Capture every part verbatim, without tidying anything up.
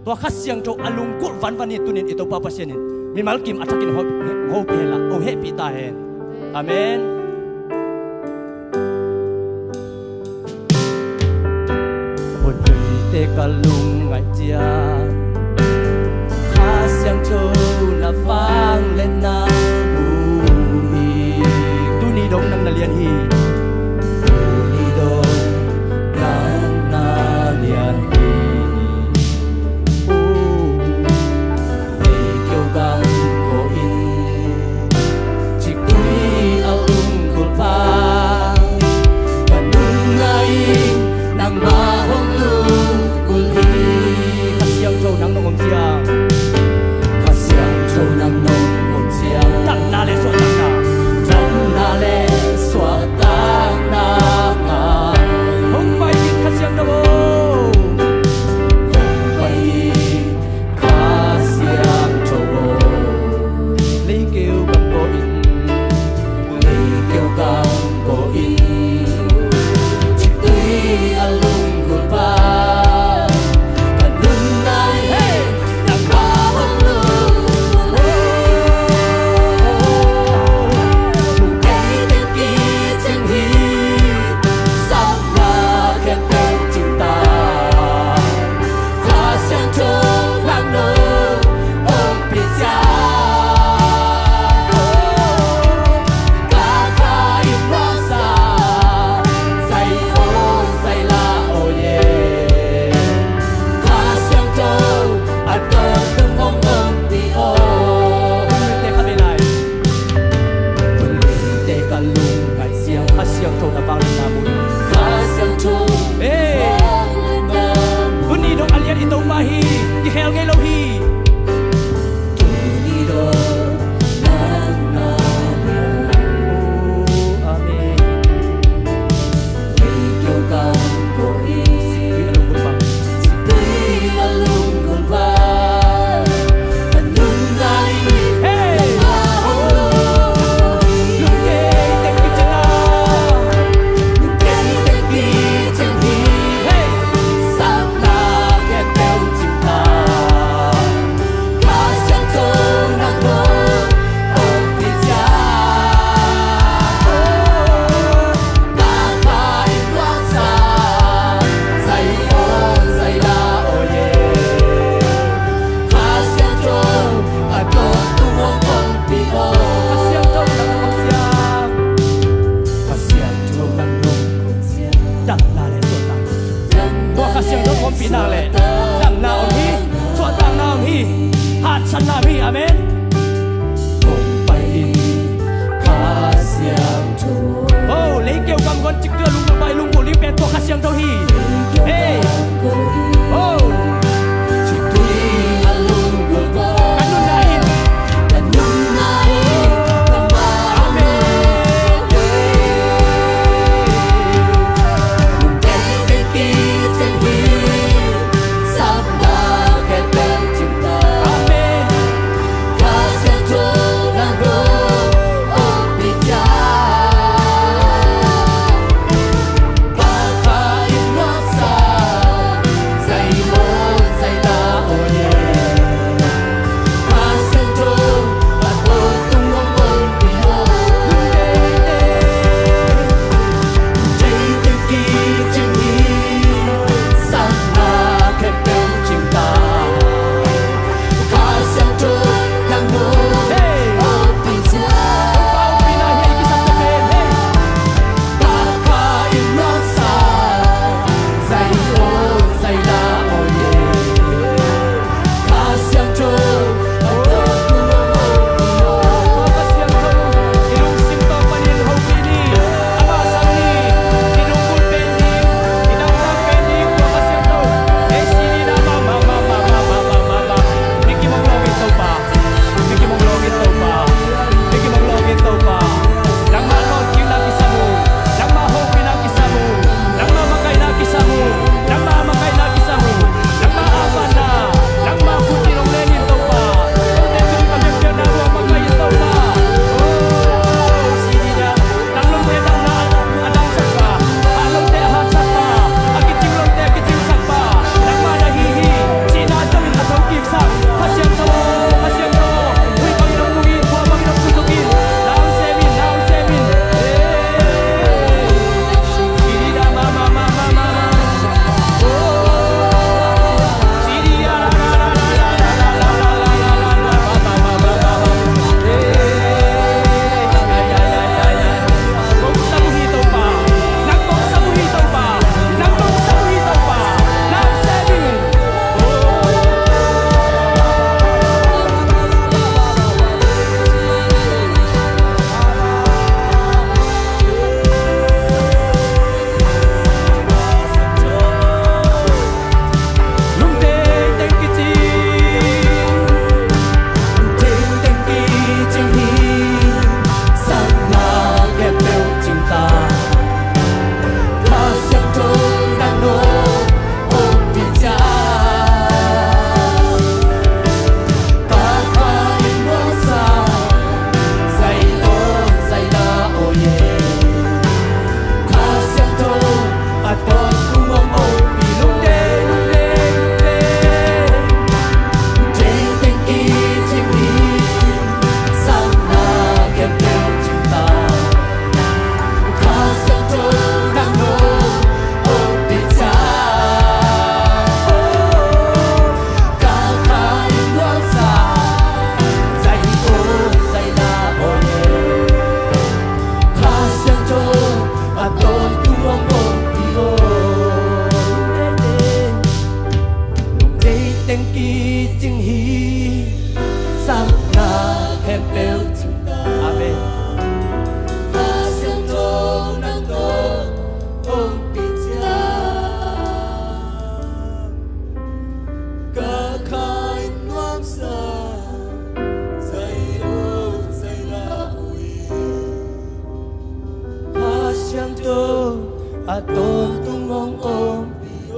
Tua Kha Siangtho a lunggulh vanvan hi. Tunin i Topa Pasian in mimal kim a thakin hopih hen la hong hehpih ta hen. Amen. Hun hunte ka lungngaih ciang Kha Siangtho na vangliatna mu hi. Tuni dong nang na lian hi. Tuni dong nang na lian hi. Leikeu gam ko in ciktui a lunggulh pa ka nunna in nangmah hong lunggulh hi. Kha Siangtho nang nong om ciang. Kha Siangtho nang nong om ciang. Damna le suahtakna. Damna le suahtakna ngah. Hong pai in Kha Siangtho aw. Hong pai in Kha Siangtho aw. Leikeu gam ko in. Leikeu gam ko in. Ciktui a lunggulh pa ka nunna in nangmah hong lunggulh hi. Lungkeite kicing hi. Sapna khempeuh cing ta. Kha Siangtho nang nong ompih ciang. Ka kha in luangsa zai aw zai la aw ye. Kha Siangtho a tawntung hong ompih aw. Hun hunte kha bei lai. Hun hunte ka lungngaih ciang Kha Siangtho na vangliatna mu hi. Kha Siangtho. Hey. Tuni dong a lian i Topa hi. Kikhel ngei lo hi. Tuni dong nang na lian. Oh, amen. Leikeu gam ko in. Ciktui a lunggulh pa. Ciktui a lunggulh pa. Ka nunna in. Hey. Lungkeite kicing a. Lungkeite kicing hi. Hey. Sapna khempeuh cing ta. Kha Siangtho nang nong ompih ciang. Ka kha in luangsa zai aw zai la aw ye. Kha Siangtho a tawntung hong ompih aw. Kha Siangtho nang nong om ciang. Kha Siangtho nang nong om ciang. Damna le suahtakna. Tua Kha Siangtho ompihna le damna om hi. Suahtakna om hi. Haksatna om hi. Amen. Hong pai in Kha Siangtho. Oh, leikeu gam ko in ciktui a lunggulh pa i lunggulh ding pen tua Kha Siangtho hi. Hey. Oh. Ciktui a lunggulh pa. Ka nunna in. Ka nunna in. Amen. Lungkeite kicing hi. Sapna khempeuh cing ta. Amen. Kha Siangtho nang nong ompih ciang. Ka kha in luang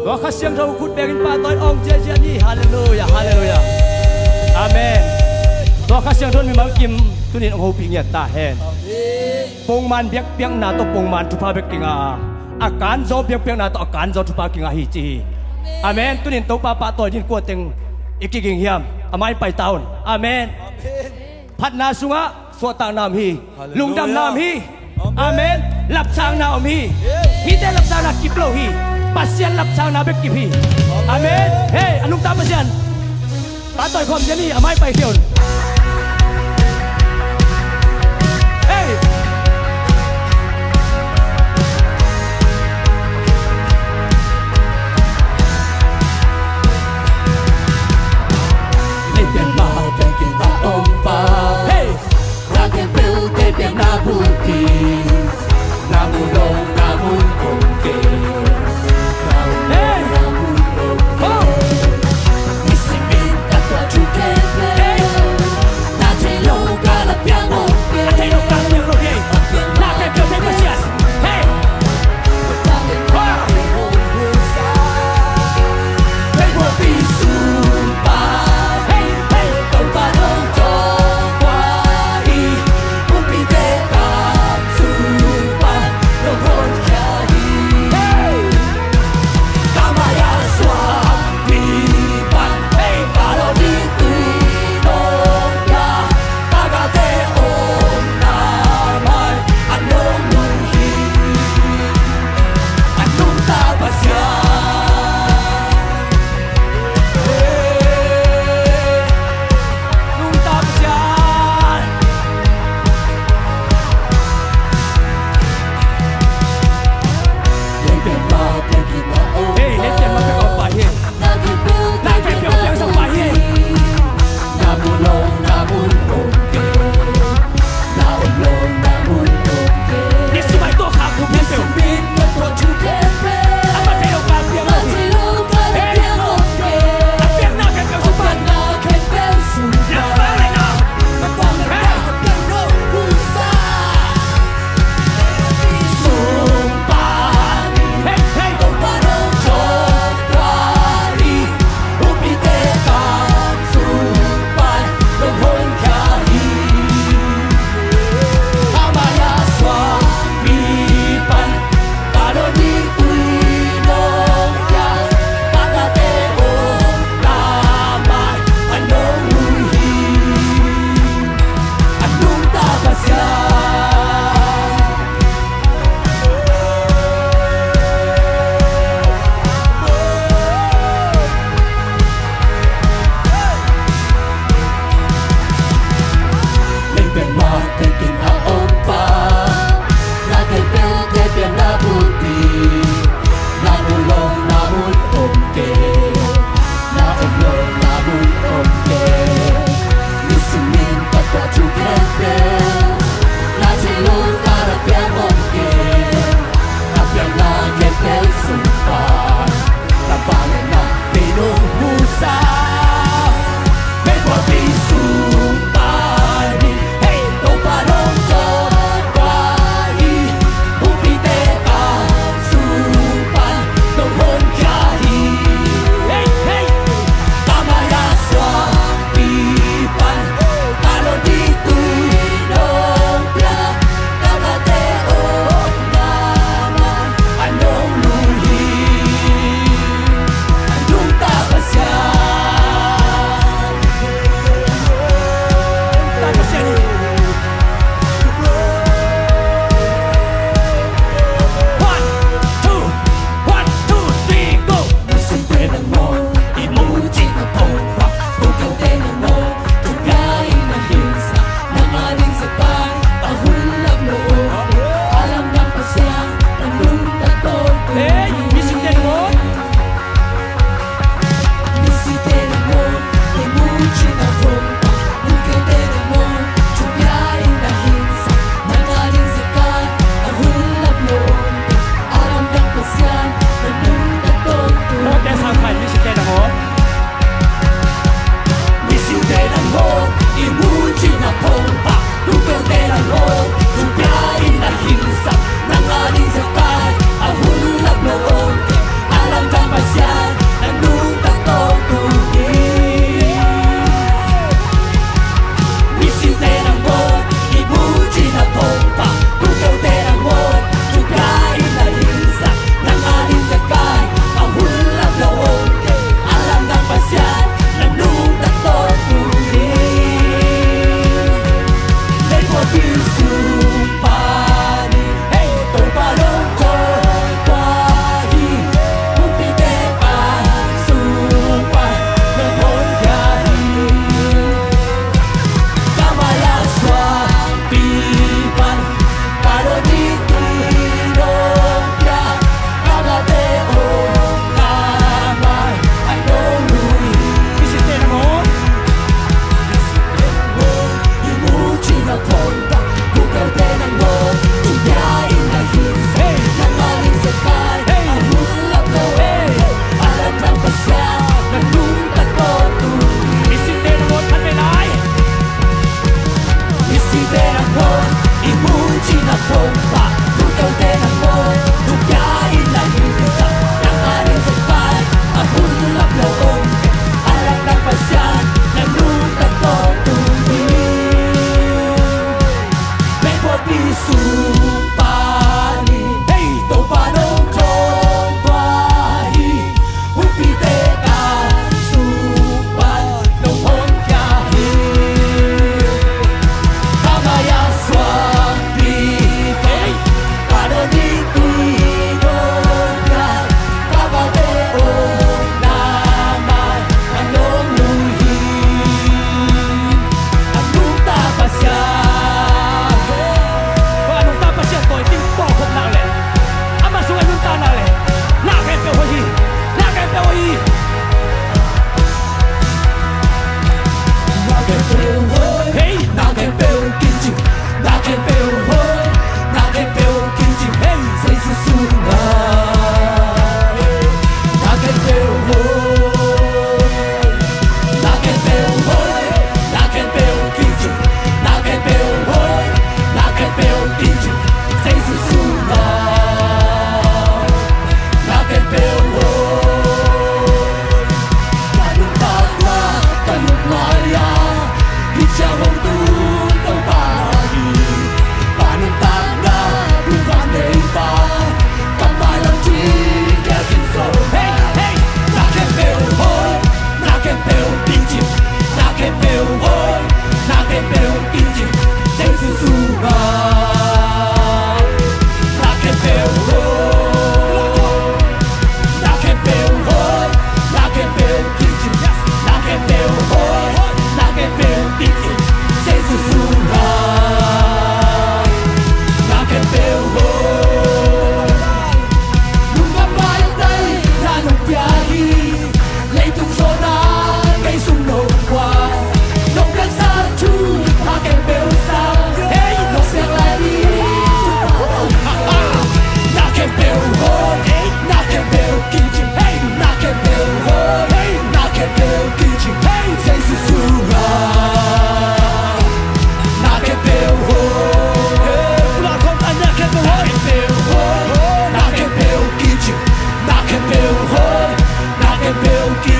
Tua Kha Siangtho khut bekin pahtawi awng ziahziah ni. Halleluiah, halleluiah. Amen. Tua Kha Siangtho in mimal kim tunin hong hopih ngiat ta hen. Pongman biakpiakna tawh pongman thupha bek kinga a, a kanzaw biakpiakna tawh a kanzaw thupha kinga hi ci hi. Amen. Tunin Topa pahtawi din kua teng i kiging hiam? A mai pai ta un. Amen. Phatna sungah suahtakna om hi. Halleluiah. Lungdamna om hi. Amen. Amen. Lapsangna om hi. Yes. Mite lapsangna kip lo hi. Pasian lapsangna bek kip hi. Amen. Amen. Hei, a nungta Pasian pahtawi khawm ziah ni. A mai pai khia un. Hei. Hei. Hey! Oh! Hey!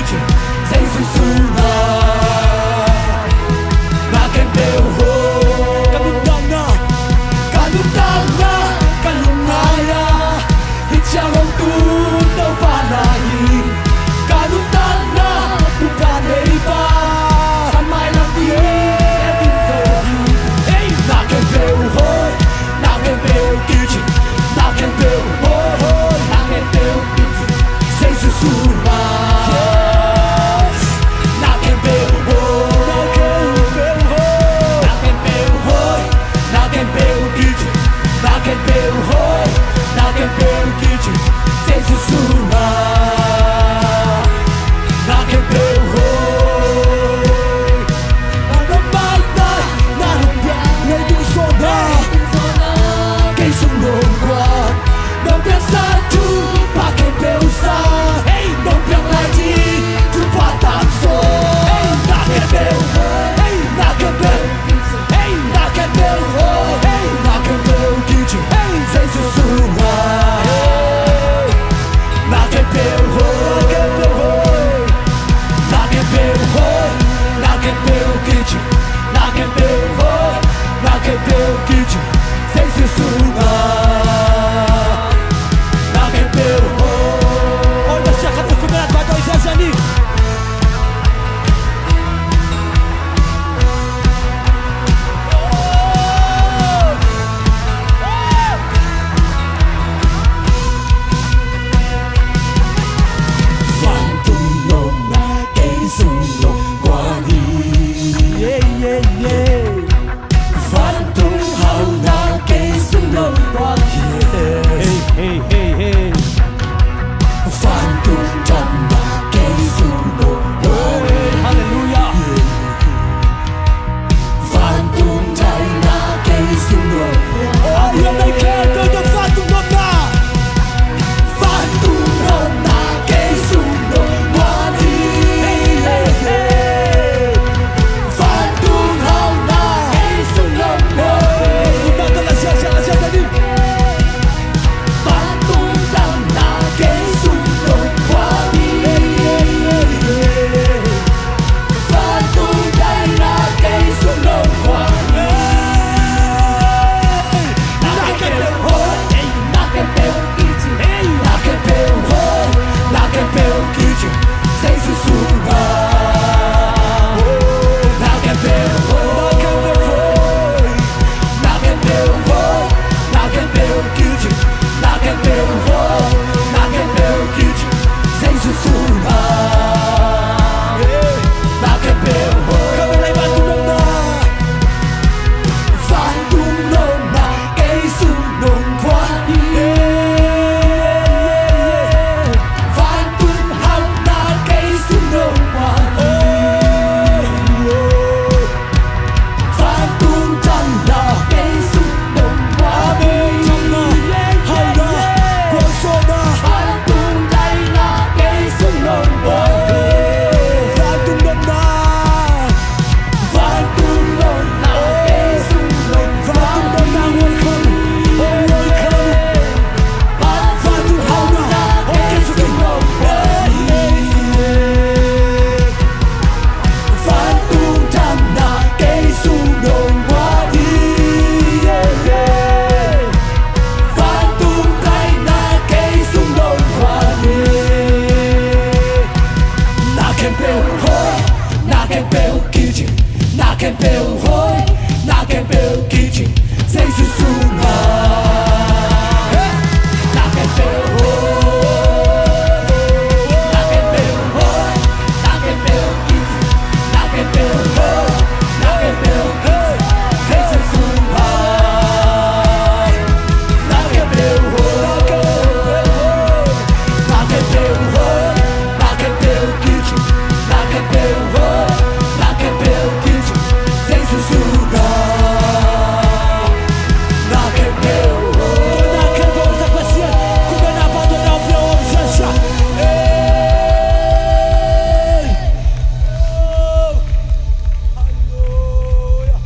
Jesu sungah na khempeuh hoih. Ka nuntakna, ka nuntakna, ka lungngaih ah hih ciang hong tun Topa na hi. Ka nuntakna Topa nei pa, ka mailam ding e ding zo hi. Hey, na khempeuh hoih, na khempeuh kici, na khempeuh hoih, na khempeuh kici. Jesu sungah na khempeuh hoih, na khempeuh hoih, na khempeuh hoih, na khempeuh kici, na khempeuh hoih, na khempeuh kici. Jesu sungah na khempeuh hoih. Na maitai, na nuntakna, na nuntakna, kei sung nong guan. Nong piaksa thupha khempeuh sa, hey, nong piak lai ding thupha takso. Hey, na khempeuh hoih, hey, na khempeuh, hey, na khempeuh hoih, hey, na khempeuh kici, hey, Jesu sungah. Hey, na khempeuh hoih, na khempeuh hoih, na khempeuh hoih, na khempeuh kici, na khempeuh hoih, na khempeuh kici. Jesu sungah na khempeuh hoih. Ol Pasian khat uh khut beng a, tua tawh i siasia ni. Vantung nopna kei sung nong guan hi. Yeah, yeah, yeah. Vantung hauhna kei sung nong guan hi. Hey, hey, hey, hey. Vantung damna kei sung nong guan hi. Hallelujah. Vantung daihna kei sung nong guan hi. Oh, yeah, they can't do the vantung nopna. Vantung nopna kei sung nong guan hi. Hey, hey, hey. Vantung hauhna kei sung nong guan hi. Vantung damna kei sung nong guan hi. Vantung daihna kei sung nong guan hi. Na khempeuh hoih, na khempeuh kici, na khempeuh hoih, na khempeuh kici. Jesu sungah. Na khempeuh hoih, na khempeuh hoih, na khempeuh hoih, na khempeuh kici, na khempeuh hoih, na khempeuh kici. Jesu sungah. Na khempeuh hoih. Vantung nopna, vantung nopna kei sung nong guan hi. Vantung hauhna kei sung nong guan hi. Vantung damna kei sung nong guan hi. Vantung hauhna, gualzawhna, vantung daihna kei sung nong guan hi. Vantung nopna, vantung nopna kei sung nong guan hi. Vantung nopna, welcome, welcome. Vantung hauhna kei sung nong guan hi. Vantung damna kei sung nong guan hi. Vantung daihna kei sung nong guan hi. Na khempeuh hoih, na khempeuh kici, na khempeuh hoih, na khempeuh kici. Jesu sungah. Na khempeuh hoih, na khempeuh hoih, na khempeuh kici, na khempeuh hoih, na khempeuh kici. Jesu sungah. Na khempeuh hoih, na khempeuh hoih, na khempeuh kici, na khempeuh hoih, na khempeuh kici. Jesu sungah. Na khempeuh hoih. Na khempeuh hoih, Pasian. Khut beng a, pau tawh na pia om siasia. Hey. Hallelujah.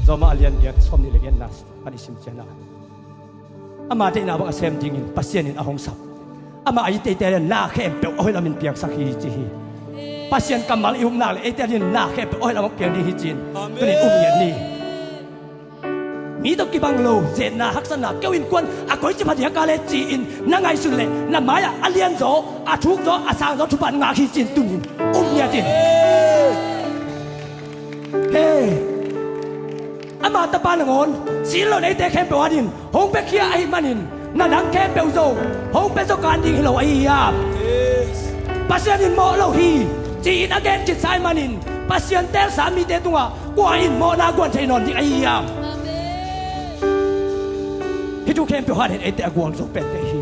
Rom a lian giat, sawmnih le giatna pan i sim ciangin, ama deihna bang a sem dingin Pasian in a hong sap, amah a it eite adingin na khempeuh a hoih lamin piangsak hi, ci hi. Pasian kammal i upna le eite adingin na khempeuh a hoih lamah piang ding hi ci-in. Amen. Tuni-in um ngiat ni. Mi tawh kibang lo zetna, haksatna, keu innkuan a koici pha ding hiam ka le ci-in na ngaihsun leh na mai-ah a lianzaw, a thukzaw, a sangzaw thupha ngah hi ci-in tuni-in um ngiat in. Hei, ama tapa nangawn sin lo neite khempeuh adingin hong piakhia ahih manin na dang khempeuh zo hong pia zo kan ding hi lo ahi hiam? Pasian in mawh lo hi ci-in a gen khitsa ahih manin Pasian teelsa mite tungah kua in mawhna guan thei nawn ding ahi hiam? Hih thu khempeuh hanin eite a gualzo pen kei hi.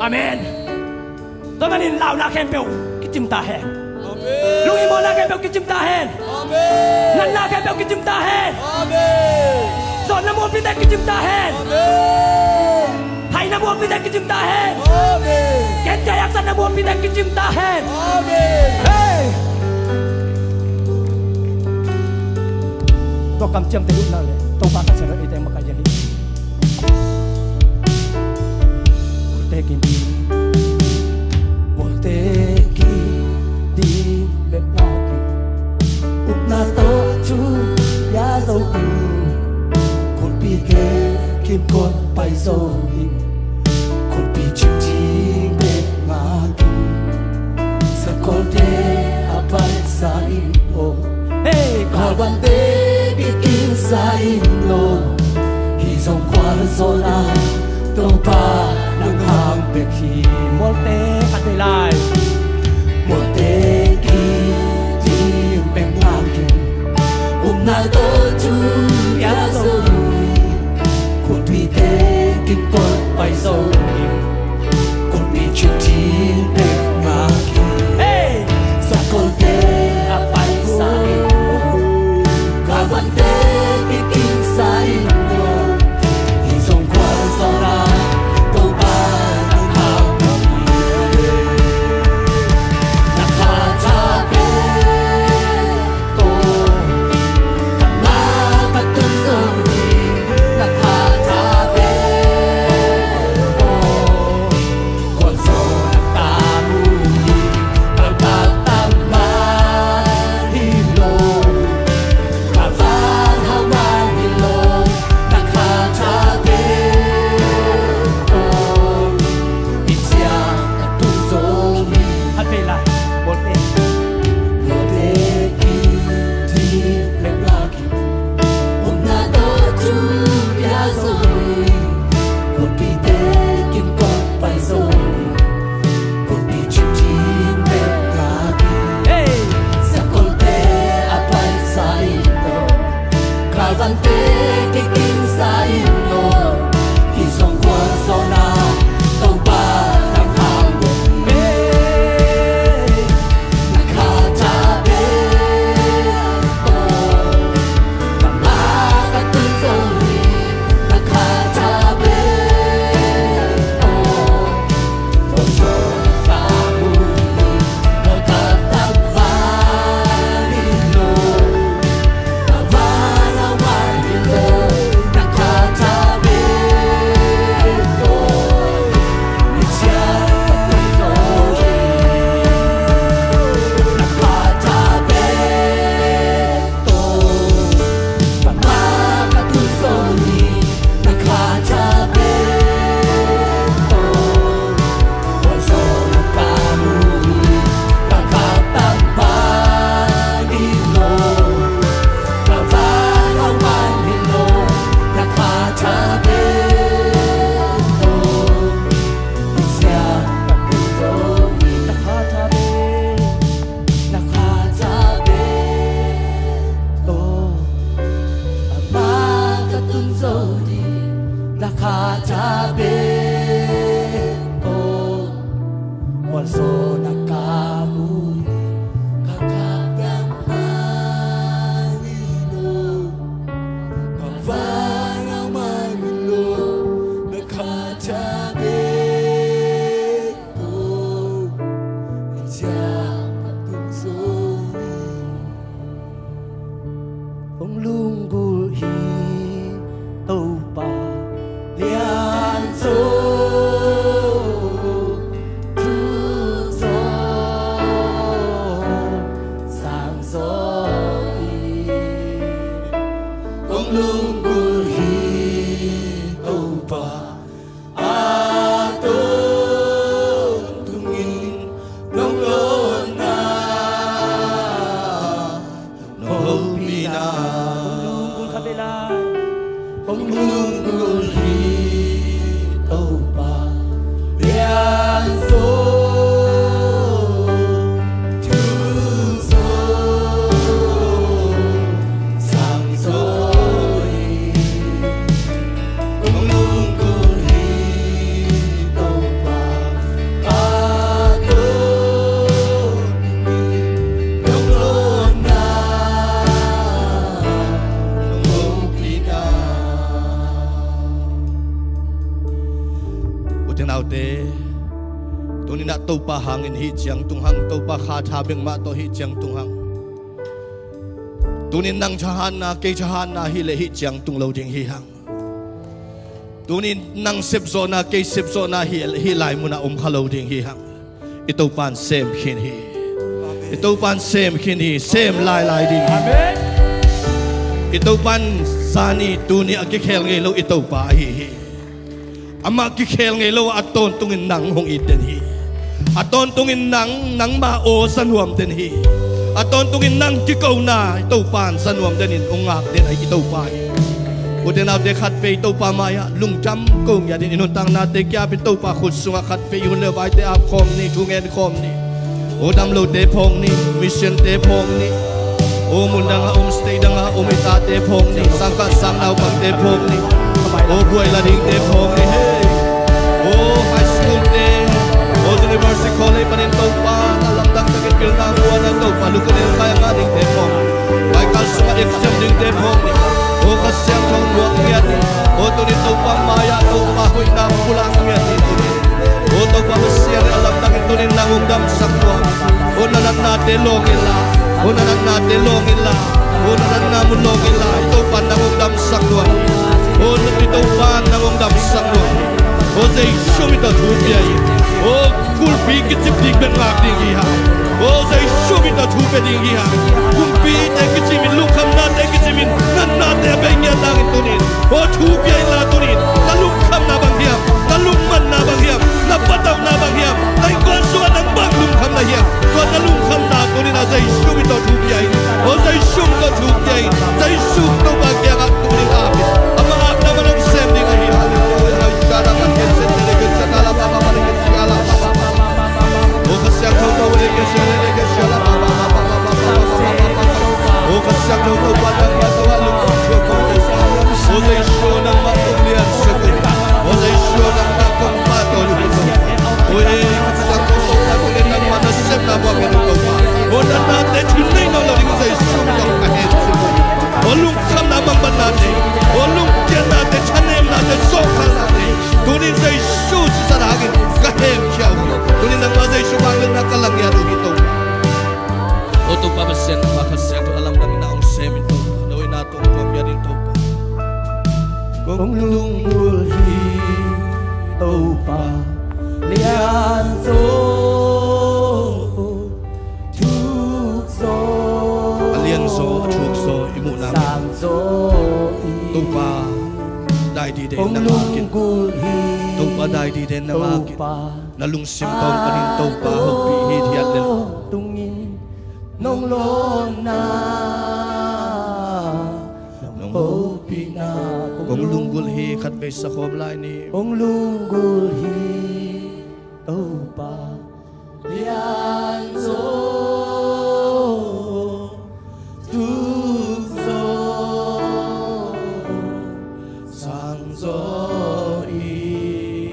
Amen. Tua manin launa khempeuh kicim ta hen. Amen. Lunghimawhna khempeuh kicim ta hen. Amen. Natna khempeuh kicim ta hen. Amen. Zawnna mualphite kicim ta hen. Amen. Haina mualphite kicim ta hen. Amen. Gentheih haksatna mualphite kicim ta hen. Amen. Hei. Tua kamciamte lutna le Topa Pasian in eite makaih hi. Khuttekin ding, khuttekin ding bek ngak in, upna tawh thu pia zo in, kulpite kimkot pai zo in, kulpi cimcing bek ngak in, sakolte a paisa in aw. Hei, kawlvante kikingsa in aw. Hih zong khualzawhna Topa nang hang bek hi. Mualte khat vei lai. Mualte kiding bek ngak in, upna tawh thu pia zo in, kulpite kimkot pai zo in, kulpi cimcing bek ngak in. Hei! Sakolte a paisa in, kawlvante kikingsa in aw. Hih zong khualzawhna Topa nang hang hi. Na kha tha pen aw, ka na ka tun zo hi. Na kha tha pen aw, khualzawhna tang uh hi. Kalpak tang mah hi lo, kalvang hau mah hi lo, na kha tha pen aw, i ciang ka tun zo hi. Khat vei lai, mualte. Mualte kiding bek ngak in, upna tawh thu pia zo in, kulpite kimkot pai zo in, kulpi cimcing bek ngak in. Hei! Sakolte a paisa in aw, kawlvante kikingsa in aw. Hih zong khualzawhna Topa nang hang bek hi. Hei! Na hangin hih ciang tung hang, Topa kha tha bek mah tawh hih ciang tung hang. Tunin nang thahatna, kei thahatna hileh hih ciang tung lo ding hi hang. Tunin nang sepzawhna, kei sepzawhna hi, hih lai munah om kha lo ding hi hang. I Topa in sem khin hi. I Topa in sem khin hi. Sem lailai ding hi. Amen. I Topa in zani tuni a kikhel ngei lo i Topa ahi hi. Amah kikhel ngei lo a, a tawntungin nang hong it den hi. A tawntungin nang, nangma aw za nuam den hi. A tawntungin nang kikona i Topa in za nuam denin hong ngak den ahi i Topa hi. Ute naute, khatvei Topa mai-ah lungdam ko ngiatin, i nuntaknate kiapin Topa khut sungah khatvei i hun le vaite ap khawm ni, thu ngen khawm ni. Aw dam lote phawk ni, mission-te phawk ni. Aw mundang a om, state dang a om i tate phawk ni, sangkah sang naupangte phawk ni. Aw buai la dingte phawk ni, hei. Aw high school-te, aw university, college panin Topa, na lamdang takin pilna muan a Topa, lukun in kai a ngah dingte phawk ni. Baikal sungah exam dingte phawk ni. Aw Kha Siangtho muak ngiat ni. Aw tunin Topa mai-ah Topa hoihna pulak ngiat ni tunin. Aw Topa Pasian, a lamdangin tunin nang hong damsak nuam. Aw na natnate lawng inla, aw na natnate lawng inla, aw na natna mun lawng inla, i Topa nang hong damsak nuam. Aw i Topa nang hong damsak nuam. Aw Jesu min tawh thu pia in. Aw kulhpi kicip ding bek ngak ding hi hang. Aw Jesu min tawh thu pia ding hi hang. Kumpite kicimin, lungkhamnate kicimin, natnate a bei ngiat nangin tunin. Aw thu pia inla tunin. Na lungkhamna bang hiam? Na lungmanna bang hiam? Na patauhna bang hiam? Na innkuan sungah nang bang lungkham na hiam? Tua na lungkhamna tunin a Jesu min tawh thu pia in. Aw Jesu min tawh thu pia in. Jesu Topa kiangah tunin ap in. Amah apna man hong sem ding ahi. Halleluia. Aw Kha Siangtho Topa, aw Kha Siangtho Topa, nangmah tawh a lungkham thua ko. Aw Jesu, nangmah tawh lian sak in. Aw Jesu, nangmah tawh pahtawi in. Aw Kha Siangtho Topa, tunin nangmah nasepna buak in Topa. Aw na nate thin nei nawn lo ding Jesu tawh ka hen sak in. Aw lungkhamna mangbatnate, aw lungkiatnate, thanemnate, sawhkhalnate, tunin Jesu sisan hangin ka hemkhia uh hi. Tunin nangmah Jesu vangliatna ka la ngiat uh hi Topa. Aw Topa Pasian, nangmah Kha Siangtho a lamdang in na hong sem in Topa, na hoihna tawh hong tuam ngiat in Topa. Kong lunggulh hi Topa, lianzaw, thukzaw, a lianzaw, a thukzaw i muhna, sangzaw i Topa, dai dide na ngak in. Kong lunggulh hi Topa, dai dide na ngak in. Topa, na lungsim tawng panin Topa hopih hithiat lel. Tungin nong lawnna, nong hopihna kong lunggulh hi. Khatvei sa khawm lai ni. Kong lunggulh hi Topa, lianzaw, thukzaw, sangzaw in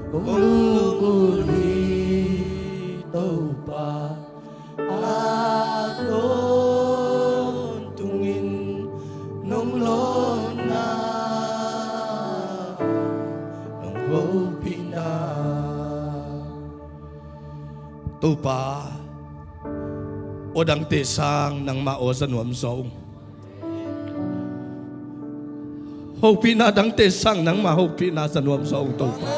kong lunggulh hi Topa, a tawntungin nong lawnna, nong hopihna. Topa, aw dangte sang nangmah aw za nuam zaw ung. Hopihna dangte sang nangmah hopihna za nuam zaw ung Topa.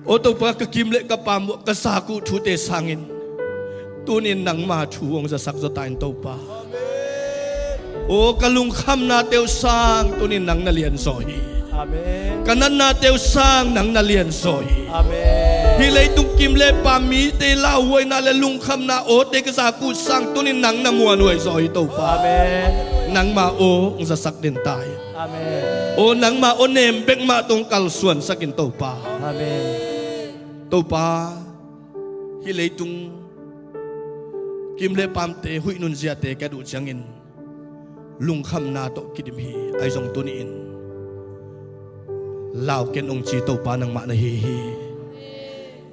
Aw Topa, ka kim le ka pam uh, ka zak uh thute sangin tunin nangma thu hong zasak zaw ta in Topa. Aw ka lungkhamnate uh sang tunin nang na lianzaw hi. Amen. Ka natnate uh sang nang na lianzaw hi. Amen. Hih leitung kim le pam mite lauhuaina le lungkhamna awte ka zak uh sang tunin nang na muanhuai zaw hi Topa. Amen. Nangma aw hong zasak den ta hi. Amen. Aw nangma aw nem bek mah tawh hong kalsuansak in Topa. Amen. Topa, hih leitung kim le pamte, huih nunziate ka duh ciangin lungkhamna tawh kidim hi. Ahi zong tuni-in lau ken hong ci Topa nangmah na hi hi.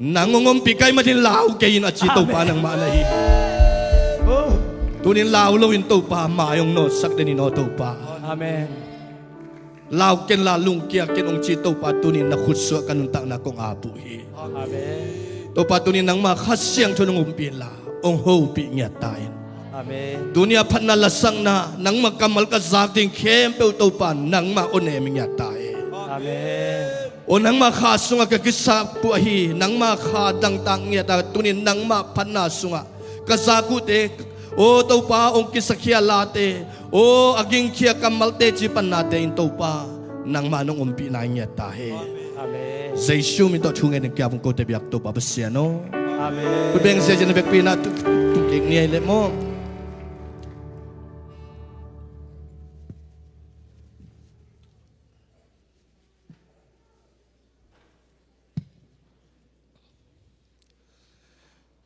Nang hong ompih ka hih manin lau kei in a ci Topa nangmah na hi hi. Amen. Oh. Tunin lau loin Topa mai hong nawtsak den in aw Topa. Amen. Lau ken la, lungkia ken hong ci Topa, tuni-in na khutsuah ka nuntakna kong ap uh hi. Amen. Topa, tuni-in nangma Kha Siangtho nong umpih inla hong hopih ngiat ta in. Amen. Tuni-a phatna lasakna, nangma kammal ka zak ding khempeuh Topa nangma aw nem ngiat ta hi. Amen. Aw nangma kha sungah ka kisap uh ahi, nangma kha dangtak ngiat a, tuni-in nangma phatna sungah ka zak uhte, aw Topa hong kisakkhia late, aw a gingkhia kammalte ci pannate in Topa nangma nong ompihna ngiat ta hi. Amen. Jesu min tawh thu ngen in kiap hong kote biak Topa Pasian aw. Amen. Khut beng ziazia na vekpi-in ah tu, tu, tu kik ni ei leh maw.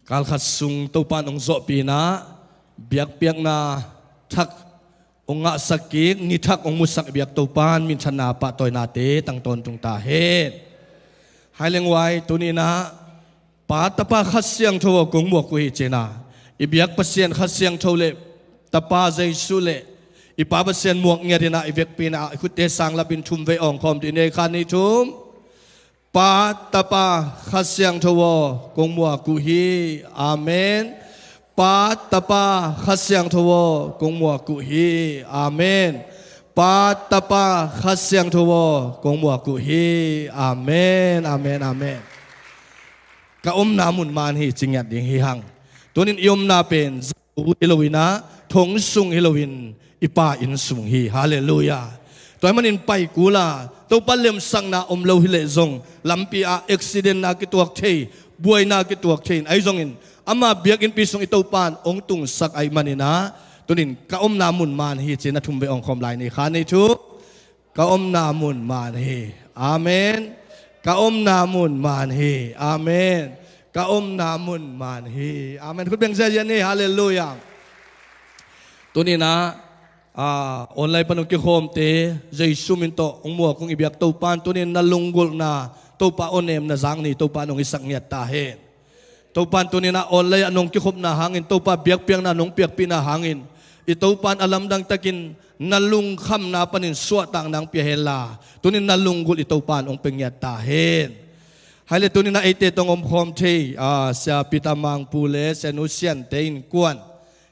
Kalkhat sung Topa in hong zawhpih in ah, biakpiakna thak hong ngahsak kik, ni thak hong musak biak Topa in minthanna pahtawinate tang tawntung ta hen. Hai leng uai, tuni-in ah Pa, Tapa, Kha Siangtho aw kong muak uh hi ci-in ah, i biak Pasian Kha Siangtho le Tapa Jesu le i Pa Pasian muak ngiat in ah, i vekpi-in ah i khutte sanglapin thum vei awngkhawm dih ni ei. Khat, nih, thum. Pa, Tapa, Kha Siangtho aw kong muak uh hi. Amen. Pa, Tapa, Kha Siangtho aw kong muak uh hi. Amen. Pa, Tapa, Kha Siangtho aw kong muak uh hi. Amen. Amen. Amen. Ka omna mun man hi ci ngiat ding hi hang. Tuni-in i omna pen zato hi lo-in ah, thong sung hi lo-in i Pa inn sung hi. Halleluiah. Tua ahih manin pai kul a, Topa lemsakna om lo hi leh zong, lampi ah accident-na kituak thei, buaina kituak thei in, ahi zongin ama biakinnpi sung i Topa in hong tungsak ahih manin ah, tuni-in ka omna mun man hi ci-in ah thum vei awngkhawm lai ni. Khat, nih, thum. Ka omna mun man hi. Amen. Ka omna mun man hi. Amen. Ka omna mun man hi. Amen. Khut beng ziazia ni. Halleluiah. Tuni-in ah, ah, online pan hong kikhawmte, Jesu min tawh hong muak hong i biak Topa in tuni-in na lunggulhna, Topa aw nemna zak ni, Topa in hong hisak ngiat ta hen. Topa in tuni-in ah online ah nong kikhopna hangin, Topa biakpiakna nong piakpihna hangin, i Topa in a lamdang takin na lungkhamna panin suahtakna hong pia henla, tuni-in na lunggulh i Topa in hong pia ngiat ta hen. Hai leh tuni-in ah eite tawh hong omkhawm thei, ah, Sia Peter Mangpu le Sia Nu Siante innkuan,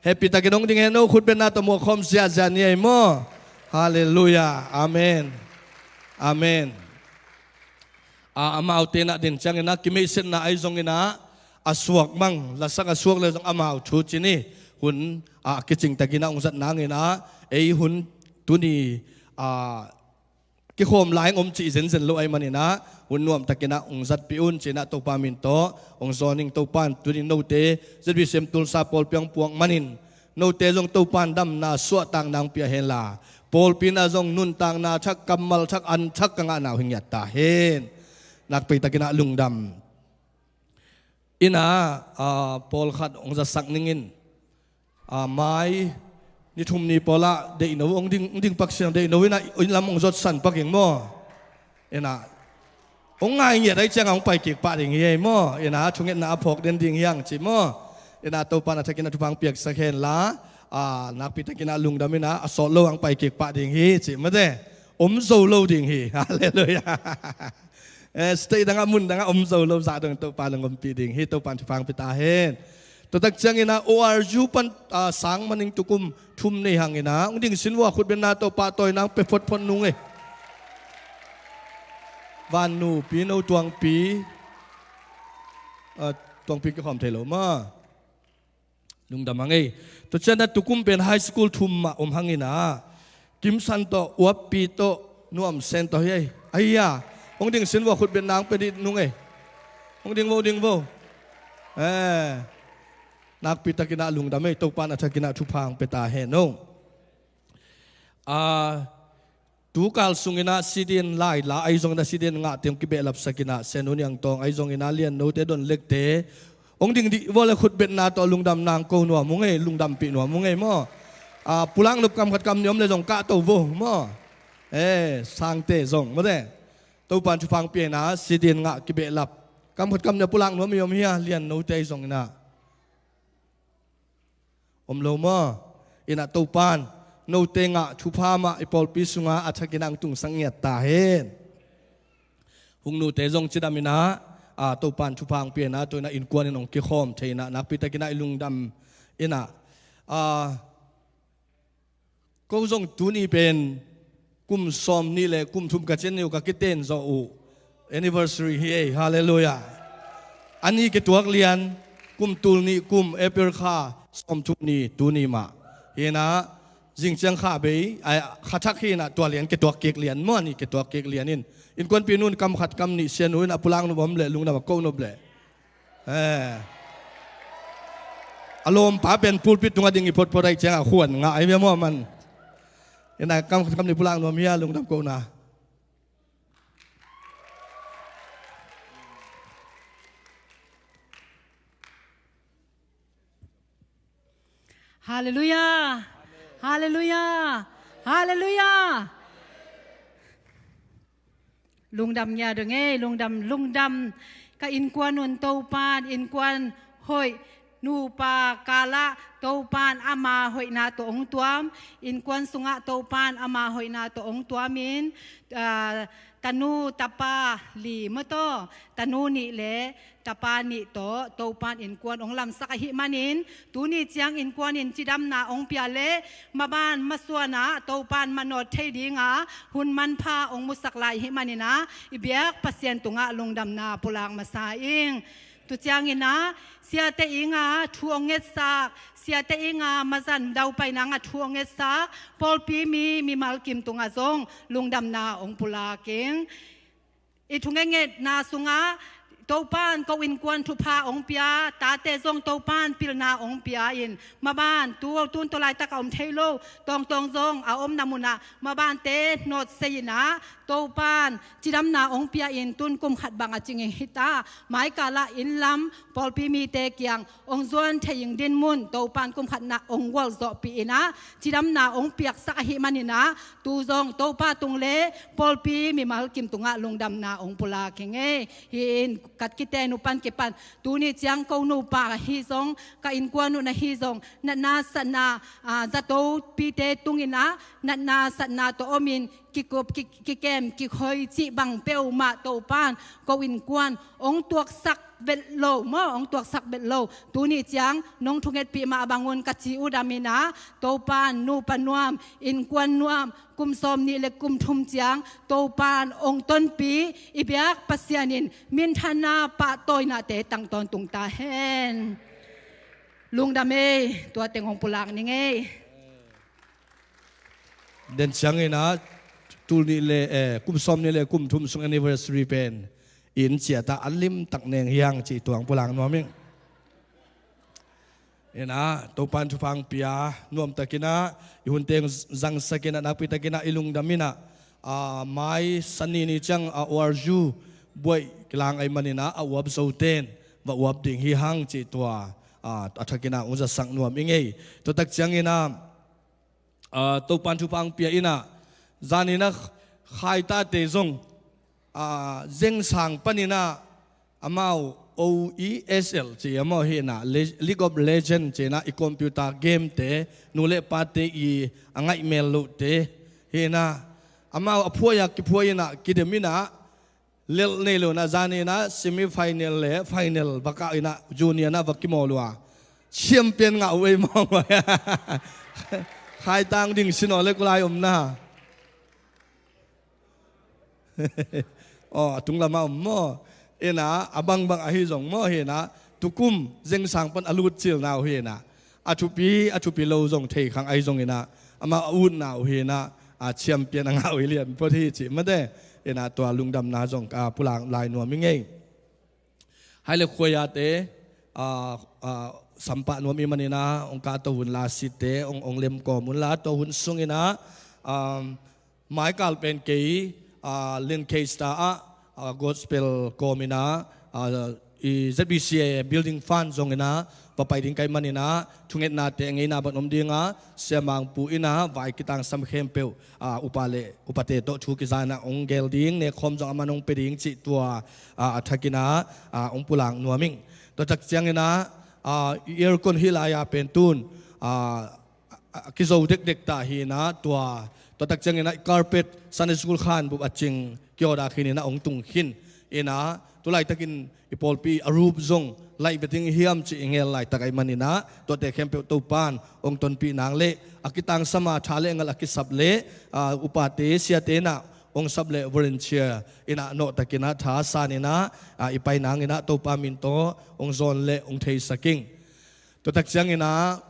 happy takin hong ding hen aw, khutbetna tawh muakkhawm ziahziah ni ei maw. Halleluiah. Amen. Amen. A, amaute in ah den ciangin ah kimeihsetna ahi zongin ah, a suak mang, lasak a suak le zong amau thu ci ni. Hun, a, kicing takin ah hong zat nangin ah, ei hun tuni, a, kikhawm lai hong om cih zenzen lo ahih manin ah, hun nuam takin ah hong zatpih un ci-in ah Topa min tawh hong zawn ing. Topa in tuni note Z B C M Tulsa pawlpi ah hong puak manin, note zong Topa in damna suahtakna hong pia henla, pawlpi in ah zong nuntakna thak, kammal thak, an thak ka ngahna uh hi ngiat ta hen. Nakpi takin ah lungdam. In ah, ah, pawlkhat hong zatsak ning in, ah, mai ni thum ni pawl ah deihno hong ding, hong ding pak siang, deihno in ah inn lam hong zotsan pak ing maw. In ah hong ngai ngiat ahih ciangin hong pai kik pah ding hi ei maw. In ah thungetna a phawk den ding hi hang ci maw. In ah Topa in a thakin ah thupha hong piaksak henla, ah, nakpi takin ah lungdam in ah, a sawt lo hong pai kik pah ding hi ci mate. Om zo lo ding hi. Halleluiah. Eh, state dangah, mun dangah om zo lo zah dong Topa in hong ompih ding hi. Topa in thupha hong pia ta hen. Tua tak ciangin ah O R U pan, ah, sang maning tukum thum nei hangin ah hong ding sin vua, khutbetna tawh pahtawina hong pia photphot nung ei. Vannupi, No Tuangpi, ah, Tuangpi kikhawm thei lo maw. Lungdam hang ei. Tua ciangin ah tukum pen high school thum mah om hangin ah, Kimsan tawh, Uappi tawh, Nuamsen tawh hi ei. Ahi a, hong ding sin vua, khutbetna hong pia dih nung ei. Hong ding vo, hong ding vo. Eh, nakpi takin ah lungdam ei, Topa in a thakin ah thupha hong pia ta hen aw. Ah, tukal sungin ah C D N lai la ahi zongin ah, C D N ngahte hong kibehlapsak in ah, Sia Nu Niang Tawng ahi zongin ah, Lian Note, Don Lekte, hong ding dih vua le khutbetna tawh lungdamna hong ko nuam ung ei, lungdampih nuam ung ei maw. Ah, pulak nop kam khat kam nih om le zong kahto vo maw. Eh, Sangte zong mate. Topa in thupha hong pia in ah C D N ngah kibehlap. Kam khat kam nih a pulak nuam i om hia, Lian Note ahi zongin ah. Om lo maw. In ah Topa in Note ngah thupha mah i pawlpi sungah a thakin ah hong tungsak ngiat ta hen. Hungnute zong cidam in ah, a, Topan thupha hong pia in ah, tu in ah innkuan in hong kikhawm thei in ah, nakpi takin ah i lungdam in ah, a, ko zong tuni pen kum sawm nih le kum thum ka cin uh ka kiten zawh uh anniversary hi ei. Halleluiah. A ni kituak lian, kum tul nih kum April kha sawm thum ni tuni mah. Hi in ah, zing ciang kha bei, ai, kha thak hi in ah tua lian kituak kik lian maw, a ni kituak kik lian in. Innkuanpih nu in kam khat kam nih sia nuam in ah, pulak nop om leh, lungdam a ko nop leh. Eh. A lawmpa pen pulpit tungah ding i photphot ahih ciangah khuan ngah ahi bia maw man. Hi in ah kam khat kam nih pulak nuam hi a, lungdam kohna. Halleluiah. Halleluiah. Halleluiah. Lungdam ngiat ding ei, lungdam, lungdam. Ka innkuan un Topan innkuan hoih, nupa kalah Topan ama hoihna tawh hong tuam, innkuan sungah Topan ama hoihna tawh hong tuam in, ah, tanu tapa li maw, tanu nih le tapa nih tawh Topan innkuan hong lamsak ahih manin, tuni ciang innkuan in cidamna hong pia leh, maban masuan ah Topan manawt thei ding a hun manpha hong musak lai ahih manin ah, i biak Pasian tungah lungdamna pulak masa ing. Tu ciangin ah, siate ing a thu hong ngetsak, siate ing a mazan daupai nang a thu hong ngetsak pawlpi mi, mimal kim tungah zong lungdamna hong pulak ing. I thungetngetna sungah Topan ko innkuan thupha hong pia, tate zong Topan pilna hong pia in, maban tu, tun tua laitak a om thei lo tawngtawng zong a omna munah mabante nawt sei in ah, Topan cidamna hong pia in, tun kum khat bang a cingin hi ta, maikal ah inn lam pawlpi mite kiang hong zuan thei ing dinmun Topan kum khat na hong gualzawhpih in ah, cidamna hong piaksak ahih manin ah, tu zong Topa tung le pawlpi mimal kim tungah lungdamna hong pulak ing ei. Hi in ka kiten uh pan kipan, tuni ciang ko nupa ahi zong, ka innkuan uh na hi zong, natna satna, ah, zatopite tung in ah, natna satna tawh om in, kikup, ki, kikem, kikhoi cih bang peuhmah Topan ko innkuan hong tuaksak vet lo maw, hong tuaksak vet lo. Tuni ciang nong thungetpih mah bang un ka ci uh dam in ah, Topan nupa nuam, innkuan nuam, kum sawm nih le kum thum ciang Topan hong tonpih, i biak Pasian in minthanna pahtawinate tang tawntung ta hen. Lungdam ei, tua teng hong pulak ning ei. Den ciangin ah, tul nih le, eh, kum sawm nih le kum thum sung anniversary pen i inn ciat ah a limtak neng hi hang cih tua hong pulak nuam ing. Hi in ah, Topan thupha hong pia, nuamtakin ah i hun teng zangsak in ah, nakpi takin ah i lungdam in ah, ah, mai Sunday ni ciang, ah, O R U buaih kilang ahih manin ah, a uap zote in va uap ding hi hang cih tua, ah, a thakin ah hong zasak nuam ing ei. Tua tak ciangin ah, ah, Topan thupha hong pia in ah, zan in ah Khai tate zong, ah, Zeng Sang panin ah, amau O E S L ci a maw, hi in ah, Le-, League of Legend ci in ah, i computer game te, nu le pate i a ngaih mel lohte, hi in ah, amau a phuai a kiphuai in ah, kidem in ah, lelh nei lo in ah, zan in ah semi final le final va kah in ah, junior in ah va kimawl uh a, champion ngah uh ei maw. Khaitang ding sin aw le, kulai omna. Aw, a tunglam ah om maw. Hi in ah, a bangbang ahi zong maw, hi in ah, tukum Zeng Sang pan a lut cilna uh hi in ah, a thupi, a thupi lo zong thei khang ahi zongin ah, amah a utna uh hi in ah, a champion a ngah uh hi lian phot hi cih mate. Hi in ah, tua lungdamna zong ka pulak lai nuam ing ei. Hai le khuaiate, ah, ah, sampah nuam i hih manin ah, hong kahto hun la, site hong, hong lemkawm hun la, tua hun sungin ah, um, maikal pen kei, ah, Lancaster ah, ah, gospel kawm in ah, ah, i Z B C A building fund zong in ah, va pai ding ka hih manin ah, thungetnate a ngeina bang om ding a, Sia Mang Pu in ah, vai kitangsam khempeuh, ah, upa le upate tawh thu kiza in ah hong gel ding, nekhawm zong aman hong pia ding cih tua, ah, a thakin ah, ah, hong pulak nuam ing. Tua tak ciangin ah, ah, i aircon hih lai-a pen tun, ah, a kizo dekdek ta hi inah tua, tua tak ciangin ah i carpet Sunday school khan bup a cing kiawda khin inah hong tung khin inah tu laitakin i pawlpi a rup zong laih ve ding hiam cih i ngel laitak ahih man inah tuate khempeuh Topan hong tonpih nang le a kitangsam a tha le ngal a kisap le, ah, upate siate inah hong sap le volunteer inah nawhtak inah tha san inah, ah, i pai nang inah Topa min tawh hong zawn le hong theisak ing. Tua tak ciang inah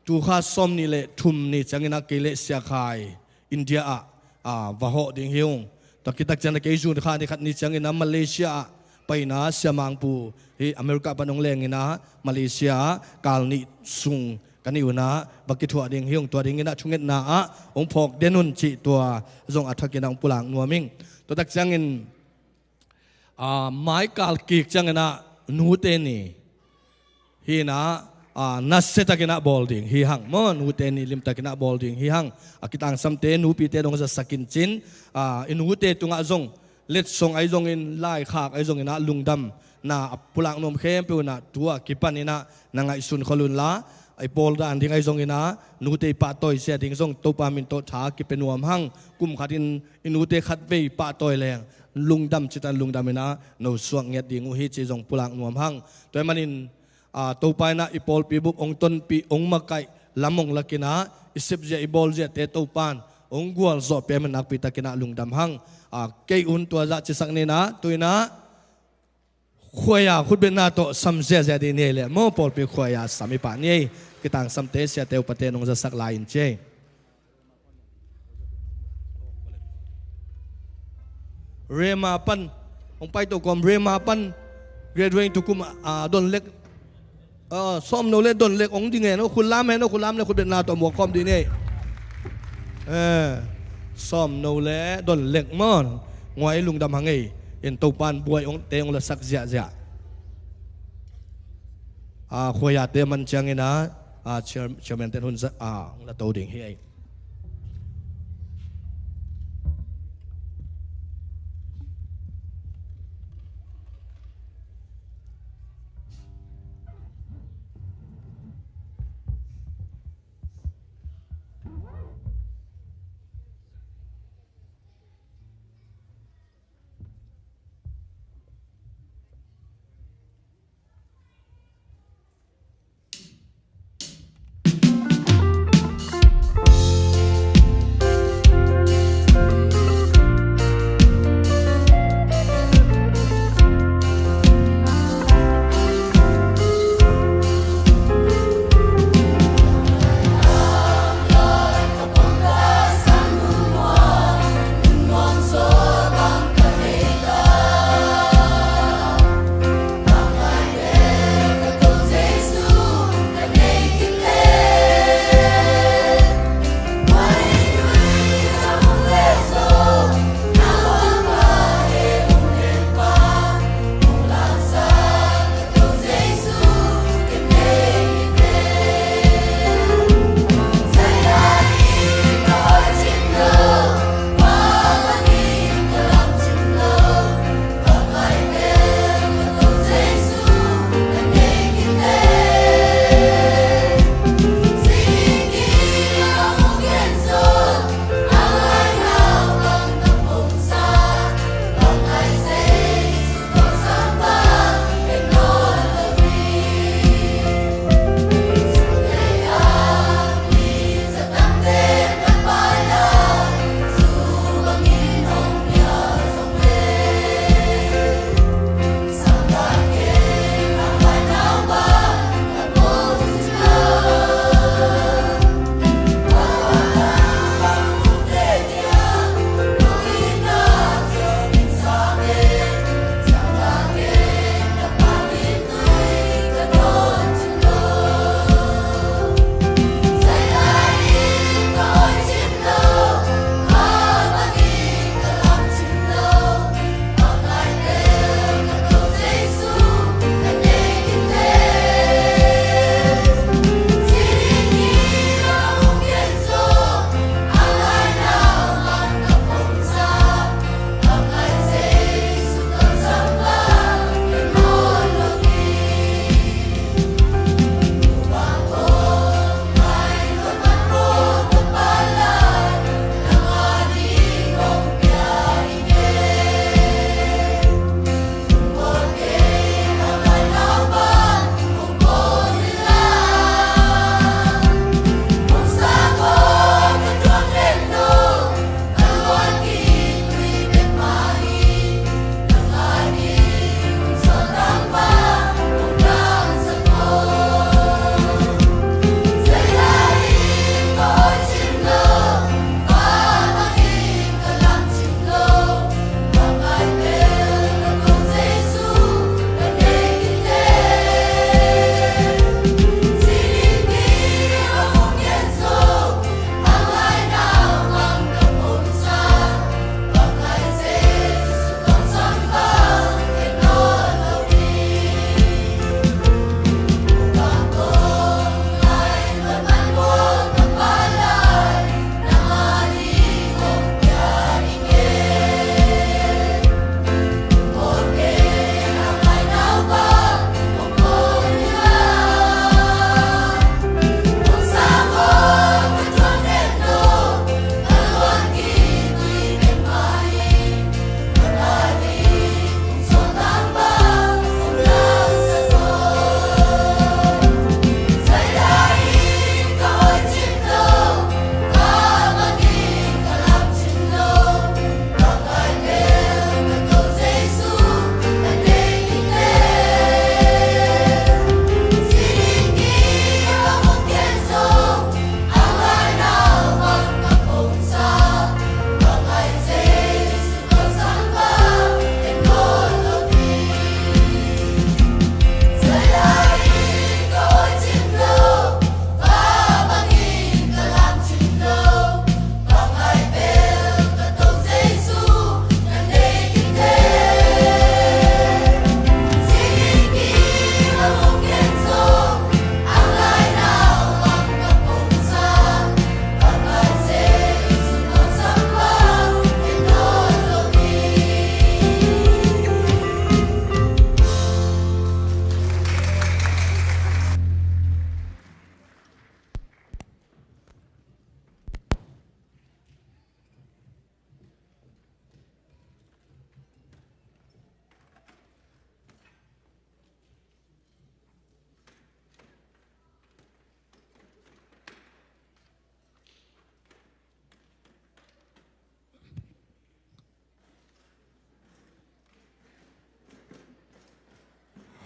tu kha sawm nih le thum ni ciang inah kei le Sia Khai India ah, ah, va hawh ding hi ung. Tua khit tak ciang inah kei June kha ni khat ni ciang inah Malaysia ah pai inah Sia Mangpu hi America pan hong leng inah Malaysia ah kal nih sung ka nih un ah va kithuah ding hi ung. Tua ding inah thungetna ah hong phawk den un cih tua zong a thak inah hong pulak nuam ing. Tua tak ciangin, ah, maikal kik ciang inah nute ni hi inah, ah, nasia tak inah bawl ding hi hang maw, nute ni limtak inah bawl ding hi hang. A kitangsamte nupite dong zasak in cin, ah, i nute tungah zong letsong ahi zongin laikhak ahi zong inah lungdamna a pulak nuam khempeuh inah tu a kipan inah na ngaihsun khol un la, i pawl dan ding ahi zong inah nute i pahtawi zia ding zong Topa min tawh tha kipia nuam hang. Kum khatin i nute khatvei pahtawi leng lungdam citan lungdam inah no suak ngiat ding uh hi ci zong pulak nuam hang. Tua ahih manin, ah, Topa inah i pawlpi bup hong tonpih hong makaih lam hong lak inah i sepzia i bawlziate Topan hong gualzawh pia man nakpi tak inah lungdam hang. Ah, kei un tua zah cisak ni inah tu inah Khuaia khutbetna tawh sam ziazia ding ni ei leh maw, pawlpi khuaia sam i pah ni ei. Kitangsamte siate upate nong zasak lai in ci ei. Rema pan hong paito kawm, Rema pan graduate tukum, ah, don lek. Ah, sawmno le don lek hong ding hen aw, khut lam hen aw, khut lam le khutbetna tawh muak khawm ding ni ei. Eh, sawmno le don lek maw. Nguai lungdam hang ei. In Topan buai hong te hong lasak ziahziah. Ah, khuaiate man ciang inah, ah, chair-, chairman ten hun za, ah, hong la to ding hi ei.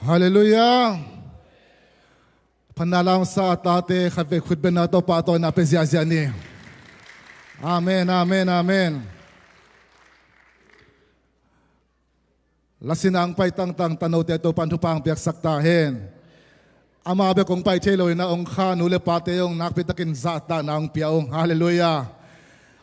Halleluiah. Phatna la hong sa a tate khatvei khutbetna tawh pahtawina pia ziahziah ni. Amen, amen, amen. Lasin a hong pai tangtang tanote Topan thupha hong piaksak ta hen. Amau bek hong pai thei lo in ah hong kha nu le pate zong nakpitakin zahtakna hong pia ung. Halleluiah.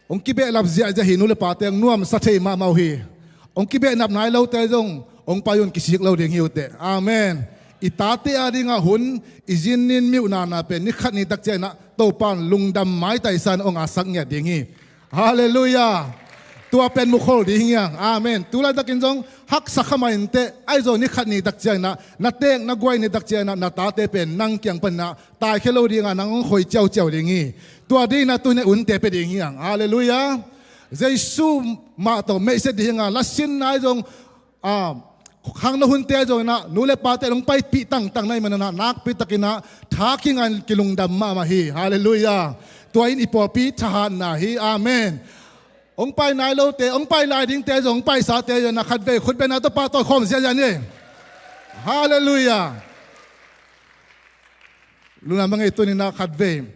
Hong kibehlap ziahziah hi, nu le pate hong nuamsa thei mahmah uh hi. Hong kibehlap nai lote zong hong pai un, kisik lo ding hi uh teh. Amen. I tate a dingah hun, i zin nin miuh nana pen ni khat ni tak ciangin ah Topan lungdam maitai sa in hong ngasak ngiat ding hi. Halleluiah. Tua pen mukhol ding hi hang. Amen. Tulaitakin zong haksa kha mah inteh, ahi zong ni khat ni tak ciangin ah, na teek na guai ni tak ciangin ah, na tate pen nang kiang panin ah taikhia lo dingah nang hong khoi ciauciau ding hi. Tua dingin ah tuni-in unte pia ding hi hang. Halleluiah. Jesu mah tawh meihset ding hi hang a, lasin nai zong, a, khangno hunte zong in ah nu le pate hong paipih tangtang na hih manin ah nakpitakin ah tha kinga in kilungdam mahmah hi. Halleluiah. Tua in i pawlpi thahatna hi. Amen. Hong pai nai lote, hong pai lai dingte zong, hong paisate zong in ah khatvei khutbetna tawh pahtawi khawm ziahziah ni. Halleluiah. Lungdam a ngei, tuni-in ah khatvei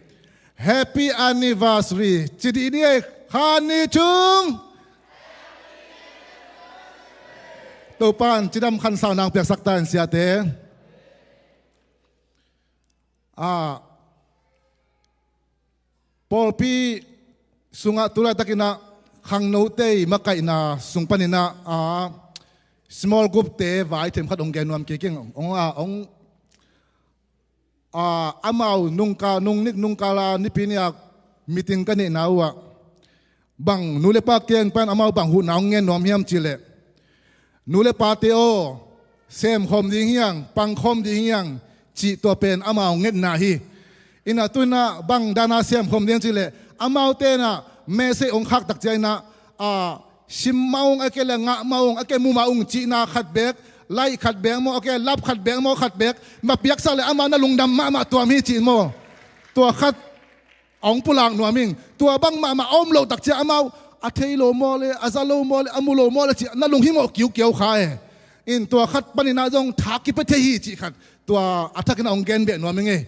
Happy Anniversary ci dih ni ei. Khan ni chung Topan cidam khansauna hong piaksak ta hen, siate. A, pawlpi sungah tulaitakin ah khangnote i makaihna sung panin ah, a, small group-te vai themkhat hong gen nuam kik ing. Hong, a, hong, a, amau nungka, nungnik nungkala Nipi ni-a meeting ka neihna uh ah, bang nu le pa kiang pan amau bang huhna hong ngen nuam hiam cih leh, nu le pate aw, semkhawm ding hi hang, pangkhawm ding hi hang cih tua pen amau ngetna hi. In ah tu-in ah bang dan a semkhawm ding cih leh, amaute in ah message hong khak tak ciangin ah, a, sim mah ung, ahih kei leh ngah mah ung, ahih kei leh mu mah ung cihna khat beek, like khat beek maw, ahih kei leh love khat beek maw, khat beek ma piaksak leh amau na lungdam mahmah tuam hi cih maw. Tua khat a hong pulak nuam ing. Tua bang mahmah a om loh tak ciang amau a thei lo maw le, a za lo maw le, a mu lo maw le cih na lunghimawh kiukiau kha e. In tua khat panin ah zong tha kipia thei hi cih khat tua a thakin ah hong gen beh nuam ing e.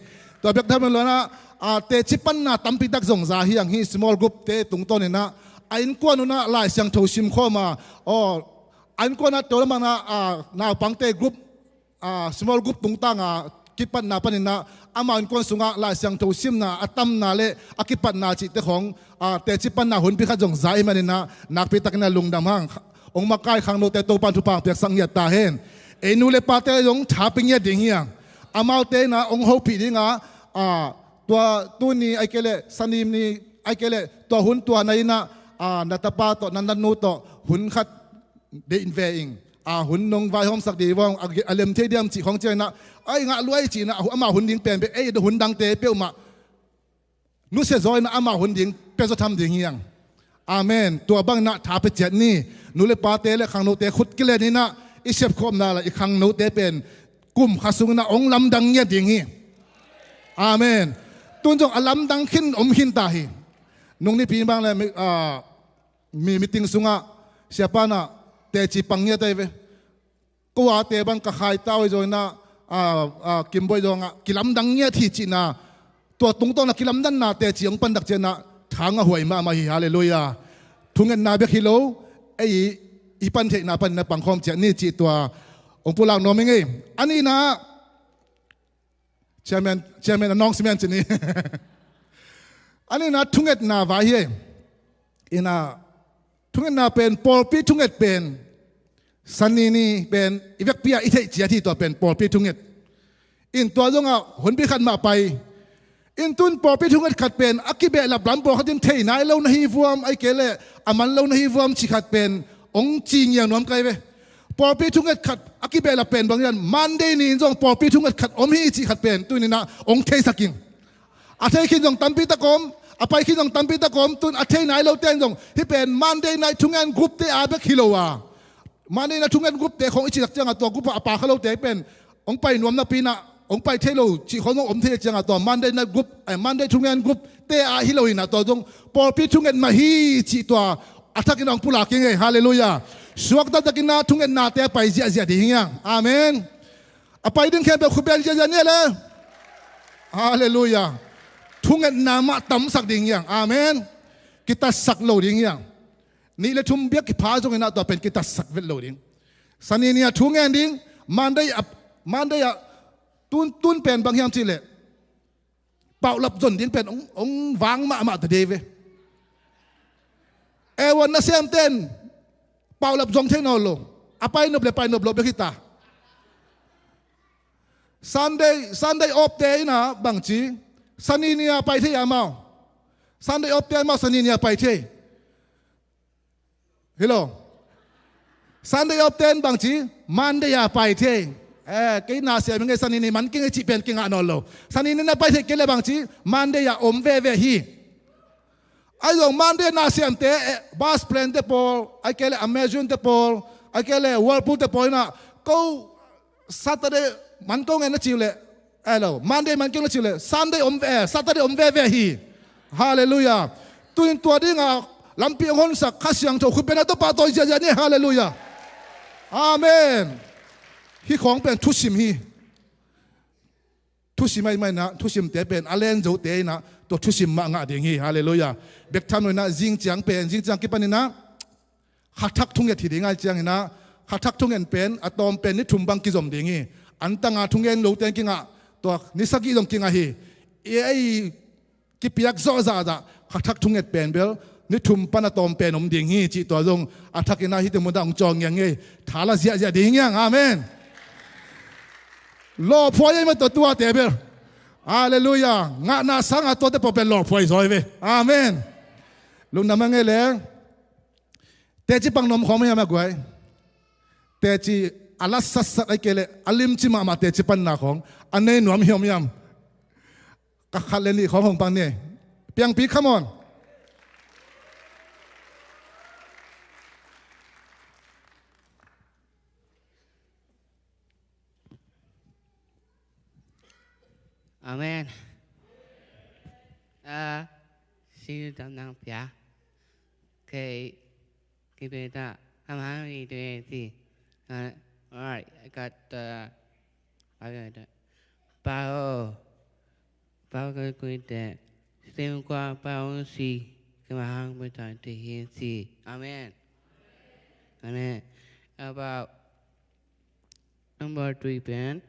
Tua bek tham lo-in ah, a, teci panna tampi tak zong za hi hang, hih small group-te tungtawnin ah, a innkuan un ah Lai Siangtho simkhawm a, aw, a innkuan ah tua lam ah, a, naupangte group, a, small group tungtang a kipatna panin ah amau innkuan sungah Lai Siangtho simna a tamna le a kipatna cihte khawng, a, teci panna hunpi khat zong za ahih manin ah nakpitakin ah lungdam hang. Hong makai khangnote Topan thupha hong piaksak ngiat ta hen. Ei nu le pate zong tha pia ngiat ding hi hang. Amaute in ah hong hopih ding a, a, tua tuni ahih kei leh Sani ni ahih kei leh tua hun tua nai-in ah, a, na tapa tawh, na, na nu tawh hun khat deih ve ing. A, hun nong vaihawmsak ding vawng, a, a lem thei diam cih khawng ciangin ah, ai, ngah lua ei ci-in ah, amau hun ding pen bek, ei, hun dangte peuhmah nusia zaw in ah amau hun ding pia zaw tham ding hi hang. Amen. Tua bangin ah tha pia ciat ni. Nu le pate le khangnote khut kilen in ah i sepkhawmna le i khangnote pen kum khat sungin ah hong lamdang ngiat ding hi. Amen. Tun zong a lamdang khin om khin ta hi. Nung Nipi bang le, a, mi meeting sungah siapa in ah teci pang ngiat ahi ve. Ko ate bang ka khaita uh hi zong in ah, a, a, Kimboih zong ah kilamdang ngiat hi cihna, tua tungtawn a kilamdanna teci hong pan tak ciangin ah tha ngahhuai mahmah hi. Halleluiah. Thungetna bek hi lo, ei i pan theihna panin ah pangkhawm ciat ni cih tua hong pulak nuam ing e. A nihna, Chairman, Chairman, a nawng simen ci ni. A nihna thungetna vai hi. In ah, thungetna pen, pawlpi thunget pen, Sani ni pen i vekpi ah i theih ciat hi, tua pen pawlpi thunget. In tua zongah hunpi khat mah pai. In tun pawlpi thunget khat pen a kibehlap lam pawlkhat in thei nai lo na hi vuam, ahih kei leh a man lo na hi vuam cih khat pen hong ci ngiang nuam kai ve. Pawlpi thunget khat a kibehlap pen bang hiam, Monday ni-in zong pawlpi thunget khat om hi cih khat pen tuni-in ah hong theisak ing. A thei khin zong tampi tak om, a pai khin zong tampi tak om, tun a thei nai lote in zong hih pen Monday night thungen group-te a bek hi lo a, Monday night thungen group-te khawng i cih tak ciangah tua group ah a pha kha lote pen hong pai nuam napi-in ah, hong pai thei lo cih khawng zong om thei ciangah tua Monday night group, eh, Monday thungen group-te a hi lo-in ah tua zong pawlpi thunget mah hi cih tua a thakin hong pulak ing e. Halleluiah. Suakta takin ah thungetnate a pai ziahziah ding hi hang. Amen. A pai ding khempeuh khut beng ziahziah ni le. Halleluiah. Thungetna mah tamsak ding hiang. Amen. Kitatsak lo ding hiang. Nih le thum biak kipha zongin ah tua pen kitatsak vet lo ding. Sani ni-a thu ngen ding. Monday ah, Monday ah tun, tun pen bang hiam cihleh, paulap zon ding pen hong, hong vang mahmah ta dei ve. Ewan nasemten paulap zong thei nawn lo. A pai nop le pai nop lo bek hi ta. Sunday, Sunday off te in ah bangci, Sani ni-a pai thei amau. Sunday off te amau Sani ni-a pai thei. Hi lo. Sunday off ten bangci, Monday a pai thei. Eh, kei na siam ing ei, Sani ni man keng ei cih pen kingah nawn lo. Sani ni na pai thei kei le bangci, Monday a om veve hi. Ahi zong Monday na siamte, eh, bus plan te pawl, ahih kei le Amazon te pawl, ahih kei le Whirlpool te pawl in ah, ko Saturday man ko ngen na ci uh leh, eh lo, Monday man keng na ci uh leh, Sunday om ve, eh, Saturday om veve hi. Halleluiah. Tu-in tua dingah lampi hong honsak Kha Siangtho khut beng ah Topa tawi ziahziah ni. Halleluiah. Amen. Hih khawng pen thusim hi. Thusim ahih manin ah, thusimte pen a len zote in ah tua thusim mah ngah ding hi. Halleluiah. Bek tham lo in ah, zing ciang pen, zing ciang kipan in ah, Kha Thak thunget hi ding ahih ciangin ah, Kha Thak thunget pen a tawm pen ni thum bang kizom ding hi. Antang a thungen lote in kingah, tua ni sagih zong kingah hi. Ei kipiak zawh zahzah Kha Thak thunget pen bel ni thum pan a tawm pen om ding hi cih tua zong a thak in ah hih teng mun ah hong cawng ngiang ei. Tha la ziahziah ding hiang. Amen. Lawhphuai ei mah tua tuate bel. Halleluiah. Ngahna sangah tuate pawl pen lawhphuai zaw ei ve. Amen. Lungdam a ngei le. Teci pang nuam khawng mah hiam a guai? Teci a la satsat ahih kei leh a limci mahmah teci panna khawng a nei nuam hiam hiam? Ka khat le nih khawng hong pang ni. Piangpi, come on. Amen. Uh, see you down now, yeah. Okay. Keep it up. I'm hungry today, see. Uh, all right, I got, uh, I got, uh, bao. Bao cái quên tệ. Xem qua bao si. Cái mà hăng với tỏi thì hiên si. Amen. Amen. About number three pen.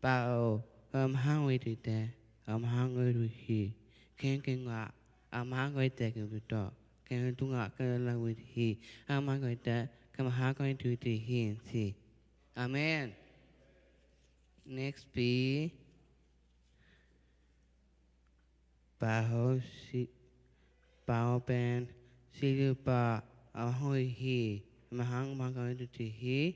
Bao, um, hang wei tui te, um, hang wei tui hi. Ken ken wa, um, hang wei te ke buto. Ken tu nga ke la wei hi. Um, hang wei te, kem hang wei tui te hi si. Amen. Next be, bao si, bao pen, si lu pa, um, hang wei hi. Um, hang, um, hang wei tui te hi.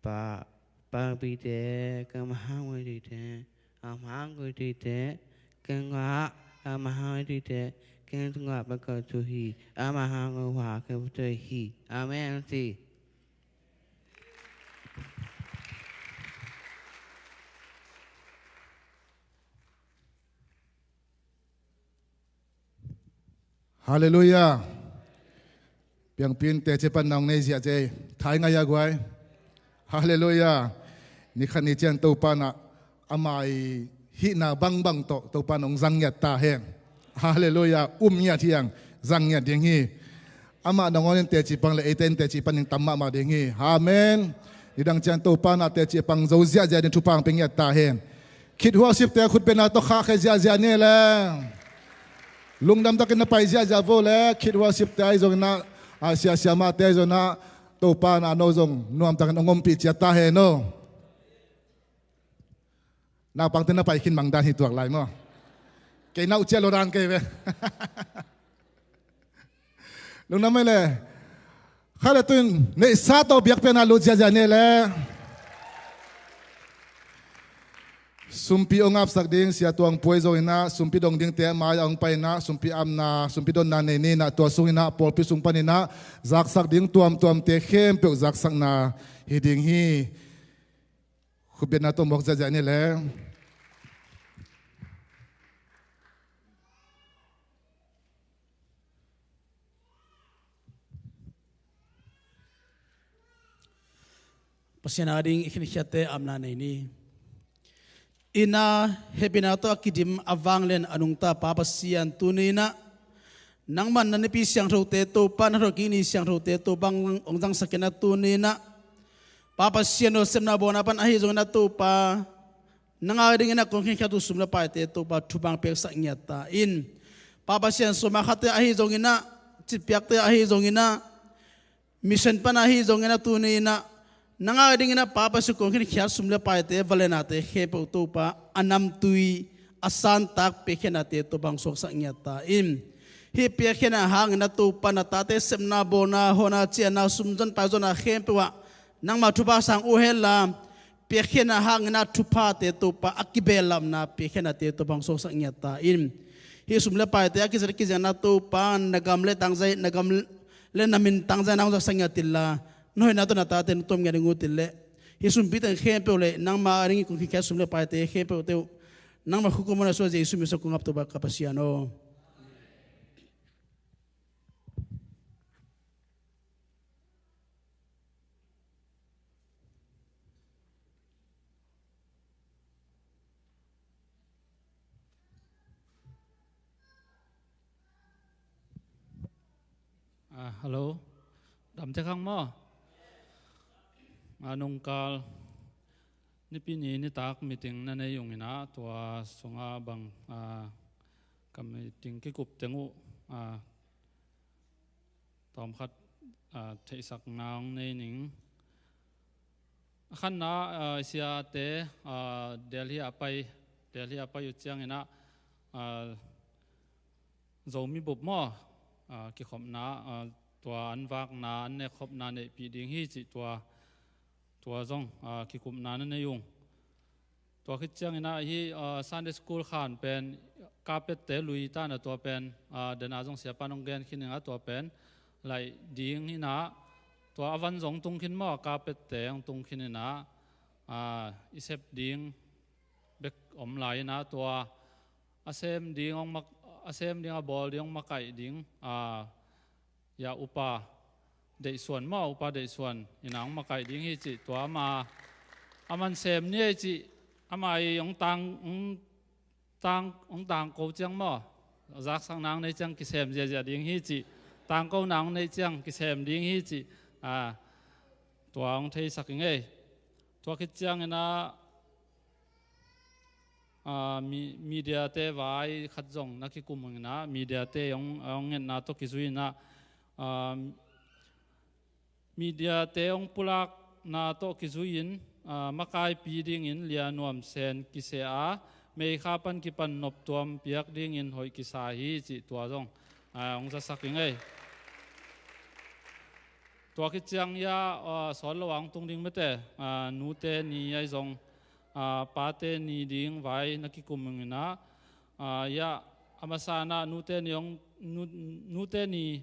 Pa, pa pi te, ka ma hang wei tui te, a ma hang wei tui te, ka nga, a ma hang wei tui te, ka nga pa ka tu hi, a ma hang wei wa ka tu hi. Amen. Si. Halleluiah. Piangpi in teci panna hong nei ziahziah ei. Thai ngai a guai. Halleluiah. Ni khat ni ciang Topa in ah ama i hihna bangbang tawh Topa in hong zang ngiat ta hen. Halleluiah. Um ngiat hiang, zang ngiat ding hi. Amah nangawn in teci pang le eite in teci pan ding tam mahmah ding hi. Amen. Nidang ciang Topa in ah teci pang zo ziahziah ding thupha hong pia ngiat ta hen. Kids Worship te khut bengna tawh khahkhia ziahziah ni le. Lungdam takin na pai ziahziah vo le, Kids Worship te ahi zongin ah, a, sia, siamahte ahi zongin ah, Topa in a no zong nuam takin hong ompih ciat ta hen aw. Naupangte na pai khin mang dan hi tuak lai maw. Kei nau cia lo dan kei ve. Lungdam ei le. Kha le tun neihsa tawh biakpiakna lut ziahziah ni le. Sumpi hong apsak ding Sia Tuang Puai zong in ah, sumpi dong dingte mai a hong pai in ah, sumpi apna, sumpi donna nei ni in ah, tua sung in ah, pawlpi sung pan in ah zaksak ding tuamtuamte khempeuh zaksakna hi ding hi. Khut bengna tawh mawk ziahziah ni le. Pasian a ding i khinkhiatte apna nei ni. Inn ah hehpihna tawh a kidim a vanglian a nungta Pa Pasian, tuni-in ah nangman na nipi siangthote Topa, na thawhkik ni siangthote Topa hong zangsak in ah, tuni-in ah Pa Pasian aw, sepna bawlna pan ahi zongin ah Topa, nang a dingin ah kong khinkhiat uh sum le paite Topa thupha hong piaksak ngiat ta in. Pa Pasian, sawma khatte ahi zongin ah, citpiakte ahi zongin ah, mission pan ahi zongin ah, tuni-in ah nang a dingin ah Pa Pasian kong khinkhiat sum le paite, va le nate khempeuh Topa, a namtui a santak piakkhiatnate Topa hong suaksak ngiat ta in. Hih piakkhiatna hangin ah Topa, na tate sepna bawlna, hawhna ciahna, sum zon pai zonna khempeuh ah nangma thupha sang uh hen la, piakkhiatna hangin ah thuphate Topa, a kibehlapna piakkhiatnate Topa hong suaksak ngiat ta in. Hih sum le paite a kizat a kizianna Topa, na gam le tangzai, na gam le na min tangzai na hong zatsak ngiat inla, na hoihna tawh na tate na tom ngiat ding uh hi leh, hih sumpi teng khempeuh le nangma a dingin kong khinkhiat sum le paite khempeuhte uh nangma khut kumpawh na suah Jesu min suang kong ap, Topa ka Pasian aw. Ah, hello. Dam tek hang maw? Ah, nungkal Nipi ni nitak meeting na nei ung in ah, tua sungah bang, ah, ka meeting kikup teng uh, ah, tawmkhat, ah, theihsakna hong nei ning. A khatna, ah, i siate, ah, Delhi a pai, Delhi a pai uh ciangin ah, ah, Zomi bup maw, ah, kikhopna, ah, tua an vakna, an nekkhopna neihpih ding hi cih tua, tua zong, ah, kikupna na nei ung. Tua khit ciangin ah hih, ah, Sunday school khan pen carpet-te lui ta in ah, tua pen, ah, den a zong siapa in hong gen khin ning ah, tua pen laih ding in ah, tua a van zong tung khin maw, carpet-te hong tung khin in ah, ah, i sep ding bek om lai in ah, tua a sem ding hong mak-, a sem ding, a bawl ding hong makaih ding, ah, ya, Upa Deih Suan maw, Upa Deih Suan in ah hong makaih ding hi cih, tua ama, aman sem ni ei cih, ama i hong tang, hong tang, hong tangko ciang maw, zaksakna hong nei ciang kisem ziahziah ding hi cih, tangkona hong nei ciang kisem ding hi cih, ah, tua hong theisak ing ei. Tua khit ciangin ah, ah, mi-, media-te vai khat zong na kikum ung in ah, media-te hong, hong ngetna tawh kizui in ah, ah, media-te hong pulakna tawh kizui in, ah, makaipi dingin lianuam sen kiseh a, May kha pan kipan noptuam piak dingin hoih kisa hi cih, tua zong, ah, hong zasak ing ei. Tua khit ciang ya, ah, sawt lo a hong tung ding mete, ah, nute ni ahi zong, ah, pate ni ding vai na kikum ung in ah, ah, ya, a masa in ah nute ni hong, nu-, nute ni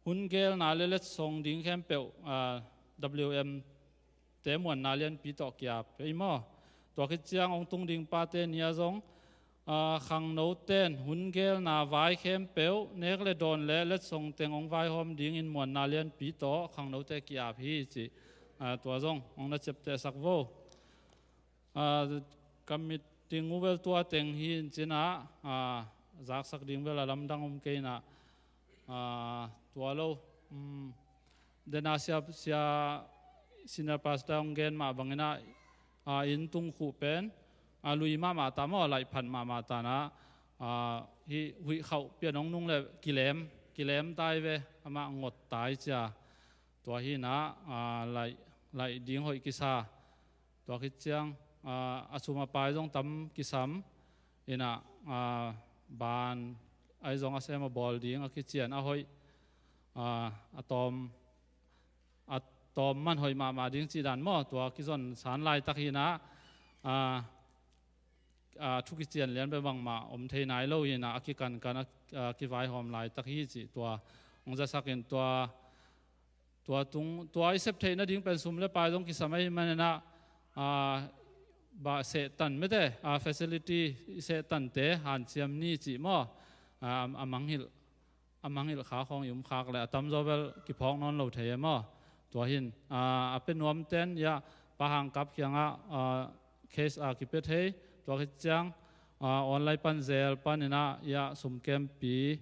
hun gelna le letsong ding khempeuh, ah, W M te muanna lianpi tawh ki-ap hi maw. Tua khit ciang hong tung ding pate ni ah zong, ah, khangnote'n hun gelna vai khempeuh, nek le dawn le letsong teng hong vaihawm dingin muanna lianpi tawh khangnote ki-ap hi cih, ah, tua zong hong na ciaptehsak vo. Ah, ka meeting uh bel tua teng hi in cin ah, ah, zaksak ding bel a lamdang om kei in ah, ah, tua lo, um, den a sia, sia, senior pastor hong gen mah bangin ah, ah, inn tung khuh pen, ah, lui mahmah ta maw, laih phat mahmah ta in ah, ah, hih huih khauh pian hong nung le kilem, kilem ta hi ve, amah ngot ta hi cia. Tua hi in ah, ah, laih, laih ding hoih kisa. Tua khit ciang, ah, a sum a pai zong tam kisam in ah, ah, ban ahi zong a sem a bawl ding, a kician a hoih, ah, a tawm, a tawm man hoih mahmah ding cih dan maw, tua kizonsan laitak hi in ah, ah, ah, thu kician lian bek bangmah om thei nai lo hi in ah, a kikankan, a, a kivaihawm laitak hi cih tua hong zasak in, tua, tua tung, tua i sep theih nading pen sum le pai zong kisam ahih manin ah, ah, bah sehtan mete, ah, facility i sehtante hanciam ni cih maw, ah, a mangngilh, a mangngilh kha khawng i um khak leh a tamzaw bel kiphawk nawn lo thei e maw. Tua hin, ah, a pia nuam ten, ya, Pa Hang Kap kiangah, ah, case a kipia thei, tua khit ciang, ah, online pan zel panin ah, ya, sumkempi,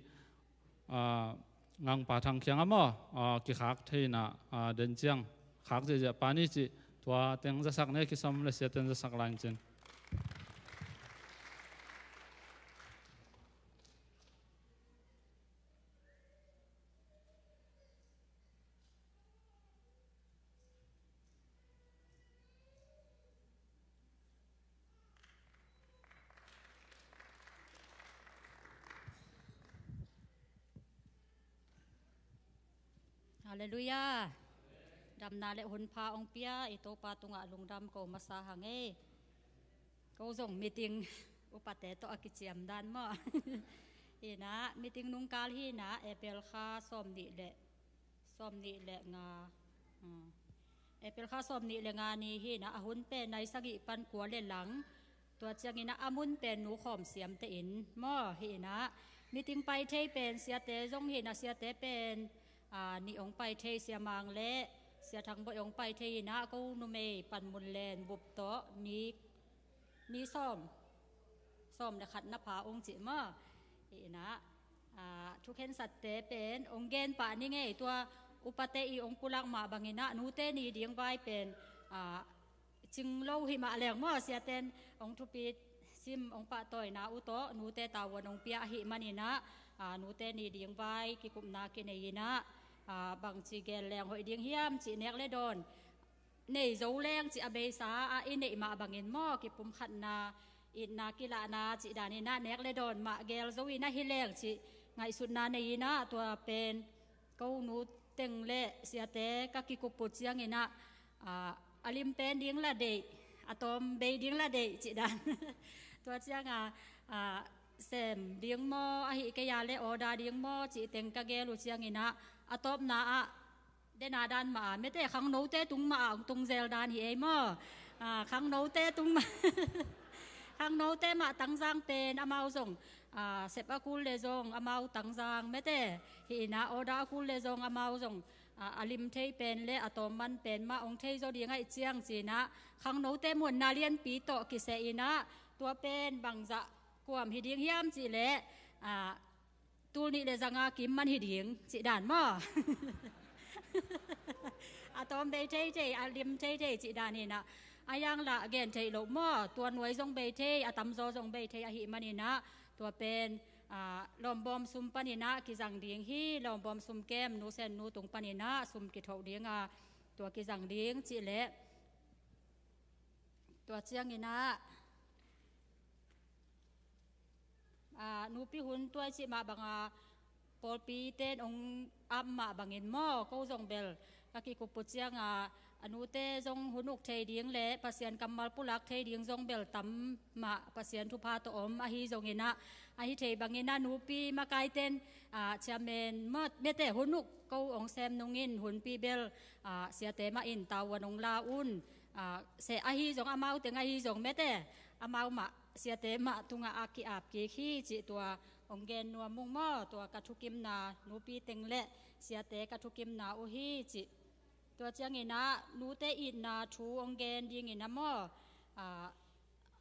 ah, Ngangpa Thang kiangah maw, ah, kikhak thei in ah, ah, den ciang khak ziahziah pa ni cih, tua teng zasak ni, kisam le sia ten zasak lai cin. Halleluiah. Damna le hunpha hong pia i Topa tungah lungdam ko masa hang ei. Ko zong meeting upate tawh a kiciam dan maw? Hi in ah, meeting nungkal hi in ah, April kha sawmnih le, sawmnih le nga, ah, April kha sawmnih le nga ni hi in ah, a hun pen nai sagih pan kua le lang. Tua ciangin ah, a mun pen Nu Khawm Siam te inn maw? Hi in ah, meeting pai thei pen siate zong hi in ah, siate pen, ah, nih hong pai thei, Sia Mang le Sia Thang Bawi hong pai thei in ah, ko numei Pan Mun Len Bup tawh ni, ni sawm, sawm le khat na pha ung cih maw? Hi in ah, ah, thu khensatte pen hong gen pah ning ei, tua upate i hong pulak mah bangin ah, nute ni ding vai pen, ah, cing lo hi mah leng maw, siaten hong thupi sim, hong pahtawina uh tawh nute tavuan hong pia ahih manin ah, ah, nute ni ding vai kikupna kinei in ah, ah, bangci gen leng hoih ding hiam cih nek le dawn nei zo leng cih a beisa ah i neih mah bangin maw, kipumkhatna, itna, kilahna cih dan in ah nek le dawn mah gel zo in ah hi leng cih ngaihsutna nei in ah, tua pen ko nu teng le siate ka kikup uh ciangin ah, ah, a lim pen ding la deih, a tawm bei ding la deih cih dan. Tua ciang a, ah, sem ding maw, ahi kei a le order ding maw cih teng ka gel uh ciangin ah, a tawpna ah dena dan mah a, mete khangnote tung mah a hong tung zel dan hi ei maw? Ah, khangnote tung mah, khangnote mah tangzang pen amau zong, ah, sep a kul le zong amau tangzang, mete hi in ah, order a kul le zong amau zong, ah, a lim thei pen le a tawm man pen mah hong thei zaw ding ahih ciang ci in ah, khangnote muanna lianpi tawh kiseh in ah, tua pen bangzah kuam hi ding hiam cih leh, ah, tul nih le zanga kim man hi ding cih dan maw? A tawm bei thei thei, a lim thei thei cih dan hi in ah, a yang lah gen theih loh maw? Tua nuai zong bei thei, a tamzaw zong bei thei ahih manin ah, tua pen, ah, lawmbawm sum panin ah kizang ding hi, lawmbawm sum kem, Nu Sen Nu tung panin ah sum kithoh ding a, tua kizang ding cih leh, tua ciangin ah, ah, nupi hun tuai cih mah bang a, pawlpi ten hong ap mah bangin maw, ko zong bel ka kikup uh ciang a, a nute zong hun uk thei ding le Pasian kammal pulak thei ding zong bel tam mah, Pasian thupha tawh om ahi zongin ah, ahi thei bangin ah nupi makai ten, ah, chairman maw, mete hun uk ko hong sem nungin hunpi bel, ah, siate mah in tavuan hong la un, ah, seh ahi zong, amau teng ahi zong, mete amau mah siate mah tungah a ki-ap kik hi cih tua hong gen nuam ung maw? Tua ka thukimna, nupi teng le siate ka thukimna uh hi cih. Tua ciangin ah nute itna thu hong gen dingin ah maw, ah,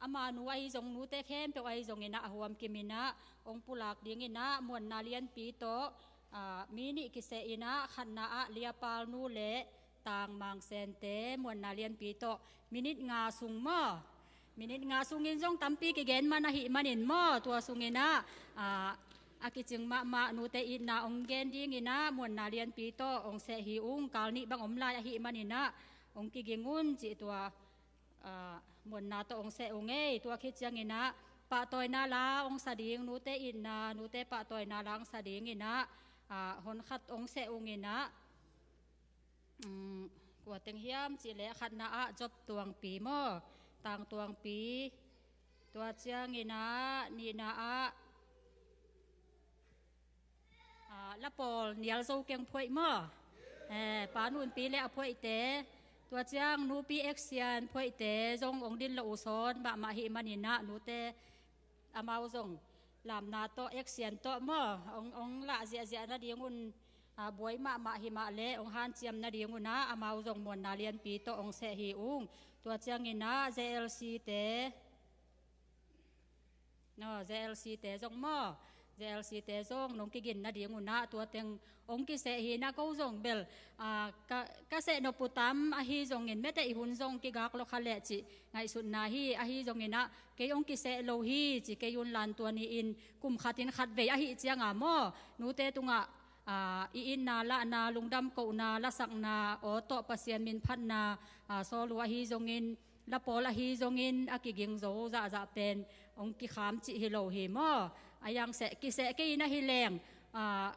ama nu ahi zong, nute khempeuh ahi zongin ah a huam kimin ah hong pulak dingin ah muanna lianpi tawh, ah, mi nih kiseh in ah, khatna ah Liapal nu le Tang Mang Sente muanna lianpi tawh minit nga sung maw? Minit nga sungin zong tampi kigen man ahih manin maw, tua sungin ah, ah, a kicing mahmah nute itna hong gen dingin ah muanna lianpi tawh hong seh hi ung, kal nih bang om lai ahih manin ah hong kiging un cih tua, ah, muanna tawh hong seh ung ei. Tua khit ciangin ah pahtawina la hong sa ding, nute itna, nute pahtawina la hong sa dingin ah, ah, hon khat hong seh ungin ah, um, kua teng hiam cih leh khatna ah Job Tuangpi maw, Tang Tuangpi, tua ciangin ah nihna ah, ah, Lapawl Nial Zo Keng Phuaih maw, eh, Pa Nunpi le a phuaihte, tua ciang nupi Eksian phuaihte zong hong din lo uh sawn mahmah ahih manin ah nute amau zong lamna tawh, Eksian tawh maw, hong, hong lah ziahziah nading un, A buai mahmah himah leh hong hanciam nading unah amau zong muanna lianpi tawh hong seh hi ung. Tua cianginah J L C te, no, J L C te zong maw, J L C te zong nong kigin nading unah tua teng hong kiseh hi. Na ko zong bel, a, ka, ka seh nop uh tam ahi zongin, mete i hun zong kigak lo kha leh cih ngaihsutna hi. Ahi zonginah kei hong kiseh lo hi ci kei un lan, tua ni-in kum khatin khatvei ahi cianga maw, nute tungah, a, i itna lahna, lungdam kohna, lasakna, aw tawh Pasian min phatna, a, sawl uh ahi zongin, la pawl ahi zongin a kiging zo zahzah pen hong kikham cih hi lo hi maw. A yang seh, kiseh kei in ahi leng, a,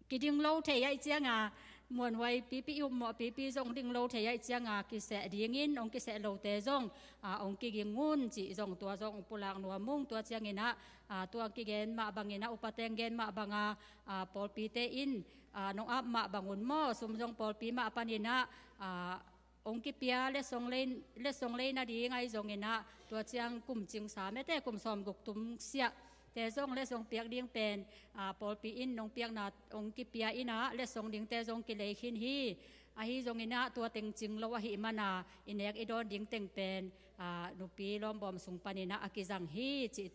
kiding lo thei ahi cianga, muanhuai pipi, i upmawh pipi zong ding lo thei ahi cianga, kiseh dingin hong kiseh lote zong, a, hong kiging un cih zong tua zong hong pulak nuam ung. Tua cianginah, a, tua kigen mah banginah, upa teng gen mah banga, a, pawlpite in, a, nong ap mah bangun maw, sum zong pawlpi mah paninah, a, hong kipia, letsong lei, letsong lei nading ahi zonginah, tua ciang kum cingsa mete, kum sawmguk tum siahte zong letsong piak ding pen, a, pawlpi in nong piakna hong kipia inah, letsong dingte zong kilei khin hi. Ahi zonginah tua teng cing lo ahih mana i nek i dawn ding teng pen, a, nupi lawmbawm sung paninah a kizang hi cih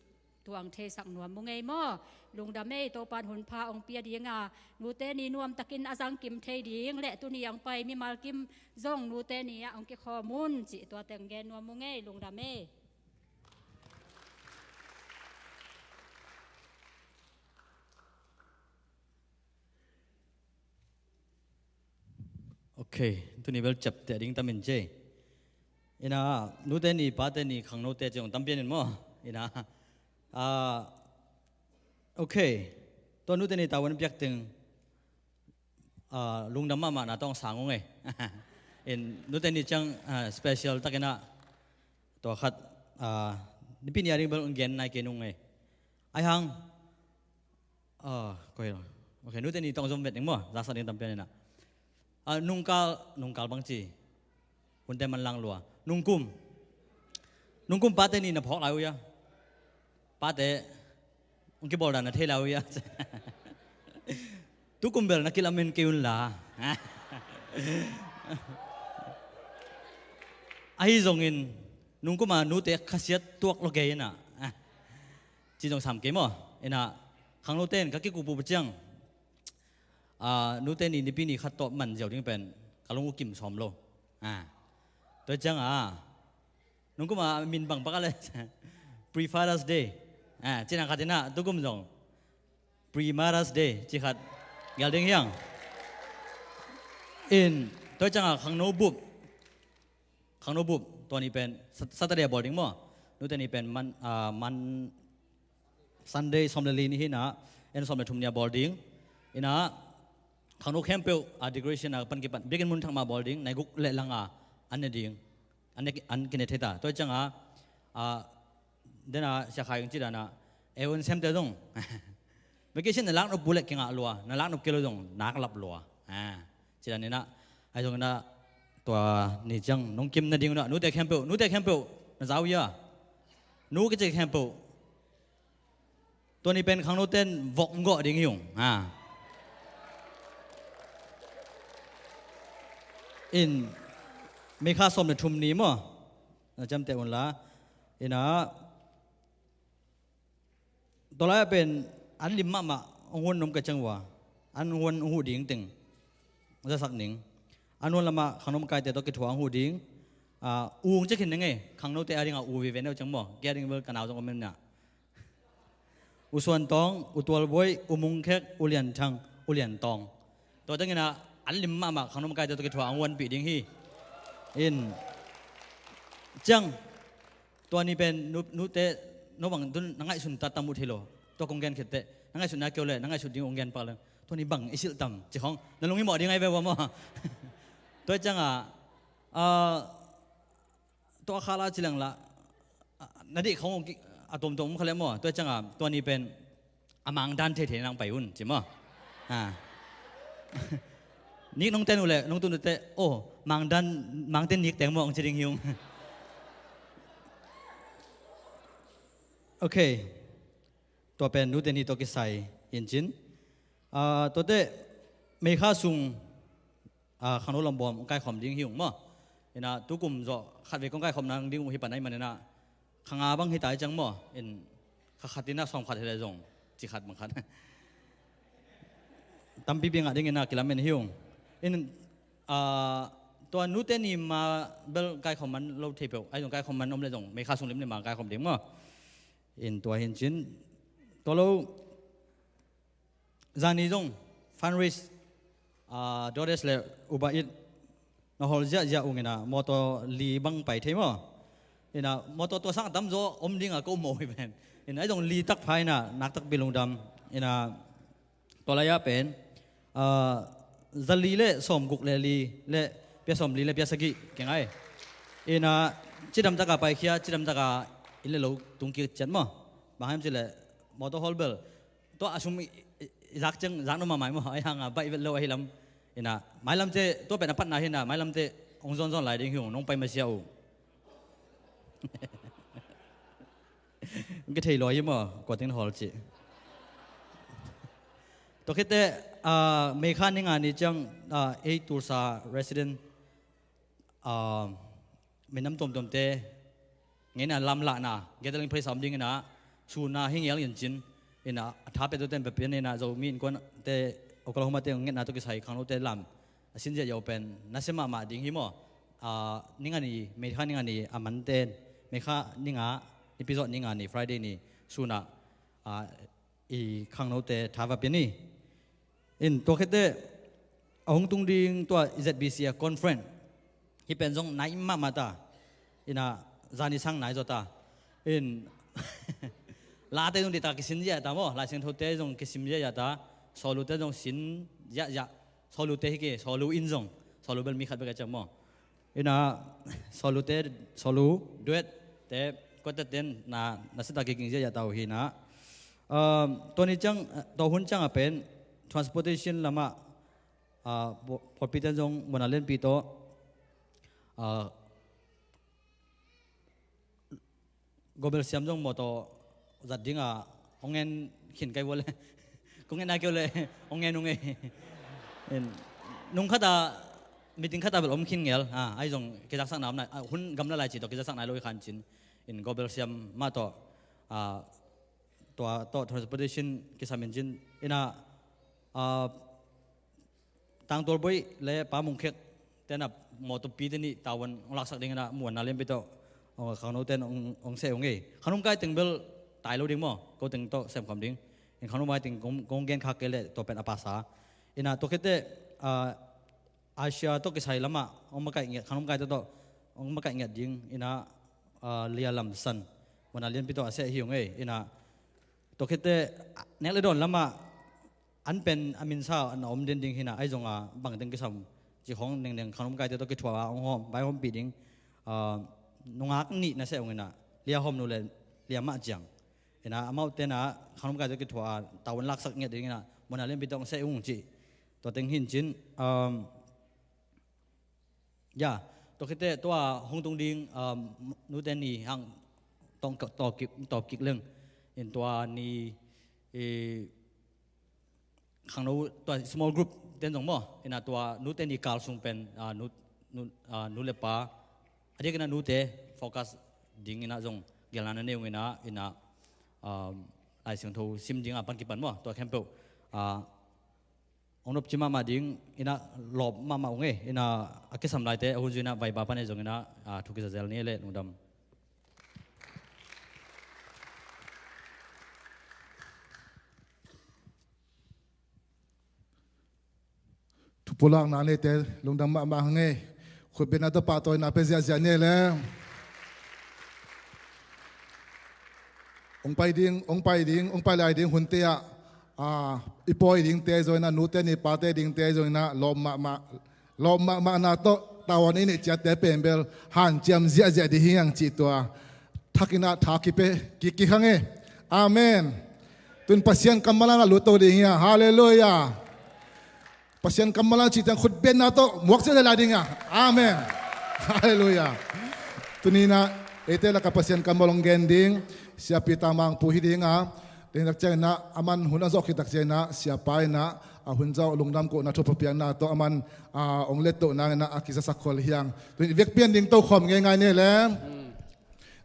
tuang theisak nuam ung ei maw. Lungdam ei, Topan hun pha hong pia dinga, nute ni nuamtakin a zangkim thei ding leh tuni hong pai mimal kim zong nute ni ah hong kikhawm un cih tua teng gen nuam ung ei. Lungdam ei. Ok, tuni bel ciapteh ding tamin ci. Ina, nute ni, pate ni, khangnote ci hong tampian in maw. Ina, ah, ok, tua nute ni tavuan piak teng, ah, lungdam mahmah na tawng sang ung ei. In, nute ni ciang, ah, special takinah tua khat, ah, nipi ni a ding bel hong gen nai kei nung ei. Ai hang, ah, koi lo. Ok, nute ni tawng zom vet ding maw, zaksak ding tampian inah. Ah, nungkal, nungkal bang ci. Hunte manlang lua. Nungkum. Nungkum pate ni na phawk lai uh ia. Pate, hong kibawl dan na thei lai uh ia. Tukum bel na kilamen kei un la. Ahi zongin, nungkuma nute khasiat tuak lo kei inah. Ci zong sam kei maw. Inah, khangnote in ka kikup uh ciang, ah, nute ni nipi ni khat tawh man ziau ding pen ka lung uh kim sawm lo. Ah. Tua ciang a, nungkuma min bang pak a le, Pre-Father's Day. Ah, ci nang khat inah, tukum zong Pre-Mother's Day ci khat gial ding hiang. In, tua ciang a khangno bup, khangno bup, tua ni pen Sat-, Saturday a bawl ding maw. Nute ni pen man, ah, man, Sunday sawm le li ni hi inah, en sawm le thum ni a bawl ding. Inah, khangno khempeuh, ah, decoration a pan kipan, biakinn mun thak mah bawl ding, nai guk le lang a an ne ding. An ne, an kine thei ta. Tua ciang a, ah, dena Sia Khai Ing ci dan a, e un semte zong. Vacation na lak nop uh leh kingah lua, na lak nop kei lo zong nak lap lua. Ah, ci dan inah, ahi zonginah, tua ni ciang nong kim nading unah, nute khempeuh, nute khempeuh na za uh ia. Nu kici khempeuh, tua ni pen khangnote in vok hong gawh ding hi ung. Ha. In, May kha sawm le thum ni maw, na ciamteh un la. Inah, tua lai-ah pen an lim mahmah hong huan nuam ka ciang uh a, an huan hong huh ding teng zasak ning. An huan lamah khangno makaite tawh kithuah hong huh ding. Ah, u hong ci khin ning ei, khangnote a dingah u vive neu ciang maw, kei a ding bel ka nau zong om in ah. U Suan Tawng, U Tual Buai, U Mung Khek, U Lian Thang, U Lian Tawng. Tua ciangin ah an lim mahmah khangno makaite tawh kithuah hong huanpih ding hi. In, ciang, tua ni pen nu, nute, no bang tun na ngaihsun ta tam uh thei lo. Tua kong gen khit teh na ngaihsutna kei uh leh na ngaihsut ding uh kong gen pak leng, tua ni bang i silh tam ci khawng na lunghimawh ding ahi ve ua maw. Tua ciangah, ah, tua kha la ci leng la, ah, na deih khawng a tuamtuam om kha leh maw. Tua ciangah tua ni pen a mangdan theithei nang pai un ci maw. Ah. Nik nong ten uh leh nong tun uh teh, oh, mangdan, mangte nik teng maw hong ci ding hi ung. Ok. Tua pen nute ni tawh kisai in cin. Ah, tuate, Meikha sung, ah, khangno lawmbawm kaikhawm ding hi ung maw. Ina tukum zawh khatvei kong kaikhawm nang ding uh hi pan ahih maninah kha nga bang hi tai ciang maw. In kha khat inah sawm khat hi le zong ci khat bang khat tampipi ngah dingin a kilamen hi ung. In, ah, tua nute ni ma bel kaikhawm man lo thei peuh, ahi zong kaikhawm man om le zong Meikha sung lim ni ma kaikhawm ding maw. In tua hin cin tua lo zani zong fundraise, ah, Dores le Uber Eats na hawl ziahziah ung ina motor li bang pai thei maw. Ina motor tua sang a tamzaw om dinga ko maw hi pen. Ina ahi zong li tak pha ina nak takpi lungdam. Ina tua lai-a pen, ah, za li le sawm guk le li le pia sawm li le pia sagih kei ngai. Ina cidam taka paikhia, cidam taka inn le lo tung kik ciat maw. Bang hiam cileh motor hawl bel tua a sum i, i, i zak ciang zak nop mahmah hi maw. Ahi hanga baih vet lo ahi lam. Ina mailamte tua pen a patna hi ina mailamte hong zawnzawn lai ding hi ung, nong pai masia uh. Hong kithei lawi hi maw, kua teng na hawl cih. Tua khitteh, ah, Meikha ni nga ni ciang, ah, ei Tulsa resident, ah, minam tuamtuamte ngeina lamlahna gathering place a om ding ina suna hi ngial in cin ina a tha pia tuate in pia pian ina Zomi innkuante Oklahoma te ngetna tawh kisai khangnote lam a sin ziahziah uh pen nasia mahmah ding hi maw. Ah, ni nga ni, Meikha ni nga ni a manten, Meikha ni nga, nipi zawh ni nga ni, Friday ni suna, ah, i khangnote tha va pia ni. In tua khitteh a hong tung ding tua Z B C a conference hi pen zong nai mahmah ta. Ina zani sang nai zaw ta. In late zong dita kisin ziahziah ta maw, Lai Siangthote zong kisim ziahziah ta, sawlute zong sin ziahziah. Sawlute hi kei, sawlu in zong, sawlu bel mi khat bek a ciam maw. Ina sawlute, sawlu duette, kuatetten na, na sita kiging ziahziah ta uh hi ina. Um, tua ni ciang, tua hun ciang a pen transportation lamah, ah, pawlpite zong muna lianpi tawh, ah, Gobel siam zong mawtaw zat dinga hong ngen khin kai vua le. Kong ngen a keu le hong ngen ung ei. Nung khata meeting khata bel om khin ngel a, ahi zong kizaksakna om nai, hun gamla lai ci tawh kizaksakna lo i khan cin. In Gobel siam mah tawh, ah, tua tawh transportation kisam in cin ina, ah, Tangtual Boih le Pa Mung Khek tena mawtaw pite nih tavuan hong laksak ding ina muanna lianpi tawh khangno ten hong seh ung ei. Khanum kai teng bel tai lo ding maw, ko teng tawh semkhawm ding. In khanum kai teng kong gen khak kei le tua pen a pasa. Ina tua khitteh, ah, Asia tawh kisai lamah hong makaih ngiat, khanum kai tawh hong makaih ngiat ding ina, ah, Lia Lam San muanna lianpi tawh a seh hi ung ei. Ina tua khitteh nek le dawn lamah an pen a minsa na om den ding hi ina, ahi zonga bangteng kisam cih khawng nengneng khanum kaite tawh kithuah a hong hawm, vai hawmpih ding, ah, nungak nih na seh ung ina, Lia Hawmnu le Lia Mah Ciang. Ina amau tena khanum kaite tawh kithuah a tavuan laksak ngiat ding ina muanna lianpi tawh hong seh ung cih. Tua teng hin cin, um, ya, tua khitteh tua hong tung ding, um, nute ni hang tawh, tawh kik, tawh kik leng. In tua ni, eh, khangno tua small group ten zong maw. Ina tua nute ni kal sung pen, ah, nu, nu, ah, nu le pa a diak ina nute focus ding ina zong gelna na nei ung ina, ina, um, Lai Siangtho sim dinga pan kipan maw. Tua khempeuh, ah, hong nopci mahmah ding ina lawp mahmah ung ei. Ina a kisam laite a hun zui ina vaiba pan ei zong ina, ah, thu kizazel ni le lungdam. Thupulakna neite lungdam mahmah hang ei. Khutbetna tawh pahtawina pia ziahziah ni le. Hong pai ding, hong pai ding, hong pai lai ding hunte ah, ah, i pawi dingte zong ina, nute ni pate dingte zong ina, lawp mahmah, lawp mahmahna tawh tavuan i neih ciatte pen bel hanciam ziahziah ding hi hang cih tua thak ina tha kipia kik kik hang ei. Amen. Tun Pasian kammal ah na lut to ding hi a. Halleluiah. Pasian kammal a cih ciang khutbetna tawh muak ciat lai ding a. Amen. Halleluiah. Tuni ina eite lakah Pasian kammal hong gen ding Sia Peter Mangpu hi ding a, ding tak ciang ina aman hun a zawh khit tak ciang ina siapa ina a hun zawh lungdam kohna thupha piakna tawh a man, a, ong let toh nangin ah a kizasak khol hi hang. Tuni vekpi-in ding tokhom ngeingai ni le.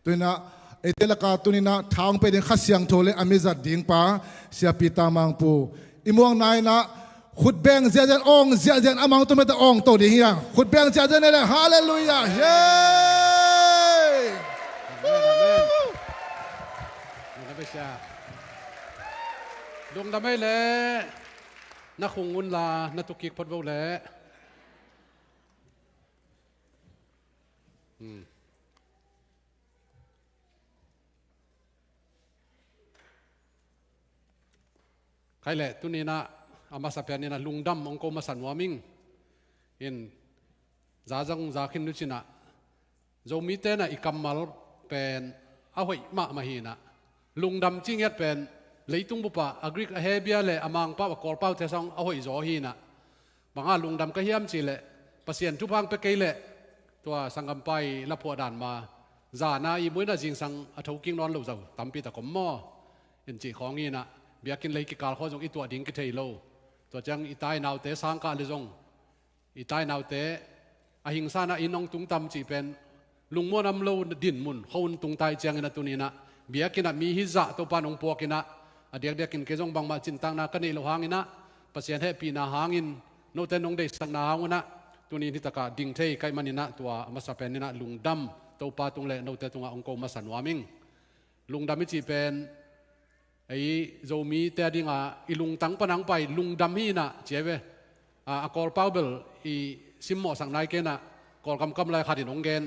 Tuni-in ah eite laka tuni-in ah tha ong pia ding Kha Siangtho le a mizat ding pa Sia Peter Mangpu. I muang nai-in ah khutbeng ziahziah, awng ziahziah, amau tung mete awng to ding hi hang. Khutbeng ziahziah ni le. Halleluiah. Hey! Amen, amen. Lungdam ei le. Na khung un la, na tuk kik phot vo le. Hmm. Khai le, tuni-in ah a masa pen in ah lungdam ong ko masa nuam ing. In, za zong za khin nu ci-in ah, Zomite in ah i kammal pen a hoih mahmah hi-in ah, lungdam ci ngiat pen leitung bup ah a Greek, a Hebrew le a Mangpau, a Kawlpau te sawng a hoih zaw hi-in ah, bang a lungdam ka hiam cih leh, Pasian thupha ong pia kei leh tua sanggampa i laphuah dan mah zan a ihmu in ah zingsang a thokik nawn lo zong tampi tak om maw? In cih khawng hi-in ah, biakinn le kikal khawng zong i tuah ding kithei lo. Tua ciang i tai naute sang kah le zong, i tai naute a hingsa in ah inn ong tung tam cih pen lungmuan om lo dinmun khawng tung ta ahih ciangin ah tuni-in ah biakinn ah mi hi zah Topa'n ong puak in ah, a diakdiakin kei zong bangmah cintakna ka neih loh hangin ah, Pasian hehpihna hangin, note nong deihsakna hang un ah, tuni-in hi tak ah ding thei ka hih manin ah tua a masa pen in ah lungdam Topa tung le note tungah ong ko masa nuam ing. Lungdam i cih pen ei Zomite a ding a i lungtang pan a ong pai lungdam hi-in ah ci hi ve. A, a Kawlpau bel i simmawhsak nai kei in ah, Kawlgam kam lai khat in ong gen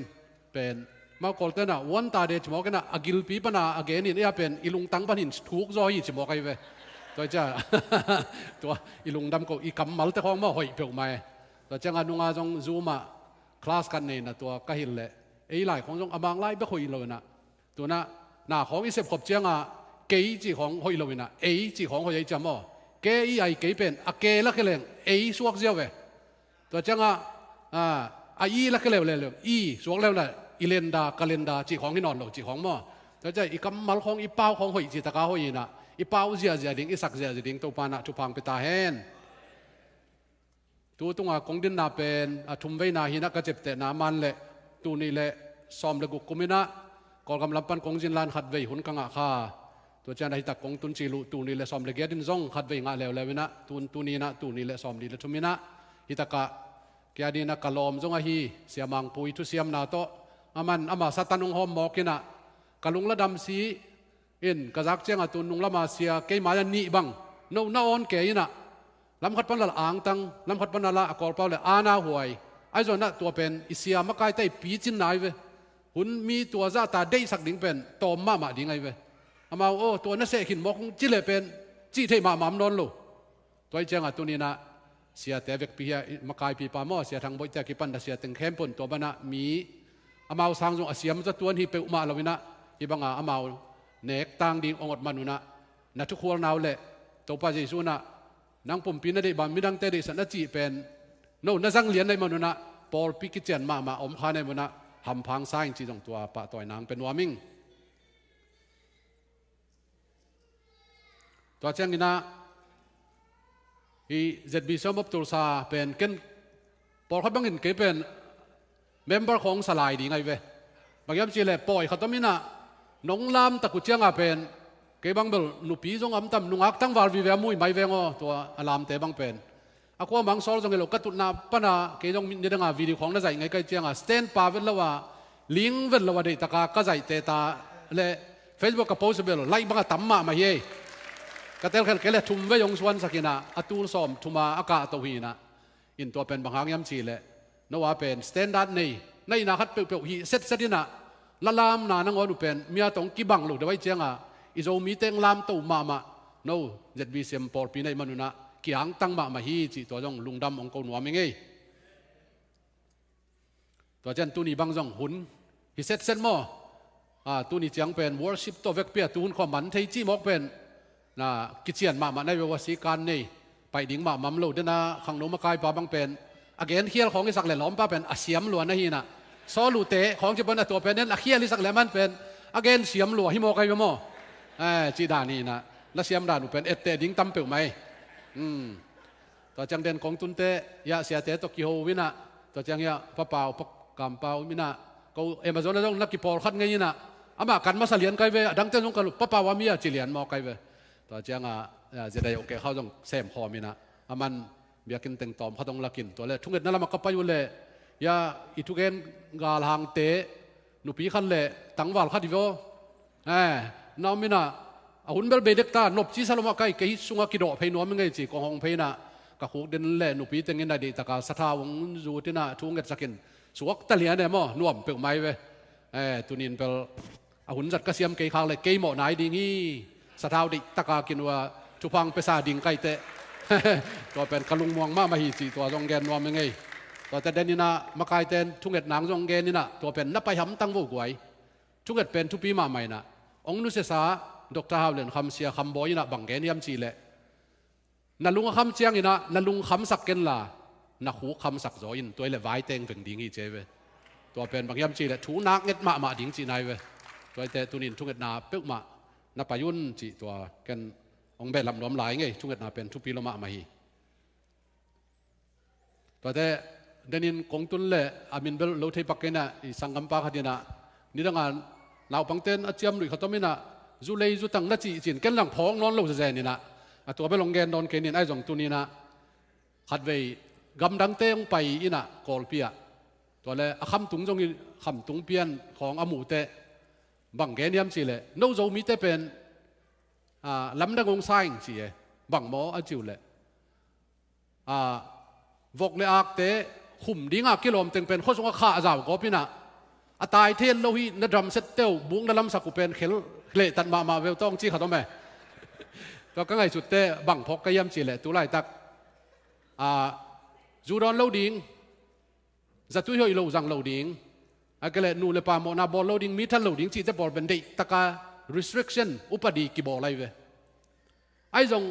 pen, amau Kawlte in ah uan ta de ci mawk in ah, a gilpi pan a a gen in, ei a pen i lungtang pan in thuk zaw hi ci mawk ahi ve. Tua hi ciang tua i lungdam ko, i kammalte khawng maw hoih peuhmah e. Tua ciang a nung a zong Zoom ah class khat nei in ah tua ka hilh leh, ei lai khawng zong a Mang lai bek hoih lo in ah, tu-in ah na khawng i sepkhop ciang a kei cih khawng hoih lo in ah ei cih khawng hoih ahi ciang maw? K E I kei pen a ke la khia leng ei suak ziau ve. Tua ciang a, a, a i la khia leuleu, i suak leuleu, i lenda, ka lenda cih khawng hi nawn lo cih khawng maw? Tua ciang i kammal khawng, i pau khawng hoih cih tak a hoih in ah, i pau ziahziah ding, i sak ziahziah ding Topa'n ah thupha ong pia ta hen. Tu tung a kong dinna pen a thumveina hi-in ah, ka ciaptehna man leh tul nih le sawm le guk kum in ah Kawlgam lam pan kong zin lan khatvei hun ka ngah kha. Tua ciang a hi tak kong tun cil uh tul nih le sawm le giat in zong khatvei ngah leuleu in ah, tun, tuni-in ah tul nih le sawmnih le thum in ah, hi tak ah kei a ding in ah ka lawm zong ahi Sia Mangpu i thusiamna tawh, aman ama Satan ong hawm mawk in ah, ka lung la dam si in, ka zak ciang a tun nung lam a sia kei mai-ah nih bang, no na awn kei in ah, lam khat pan la angtang, lam khat pan la a Kawlpau le ana huai. Ahi zongin ah tua pen i sia makaite i picinna ahi ve. Hun mi tua zahta deihsak ding pen tawm mahmah ding ahi ve. Amau, aw, tua na seh khin mawk ung ci leh pen cih theih mahmah om nawn lo. Tua ahih ciang a tuni-in ah siate vekpi hi a, i makaipipa maw, Sia Thang Boihte a kipan a sia teng khempeuh in tua bang ah mi, amau sang zong a siam zatuan hi peuhmah lo in ah, hih bang a amau nek tang ding ong ot man un ah, na thukhualna uh leh Topa Jesu in ah nang pumpi na deih bang midangte deihsak na cih pen, no na zang lian na hih man un ah, pawlpi kician mahmah om kha na hih man un ah, hampha ong sa ing cih zong tua pahtawina ong pia nuam ing. Tua ciangin ah hih Z B C Home of Tulsa pen ken pawlkhat bangin kei pen member khawng sa lai ding ahi ve. Bang hiam cih leh pawi khat om in ah, nong lamtak uh ciang a pen, kei bang bel nupi zong a om tam, nungak tangval vive a mu hi mai veng aw, tua a lamte bang pen. A kua mah ong sawl zong hi lo, ka tutna pan a kei zong nidang a video khawng na zaih ngei ka hih ciang a, stand pa vet lo a, ling vet lo a, deihtak a ka zaihte ta le Facebook ka post bel like bang a tam mahmah hi ei. Ka telkhial kei leh thumvei ong suansak in ah, a tul sawmthum a a kahto hi in ah. In tua pen bang hang hiam cih leh, no a pen standard nei, na hihna khat peuhpeuh hih setset in ah, na lamna nangawn uh pen mi a tawh ong kibang lo deuh ahih ciang a, i Zomite ong lamto mahmah, no, Z B C M pawlpi na hih man un ah kiangtang mahmah hi cih tua zong lungdam ong ko nuam ing ei. Tua ciang tuni bang zong hun hi setset maw? A, tuni ciang pen worship tawh vekpi a tu hun khawng man thei cih mawk pen, na, kician mahmah na hi ve. Ua si kan nei, pai ding mahmah om lo, den a khangno makaipa bang pen a genkhial khawng i sak leh lawmpa pen a siam lua na hi in ah, sawl uh teh khawng ci pan a, tua pen en a khial i sak leh a man pen a gen siam lua hi mawk ahi ve maw? Eh, cih dan hi in ah, na siam dan uh pen etteh ding tam peuhmah ei. Hmm. Tua ciang den kong tunte, ya, siate tawh kiho inah, tua ciang ya, Pa Pau, Pa Kam Pau inah, ko Amazon ah zong na kipawl khat ngei inah, amah kan masa lian kai ve, a dangte zong ka lup, Pa Pau a mi a ci lian maw kai ve. Tua ciang a, ya, Zedai Oke Khau zong sem khawm inah, aman biakinn teng tawm khat hong lakin, tua le thungetna lamah ka pai uh leh, ya, i thugen galhangte, nupi khat le tangval khat hi vaw. Eh, na om inah, a hun bel bei dek ta, nopci sa lomah kai, kei sungah kidawh phei nuam i ngei ci, kong hong phei inah, ka khuk den le nupi teng inah deih taka sathau hong zut inah thu ngetsakin, suakta lian e maw, nuam peuhmah hi ve. Eh, tunin bel a hun zat ka siam kei khak le kei mawh nai ding hi. Sathau deih taka kinua thupha hong piasa ding kaiteh. Tua pen ka lungmuang mahmah hi cih tua zong gen nuam i ngei. Tuate den inah makaite in thungetna hong zong gen inah, tua pen na pai hamtang vo guai. Thunget pen thupi mahmah inah, hong nusiasa Doctor Hau Lian Kham, Sia Kham Bawi inah bang gen hiam cih leh, na lung a kham ciang inah na lung khamsak kenla, na khuk khamsak zaw in, tua hi leh vai teng veng ding hi ci hi ve. Tua pen bang hiam cih leh thu nak nget mahmah ding cihna hi ve. Tua hi teh tunin thungetna peuhmah na pai un cih tua ken hong behlap nuam lai ngei, thungetna pen thupi lua mahmah hi. Tuate denin kong tun le a min bel lo thei pak kei inah, i sanggampa khat inah, nidanga naupangte in a ciamnuih khat om inah, zu lei zu tang na cih cin ken lang phawng nawn lo zezen inah, a tua bel hong gen nawn kei nin, ahi zong tuni inah khatvei gamdangte hong pai inah Kawlpi ah, tua le a khamtung zong i khamtung pian khawng a muh teh, bang gen hiam cih leh, no Zomite pen, ah, lamdang hong sa ing ci e. Bang maw a ci uh leh, ah, vok le akte khum dinga kilawm teng pen khuasung a khah zau gawp inah, a tai thei lo hi, na drum set teuh buk na lamsak uh pen khel lehtat mahmah veu tawh hong ci khat om e. Tua ka ngaihsut teh bang phawk ka hiam cih leh, tu laitak, ah, zu dawn lo ding, zatui hoih lo zang lo ding, a kei leh nu le pa mawhna bawl lo ding, mi that lo ding cihte pawl pen deih taka restriction, upadi kibawl ahi ve. Ahi zong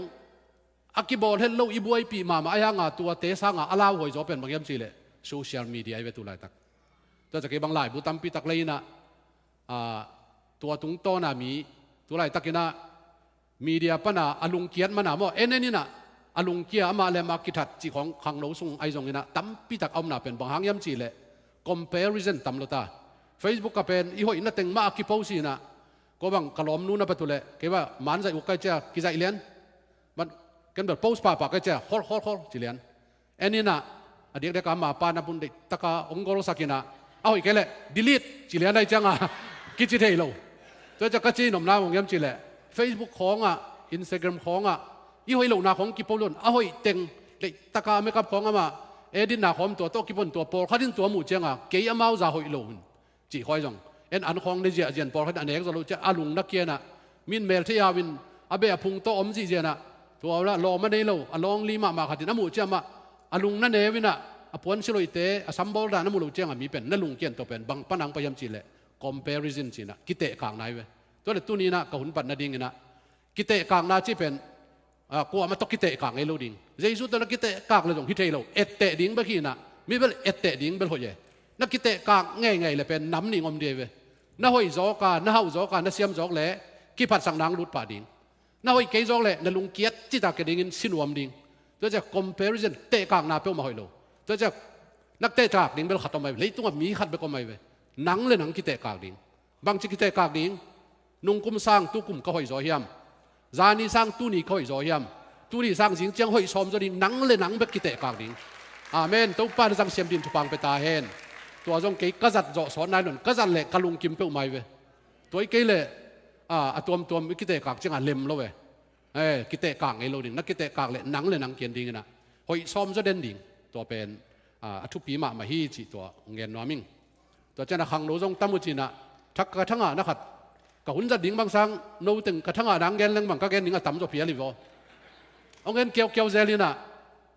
a kibawl het lo i buaipih mahmah ahi hanga tuate sanga a lauhuai zaw pen bang hiam cih leh social media ahi ve tu laitak. Tua ciang kei bang laibu tampi tak lei inah, ah, tua tungtawna mi tu laitak inah media pana a lungkiat mana maw, en en inah a lungkia, amah le amah kithat cih khawng khangno sung ahi zong inah tampi tak a omna pen bang hang hiam cih leh comparison tam lua ta. Facebook ah pen i hoihna teng mah a kipost inah, ko bang ka lawmnu na pat uh leh kei bah manzaih uk kai cia kizaih lian. Ken bel post pahpah kai cia khol khol khol ci lian. En inah, a diakdiak a mapa na bun deih taka hong golsak inah, a hoih kei leh delete ci lian ahi cianga kici thei lo. Tua ciang ka ci nopna bang hiam cih leh, Facebook khawngah, Instagram khawngah i hoih lohna khawng kipost lo in, a hoih teng deih taka makeup khawng amah editna khawng tua tawh kipost in, tua pawlkhat in tua muh cianga kei amau zah hoih lo in cih khawng ahi zong, en an khawng ne ziahziah in pawlkhat in a nek zaw lo ciang a lung na kia inah, min mel thei hau in a beh a phung tawh om zihziah inah, tua uh lah lawm a nei lo, a lawng li mahmah khat in a muh ciang mah a lung na neu inah, a puansilh hoihte, a sambawl dan a muh loh cianga mi pen na lungkia in, tua pen bang pana hong pai hiam cih leh comparison ci inah, kitehkakna hi ve. Tua le tuni inah ka hun pat nading inah, kitehkakna cih pen, ah, kuamah tawh kitehkak ngei lo ding. Jesu tawh na kitehkak le zong hi thei lo. Etteh ding bek hi inah, mi bel etteh ding bel hoih e. Na kitehkak ngeingei le pen nam nih hong om ding hi ve. Na hoih zawk a, na hauh zawk a, na siam zawk leh kiphatsakna hong lut pah ding. Na hoih kei zawk leh na lungkiat cita kia dingin si nuam ding. Tua ciang comparison, tehkakna peuhmah hoih lo. Tua ciang na tehkak ding bel khat om ahi ve. Leitungah mi khat bek om ahi ve. Nang le nang kitehkak ding. Bangci kitehkak ding? Nungkum sang tukum ka hoih zaw hiam? Zani sang tuni ka hoih zaw hiam? Tuni sang zing ciang hoih sawm zaw ding, nang le nang bek kitehkak ding. Amen. Topa na zangsiam din thupha hong pia ta hen. Tua zong kei ka zat zawh sawt nai lo in, ka zat leh ka lungkim peuhmah hi ve. Tua hi kei leh, a, a tuamtuam i kitehkak ciangah lem lo ve. Eh, kitehkak ngei lo ding, na kitehkak leh nang le nang kian ding inah hoih sawm zaw den ding. Tua pen, ah, a thupi mahmah hi cih tua hong gen nuam ing. Tua ciangah khangno zong tam uh ci inah, thak ka thangahna khat, ka hun zat ding bang sang no teng ka thangahna hong gen leng bang ka gen ding a tam zaw phial hi vaw. Hong gen kiaukiau zel inah,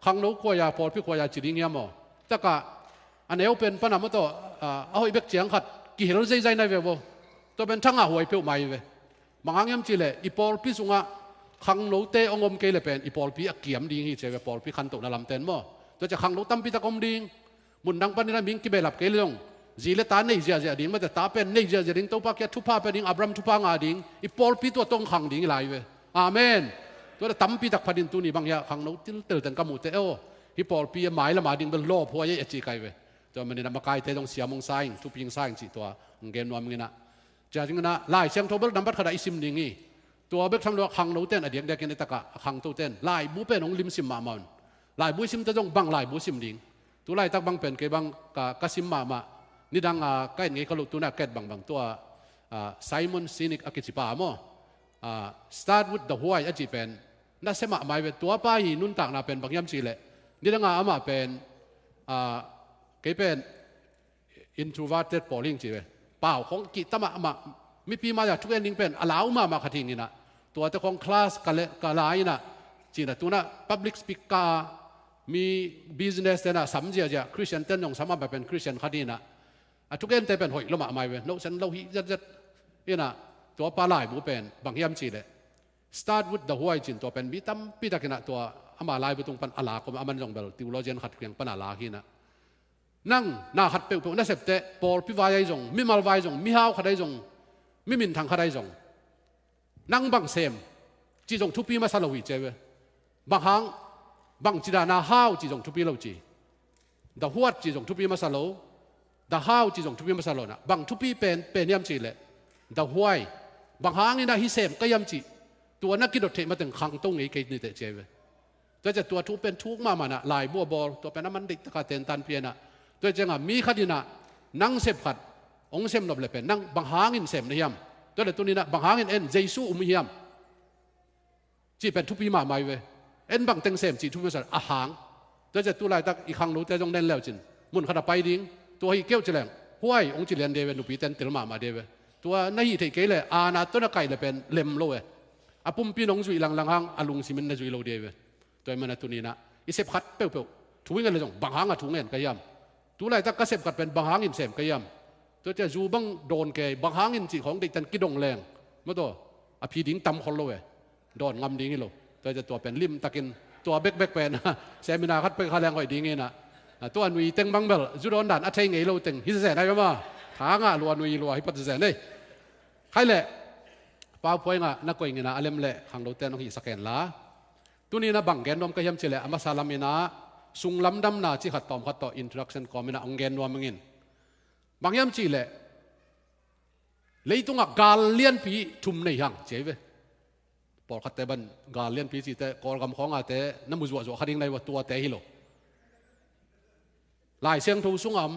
khangno khuai-a, pawlpi khuai-a ci ding hiam aw? Takah a neu pen pana maw tawh, ah, a hoih bek ciang khat kihel zeizai nai ve vaw. Tua pen thangah huai peuhmah hi ve. Bang hang hiam cih leh i pawlpi sungah khangnote hong om kei le pen i pawlpi a kiam ding hi ci hi ve, pawlpi khantohna lamte in maw. Tua ciang khangno tampi tak om ding. Mundang panin a mihing kibehlap kei le zong, zi le ta nei ziahziah ding, mate ta pen nei ziahziah ding, Topa kiang thupha pia ding, Abraham thupha ngah ding, i pawlpi tua tawh hong khang ding hi lai hi ve. Amen. Tua tampi tak phatin tuni bang hiah khangno tiltel ten ka muhte, oh, hih pawlpi a mai lama ding bel lawphuai ei a ci kai ve. Tua manin a makaite zong siam hong sa ing, thupi hong sa ing cih tua hong gen nuam ing inah. Cia ding inah Lai Siangtho bel nambat khatah i sim ding hi. Tua bek tham lo a khangno ten a diakdiakin a takah a khangto ten laibu pen hong limsim mahmah un. Laibu i simte zong bang laibu sim ding. Tu laitak bang pen kei bang ka, ka sim mahmah. Nidang a ka et ngei ka loh tunah ka et bangbang tua, ah, Simon Sinek a kicipa maw. Ah, Start with the Why a cih pen nasia mahmah hi ve. Tuapa hi nuntakna pen bang hiam cihleh, nidanga amah pen, ah, kei pen introverted pawl hing ci ve. Pau khong kihta mahmah, mipi mai-ah thugen ding pen a lau mahmah khat hing inah. Tuate khong class ka, le, ka la inah, cinah tunah public speak ka, mi business tenah sam ziazia, Christian ten zong sam a pen Christian khat inah. A thugente pen hoih lo mahmah hi ve, nosen lo hi zetzet. Inah, tuapa laibu pen bang hiam cihleh, Start with the Why cin tua pen mi tampi takinah tua ama laibu tung pan a lak om, aman zong bel theologian khat kiang pan a lak hinah. Nang na khat peuhpeuh na septeh, pawlpi vai ahi zong, mimal vai zong, mihau khat ahi zong, mi minthang khat ahi zong, nang bang sem cih zong thupi masa lo hi ci ve. Bang hang, bang cidana how cih zong thupi lo ci. The what cih zong thupi masa lo, the how cih zong thupi masa lo nah. Bang thupi pen, pen hiam cihleh, the why. Bang hangin ah hih sem ka hiam cih tua na kidot theih mateng khangto ngei kei niteh ci ve. Tua ciah tua thu pen thuk mahmah nah, laibu a bawl, tua pen a man deih taka tentan pianah. Tua ciangah mi khat inah nang sep khat hong sem nop le pen nang bang hangin sem na hiam? Tua le tuninah bang hangin en Jesu um hiam? Cih pen thupi mahmah hi ve. En bang teng sem cih thupi masa a hang. Tua ciah tu laitak i khangnote zong nen leucin mun khat a pai ding. Tua hi keuh ci leng, huai hong ci lian de ve, nupi ten tel mahmah de ve. Tua na hih theih kei le, ana tawh na kaih le pen lem lo e. A pumpi nong zuih langlang hang a lungsimin na zuih lo de ve. Tua hi mana tuninah i sep khat peuhpeuh thu i ngen le zong bang hanga thu ngen ka hiam? Tu laitak ka sep khat pen bang hangin sem ka hiam? Tua ciah zu bang dawn kei, bang hangin cih khawng deihtan kidong leng, mawtaw, a phi ding tam khol lo e. Dawn ngam ding hi lo. Tua ciah tua pen limtakin tua bekbek pen seminar khat pek kha leng hoih ding inah. Tua nui teng bang bel zu dawn dan a thei ngei lo teng hi zen ai bama. Thangah lua nui lua hi pat zen ei. Khai leh, Pau Phuai ngah na koih nginah a lem leh khanglote nong hihsak hen la. Tuninah bang gen nuam ka hiam cihleh, a masa laminah sunglam damna cih khat tawm khat tawh introduction kawminah hong gen nuam ingin. Bang hiam cihleh, leitungah gal lianpi thum nei hang ci ve. Pawlkhatte ban gal lianpi cihte Kawlgam khawngate na mu zuahzuah kha ding nai ua, tuate hi lo. Lai Siangtho sungah om,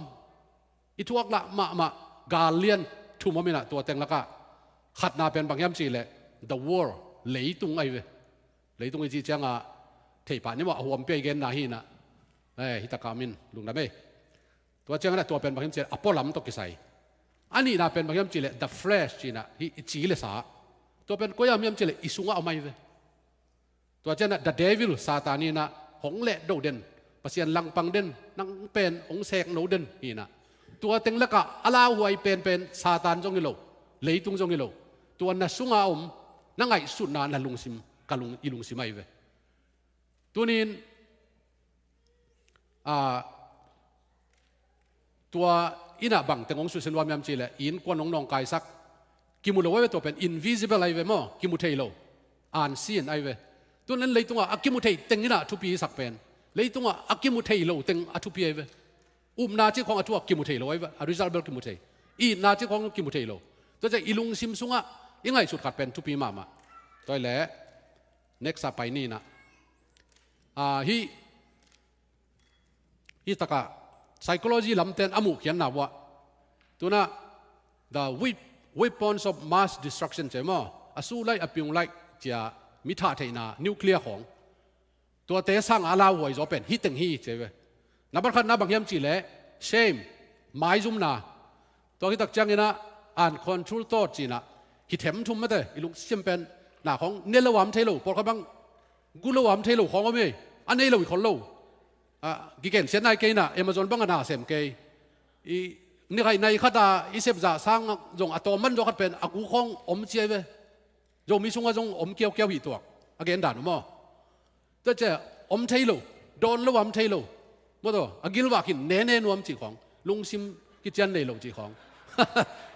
i thuak lah mahmah gal lian thum om inah tua teng lakah khatna pen bang hiam cihleh, the world, leitung ahi ve. Leitung i cih ciangah theipah ni mawh, a huampi a i genna hi inah. Eh, hi takah om in lungdam ei. Tua ciangah tua pen bang hiam cihleh a pualam tawh kisai. A nihna pen bang hiam cihleh, the flesh cinah, hi i ci le sa. Tua pen koi-ah om hiam cihleh i sungah om ahi ve. Tua cianah the devil, Satan inah hong lehdo den, Pasian langpang den, nang pen hong sekno den hinah. Tua teng lakah a lauhuai penpen Satan zong hi lo, leitung zong hi lo. Tua na sunga om, na ngaihsutna na lungsim, ka lung, i lungsim ahi ve. Tunin, ah, tua inah bang teng hong susia nuam hiam cihleh, innkuan hong nawngkaisak, kimu lo ahi ve, tua pen invisible ahi ve maw, kimu thei lo, unseen ahi ve. Tunin leitungah a kimu thei teng inah thupi sak pen, leitungah a kimu thei lo teng a thupi ahi ve. Upna cih khawng a thuak kimu thei lo ahi ve, a result bel kimu thei. Itna cih khawng kimu thei lo. Tua ciah i lungsim sungah i ngaihsut khat pen thupi mahmah. Tua hi leh, next a pai ni inah. Ah, hih Hi takah psychology lamten a muhkhiatna uah, tunah the wep-, weapons of mass destruction ci maw, a su laih, a piung laih cia mi thah theihna, nuclear khawng, tuate sangah a lauhuai zaw pen hi teng hi ci ve. Nambat khatna bang hiam cihleh, shame, maizumna. Tua hi tak cianginah uncontrolled thought cinah, hi themthum mate, i lungsim pen na khawng ne lo a om thei lo, pawlkhat bang gu lo a om thei lo khawng om hi. A nei lo i khol lo. Ah, kigensiat nai kei inah Amazon bangah na sem kei. I nikhaih nai khatah i sepzah sang zong a tawm man zaw khat pen a gu khawng om ci ahi ve. Zomi sungah zong om kiaukiau hi tuak, a gen dan uh maw. Tua ciah om thei lo, dawn lo a om thei lo. Mawtaw, a gilvah khin nene nuam cih khawng, lungsim kician nei lo cih khawng.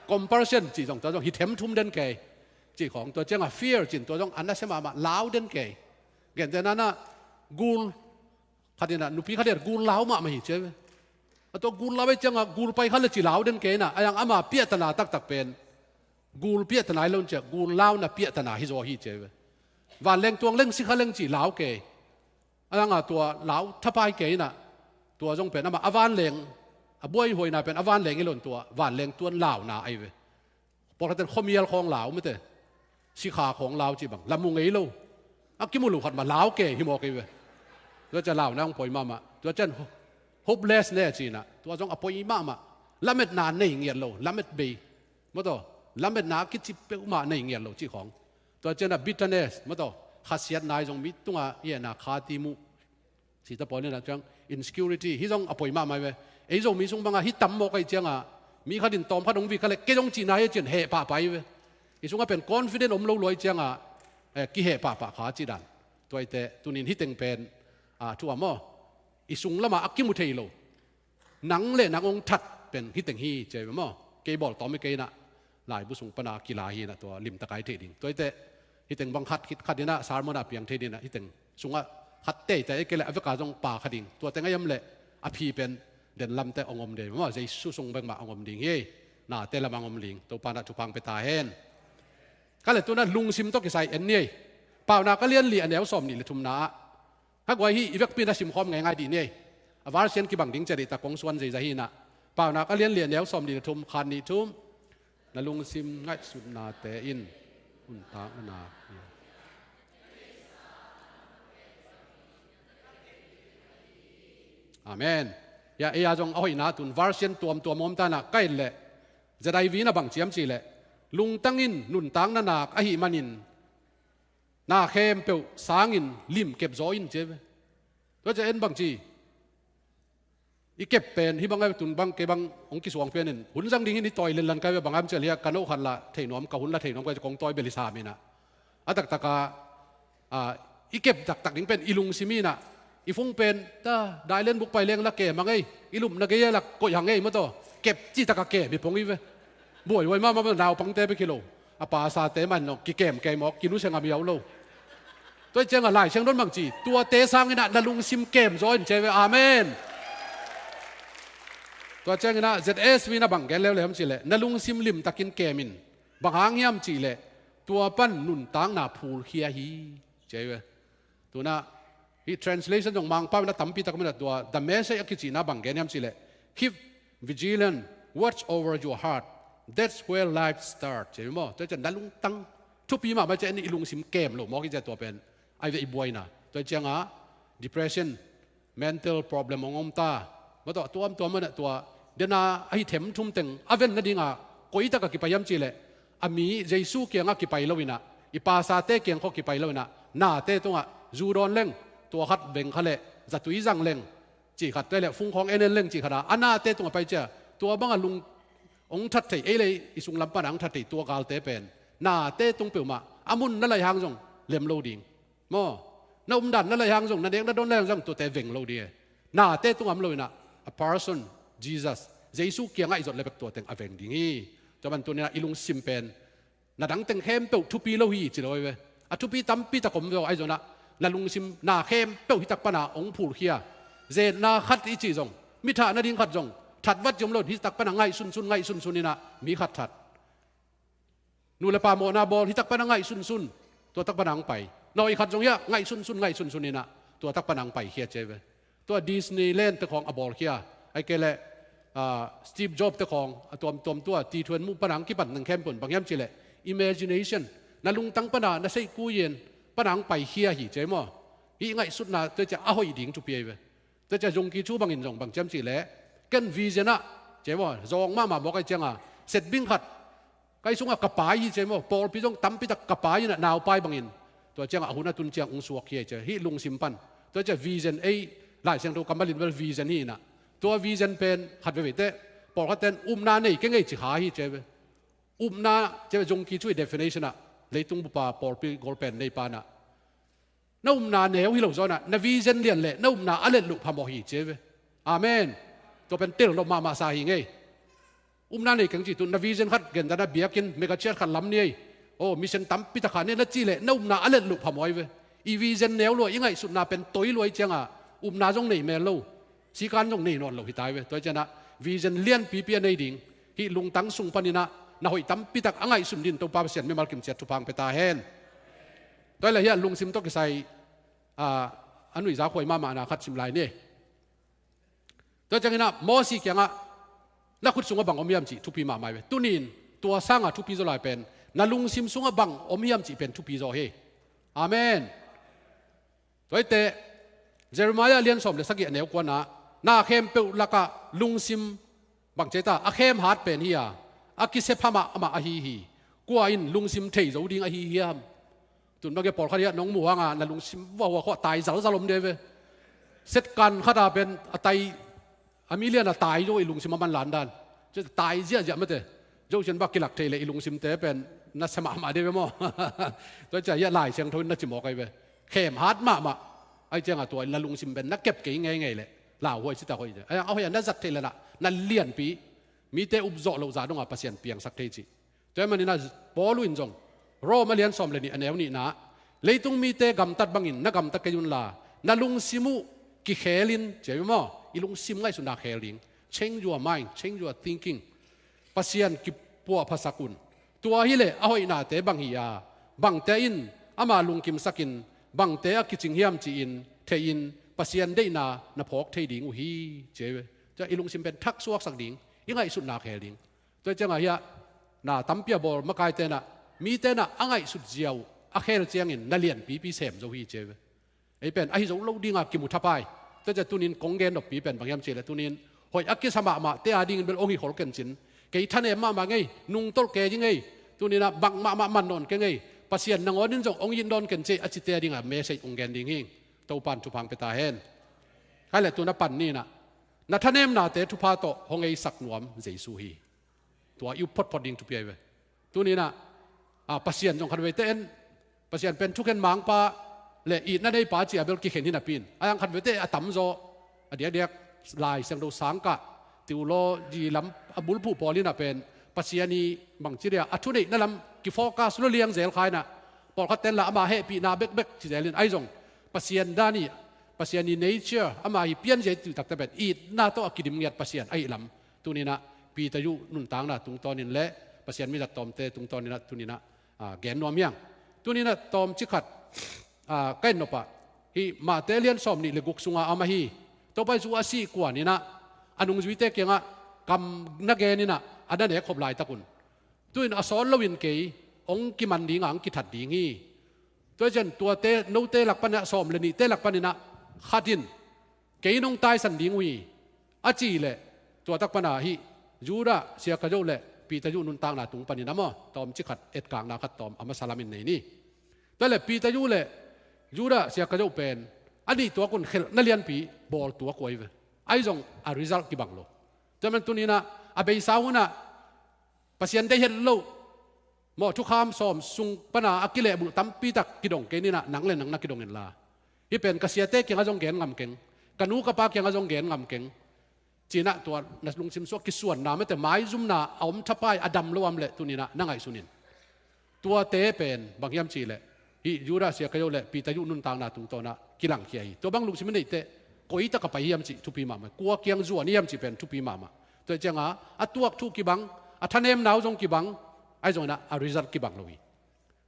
Compulsion cih zong, tua zong hi themthum den kei cih khawng. Tua ciangah fear cin, tua zong a nasia mahmah, lau den kei. Gentehna-in ah gul khat in ah nupi khat in ah gul lau mahmah hi ci a ve. A tua gul lau ahih ciangah gul pai khat le ci lau den kei in ah, a yang ama piahtana taktak pen gul piahtana hi lo in ciah gul launa piahtana hi zaw hi ci a ve. Vanleng tuangleng sikhaleng ci lau kei. A yang a tua lau thapai kei in ah tua zong pen amah a vanleng a buaihuaina pen a vanleng hi lo in tua vanleng tuan launa ahi ve. Pawlkhat ten khuamial khawng lau mate, sikha khawng lau cih bang la mu ngei lo. A kimu lo khat mah lau kei hi mawk hi ve. Tua ciah launa hong poi mahmah. Tua cian ho-, hopelessness ci in ah tua zong a poi mahmah. Lametna nei ngiat lo, lamet bei. Maw taw, lametna a kici peuhmah nei ngiat lo cih khawng. Tua cian ah bitterness, maw taw, khasiatna hi zong mi tungah i hehna kha ti muh. Sita pawl in ah ciang insecurity hi zong a poi mahmah hi ve. Ei Zomi sung bangah hi tam mawk ahih ciangah mi khat in tawm khat hong vik kha leh kei zong cihna hi a cian heh pahpah hi ve. I sungah pen confident om lo lua ahih ciangah, eh, kiheh pahpah kha cih dan. Tua hi teh tuni-in hih teng pen, ah, thu a maw, i sung lamah a kimu thei lo. Nang le nang hong that pen hih teng hi ci a ve maw. Kei bawl tawm hi kei in ah laibu sung pana kila hi in ah tua limtak a hi thei ding. Tua hi teh hih teng bang khat khit khat in ah sermon a piang thei ding in ah hih teng sungah khat teitei a kei leh a veka zong pa kha ding. Tua teng a hiam leh a phi pen den lamte hong om ding maw. Jesu sung bek mah hong om ding hi. Nate lamah hong om ding. Topa in ah thupha hong pia ta hen. Ka le tu-in ah lungsim tawh kisai en ni ei. Paunak a lian li a neu sawm nih le thumna ah. Kha guai hi, i vekpi in ah simkhawm ngeingai dih ni ei. A version kibang ding ciah dih tak kong suan zeizah hi in ah. Paunak a lian li a neu sawm nih le thum, khat nih thum. Na lungsim ngaihsutnate in nuntakna na. Amen. Ya, ei a zong a hoihna tun version tuamtuam om ta in ah ka et leh Z I V in ah bang ci hiam cih leh lungtang in nuntakna nak ahih manin na khempeuh sangin lim kep zaw in ci a ve. Tua ciah en bang ci. I kep pen hih bang a tun bang kei bang hong kisuang pian in hun zang ding hi ni tawi lenlan kai ve bang a hiam cih leh ka no khat la thei nuam ka hun la thei nuam kai kong tawi bel hi sam in ah. A taktak a, a, i kep taktak ding pen i lungsim in ah. I phung pen ta dailen buk pai leng la kem a ngei. I lupna gei a lak koih a ngei maw taw. Kep cih tak a kem hi pong hi ve. Buaihuai mahmah naupangte bek hi lo. A pasate man nong kikem kei mawk kinuseng a miau lo. Tua hi ciangah Lai Siangtho in bang ci, tuate sangin ah na lungsim kem zaw in ci a ve. Amen. Tua ciangin ah Z S V in ah bang gen leuleu hiam cih leh na lungsim limtakin kem in. Bang hang hiam cih leh tua pan nuntakna phulkhia hi ci a ve. Tu-in ah hih translation zong Mangpau in ah tampi tak om in ah tua The Message a kicihna bang gen hiam cih leh, keep vigilant, watch over your heart. That's where life starts. Ci a ve maw? Tua ciah na lungtang thupi mahmah ciah en i lungsim kem lo mawk hi ciah tua pen. Ahi ve i buaina. Tua ciangah depression, mental problem hong om ta. Maw taw, tuamtuam a na tua dena ahi themthum teng a ven nadingah koi takah kipai hiam cih leh a mi Jesu kiangah kipai lo in ah, i pasate kiang khawng kipai lo in ah, nate tungah zu dawn leng, tua khat veng kha leh zatui zang leng cih khat, tua hi leh fungkhawng en en leng cih khat a, a nate tungah pai ciah tua bangah lung hong that thei, ei le i sunglam panah hong that thei tua galte pen nate tung peuhmah a mun na laih hang zong lem lo ding. Maw? Na umdan na laih hang zong, na nek na dawn laih hang zong tuate veng lo ding e. Nate tungah om lo in ah, a person, Jesus, Jesu kiangah i zot le bek tua teng a veng ding hi. Tua man tuni-in ah i lungsim pen na dang teng khempeuh thupi lo hi ci lo hi ve. A thupi tampi tak om ve aw, ahi zongin ah na lungsim na khempeuh hi tak pana hong phulkhia. Zetna khat i cih zong, mithah nading khat zong, that vat zom lo in hi tak pana ngaih sunsun, ngaih sunsun in ah mi khat that. Nu le pa mawhna bawl, hi tak pana ngaih sunsun, tua tak pana hong pai. Nawi khat zong hiah ngaih sunsun, ngaih sunsun in ah tua tak pana hong paikhia ci a hi ve. Tua Disneyland te khawng a bawlkhia, ahih kei leh, ah, Steve Jobs te khawng a tuamtuam tua ti thuan muh pana hong kipan teng khempeuh in bang hiam cih leh imagination, na lungtang pana na seihkui in pana hong paikhia hi ci a hi maw. Hih ngaihsutna tua ciah a hoih ding thupi a hi ve. Tua ciah Zungki Chu bangin zong bang ci hiam cih leh, ken vision ah ci a hi maw, zawng mahmah mawk ahih cianga setbing khat kai sungah ka pai hi ci a hi maw, pawlpi zong tampi tak ka pai in ah naupai bangin tua ciangah a hun a tun ciang hong suakkhia hi ci a hi. Hih lungsim pan tua ciah vision, ei Lai Siangtho kammal in bel vision hi in ah, tua vision pen khat veivei teh pawlkhat ten upna nei kei ngei ci kha hi ci a hi ve. Upna ci a hi ve, Zungki Chu i definition ah leitung bupa pawlpi golpen neipa in ah na upna neu hi lo zaw in ah na vision lian leh na upna a let loh phamawh hi ci a hi ve. Amen. Tua pen tel nop mahmah sa hi ngei. Upna nei keng cih tu, na vision khat gen dan a biakinn mega church khat lam ni ei, aw, mission tampi tak kha ni ei na cih leh na upna a let loh phamawh hi ve. I vision neu lua, i ngaihsutna pen toi lua i cianga upna zong nei mel lo, sikan zong nei nawn lo hi tai ve. Tua i cianah vision lianpipi a nei ding, hih lungtang sung paninah na hoih tampitak a ngaihsun din Topa Pasian mimal kimciat thupha hong pia ta hen. Tua hi leh hiah lungsim tawh kisai a, a nuihza khuai mahmahna khat sim lai ni. Tua cianginah Mosi kiangah na khut sungah bang om hiam cih thupi mahmah hi ve. Tunin tua sangah thupi zaw lai pen na lungsim sungah bang om hiam cih pen thupi zaw hi. Amen. Tua hi teh Jeremiah lian sawm le sagih a neu kuanah na khempeuh lakah lungsim bang cei ta a khem hat pen hi a, a kisia pha mahmah ahi hi. Kua in lungsim thei zo ding ahi hiam? Tun bangin pawlkhat hiah nong muh hanga na lungsim vuahua khawh tai zalzal om dih ve. Setkan khata pen a tai a milian a tai zo i lungsim a manlan dan. Cia tai ziahziah mate. Zosian bak kilak thei le i lungsimte pen na sia mahmah dih ve maw? Tua cia hiah Lai Siangtho in na cimawk ahi ve. Khem hat mahmah. Ahi cianga tua in na lungsim pen na kep kei ngeingei le lauhuai sitak hoih. A hoih a na zat thei le na, na lianpi. Mite upzawh loh za dongah Pasian piangsak thei cih. Tua hi maninah Paul uh in zong Rome a lian sawm le nih a neu nihna, leitung mite gamtat bangin na gamta kei unla, na lungsim uh kikhelin, cia hi maw, i lungsim ngaihsutna khel ding. Change your mind, change your thinking. Pasian kipuahphasak un. Tua hileh a hoihnate bang hi a, bangte in ama lungkimsakin, bangte a kicing hiam ci-in theihin Pasian deihna na phawk thei ding uh hi, cia hi ve. Cia i lungsim pen thaksuaksak ding, i ngaihsutna khel ding. Tua ciangah hiah na tampi a bawl makai tenah, mi tenah a ngaihsut zia uh a khel ciangin na lianpipi sem zo hi, cia hi ve. Ei pen ahi zo lo dinga kimu thapai. Tua cia tunin kong gen noppi pen bang hiam cih le tunin hoih a kisa mahmah te a dingin bel ong hi khol kencin. Kei thanem mahmah ngei, nungtolh kei hi ngei. Tuninah bang mahmah man nawn kei ngei. Pasian nangawnin zong ong it nawn kencei a ci te a dinga message ong gen ding hi. Topan thupha hong pia ta hen. Hai le tuna pan ninah na thanemnate thupha tawh hong eisak nuam Jesu hi. Tua i up photphot ding thupi ahi ve. Tuninah a, Pasian zong khatveite en, Pasian pen thukhen mangpa le itna neipa ci a bel kikhen hi napi in, a yang khatveite a tamzaw a diakdiak Lai Siangtho sangkah, theology lam a bulphuh pawl inah pen Pasian i bangci dia a thuneihna lam kifocus lua liang zel kha inah, pawlkhat tenla ama hehpihna bekbek ci zel in, ahi zong Pasian dan i, Pasian i nature ama hi pianzia i tuh takte pen itna tawh a kidim ngiat Pasian ahi lam. Tuninah Peter uh nuntakna tungtawnin le Pasian mizat tawmte tungtawninah tuninah a, gen nuam hiang. Tuninah tawmci khat a, ka en nopah, hih Mate lian sawm nih le guk sunga a om ahi Topa Jesu a sih kuaninah a nungzuite kiangah kam na geninah a na nek khop laitakun, tuin a sawt loin kei hong kiman dinga hong kithat ding hi. Tua cian tuate note lak paninah sawm le nihte lak paninah khat in kei nong taisan ding uh hi, a cih leh tua tak pana hih Judah Siakajo le Peter uh nuntakna tung panin a maw, tawmci khat etkakna khat tawm a masa lamin nei ni. Tua le Peter uh le Judah Siakajo pen a nih tuakun khelhna lianpi bawl tuak uh ahi ve. Ahi zong a result kibang lo. Tua man tuninah a beisa hunah Pasian deih het loh maw, thukham sawm sung pana a kilehbulh tampitak kidong kei ninah nang le nang na kidong inla, hih pen ka siate kiangah zong gen ngam keng, ka nu ka pa kiangah zong gen ngam keng. Cinah tua na lungsim suah kisuanna mete maizumna a om thapai a dam lo am le tuninah na ngaihsunin. Tuate pen bang hiam cih leh hih Judah Siakajo le Peter uh nuntakna tungtawnah kilangkhia hi. Tua bang lungsim i neihte koitak a pai hiam cih thupi mahmah. Kua kiang zuan hiam cih pen thupi mahmah. Tua cianga a tuak thu kibang, a thanemna uh zong kibang, ahi zonginah a result kibang lo hi.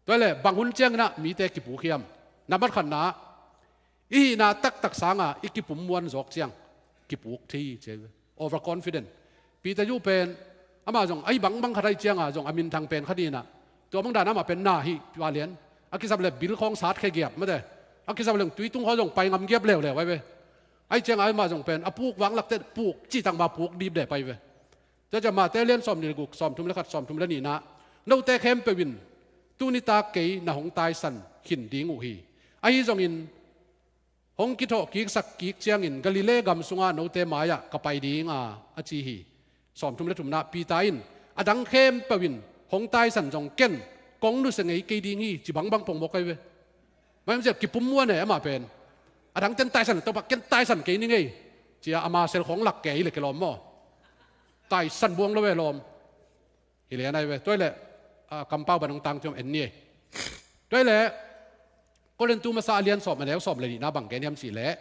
Tua le bang hun cianginah mite kipuk hiam? Nambat khatna, i hihna taktak sanga i kipum muan zawk ciang kipuk thei hi, cia hi ve. Overconfident. Peter uh pen amah zong ahi bangbang khat ahi cianga zong a minthang pen khat inah, tua bang dan amah pen na hi palian. A kisap le bil khawng sat khe giap mate, a kisap le tui tung khawng zong pai ngam giap leuleu ahi ve. Ahi cianga amah zong pen a puk vang lakte puk cihtak ma puk dip deh pai ve. Tua ciah Mate lian sawm nih le guk, sawm thum le khat, sawm thum le nihna, note khempeuh in tuni tak kei na hong taisan khin ding uh hi. Ahi zongin hong kithawh kiksak kik ciangin Galilee gam sungah note mai-ah ka pai ding a, a ci hi. Sawm thum le thumna, Peter in a dang khempeuh in hong taisan zong ken kong nusia ngei kei ding hi, ci bangbang pongmawk ahi ve. Mai hong ciah kipum muan e amah pen. A dang ten taisan, Topa ken taisan kei ni ngei, cia ama sel khawng lak kei le kilawm maw? Taisan buang lo ve lawm. Hi lian ahi ve. Tua hi leh a, kampau ban hong tang ciam en ni e. Tua hi leh Korin tu masa a lian sawm a neu sawm le nihna bang gen hiam cih leh,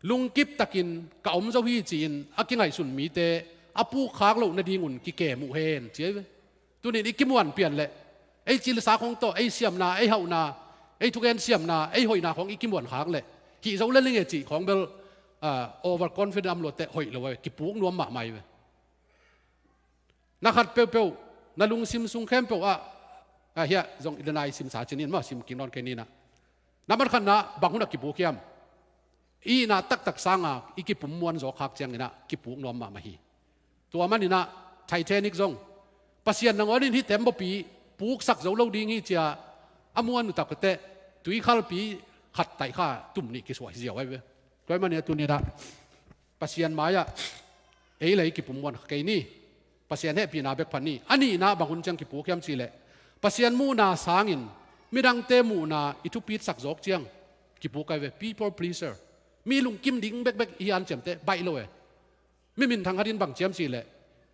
lungkip takin ka om zo hi ci-in a kingaihsun mite a pukkhak loh nadingun kikem uh hen ci ahi ve. Tunin i kimuan pian leh ei cilsak hong tawh, ei siamna, ei hauhna, ei thugen siamna, ei hoihna khawng i kimuan khak leh hih zo le ning e cih khawng bel, ah, overconfident a om luatteh hoih lo a ve, kipuk nuam mahmah hi ve. Na khat peuhpeuh, na lungsim sung khempeuh ah, ah, hiah zong i dana i simsa cin in maw, sim kik nawn kei ni nah. Na man khatna bang hunah kipuk hiam? I itna taktak sanga i kipum muan zawk khak cianginah kipuk nuam mahmah hi. Tua maninah Titanic zong Pasian nangawn in hih tembaw pi puksak zo lo ding hi cia a muan uh takteh tuikhalpi khat taih kha tum nih kisuah hi ziau ahi ve. Tua maninah tuninah Pasian mai-ah ei le ei kipum muan kha kei ni. Pasian hehpihna bek pha ni. A nihna bang hun ciang kipuk hiam cih leh, Pasian muhna sangin midangte muhna i thupitsak zawk ciang kipuk ahi ve. People pleaser. Mi lungkim ding bekbek i hi an ciamteh baih lo e. Mi minthang khat in bang ci hiam cih leh,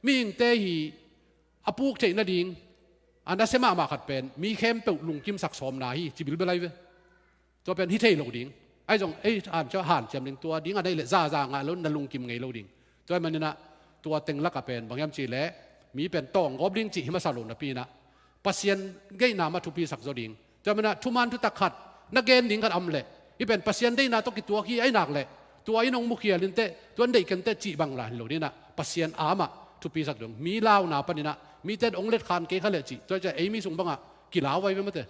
mihingte hi a puk theih nading a nasia mahmah khat pen mi khempeuh lungkimsak sawmna hi ci bilbel ahi ve. Tua pen hi thei lo ding. Ahi zong ei hanciam, hanciam ding, tua ding a neih leh zaza ngah lo, na lungkim ngei lo ding. Tua hi maninah tua teng lakah pen bang hiam cih leh mi pen tawnggawp ding cih hi masa lo napi inah Pasian geihna mah thupisak zaw ding. Tua hi maninah thuman thutak khat na gen ding khat a om leh, hih pen Pasian deihna tawh kituak hi ahi nak leh tua in hong mukhial inteh, tua in deih kenteh cih bang la hi lo dinah Pasian a mah thupisak ding. Mi launa paninah mite in hong letkhan kei kha leh cih, tua ciah ei mi sung bangah kilau ahi ve mate.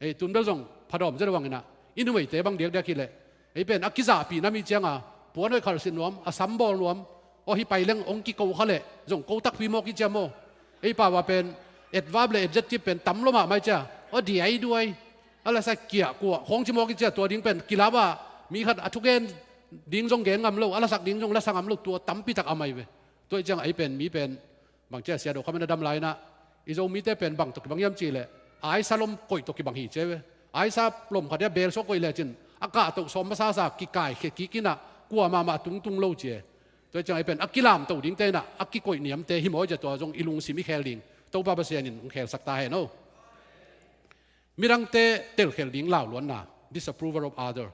Ei tun bel zong phadawm zet a vanginah i numeite bang diakdiak hi leh, ei pen a kizahpih nam hi cianga puan hoih khalh sin nuam, a sam bawl nuam, aw hi pai leng hong kiko kha leh zong ko takpi mawk hi cia maw. Ei pau a pen adverb le adjective pen tam lo mahmah hi cia, aw diaiduai, a lasak kiahkuah khawng ci mawk hi cia, tua ding pen kilau a mi khat a thugen ding zong gen ngam lo, a lasak ding zong lasak ngam lo, tua tampitak a mai ve. Tua hi cianga ei pen mi pen bang cia sia do khamin a dam lai-inah i Zomite pen bang tawh kibang hiam cih leh aisa lom koih tawh kibang hi cia ve. Aisa lom khat ia bel suak koih lecin a kahtoh sawm masasa kikaikhia kikinah kua mahmah tungtung lo cia. Tua hi cianga ei pen a kilamto dingte inah a kikoih niamte hi maw cia, tua zong i lungsim i khel ding Topa Pasian in hong khelsak ta hen aw. Midangte telkhel ding lauluanna, disapproval of other.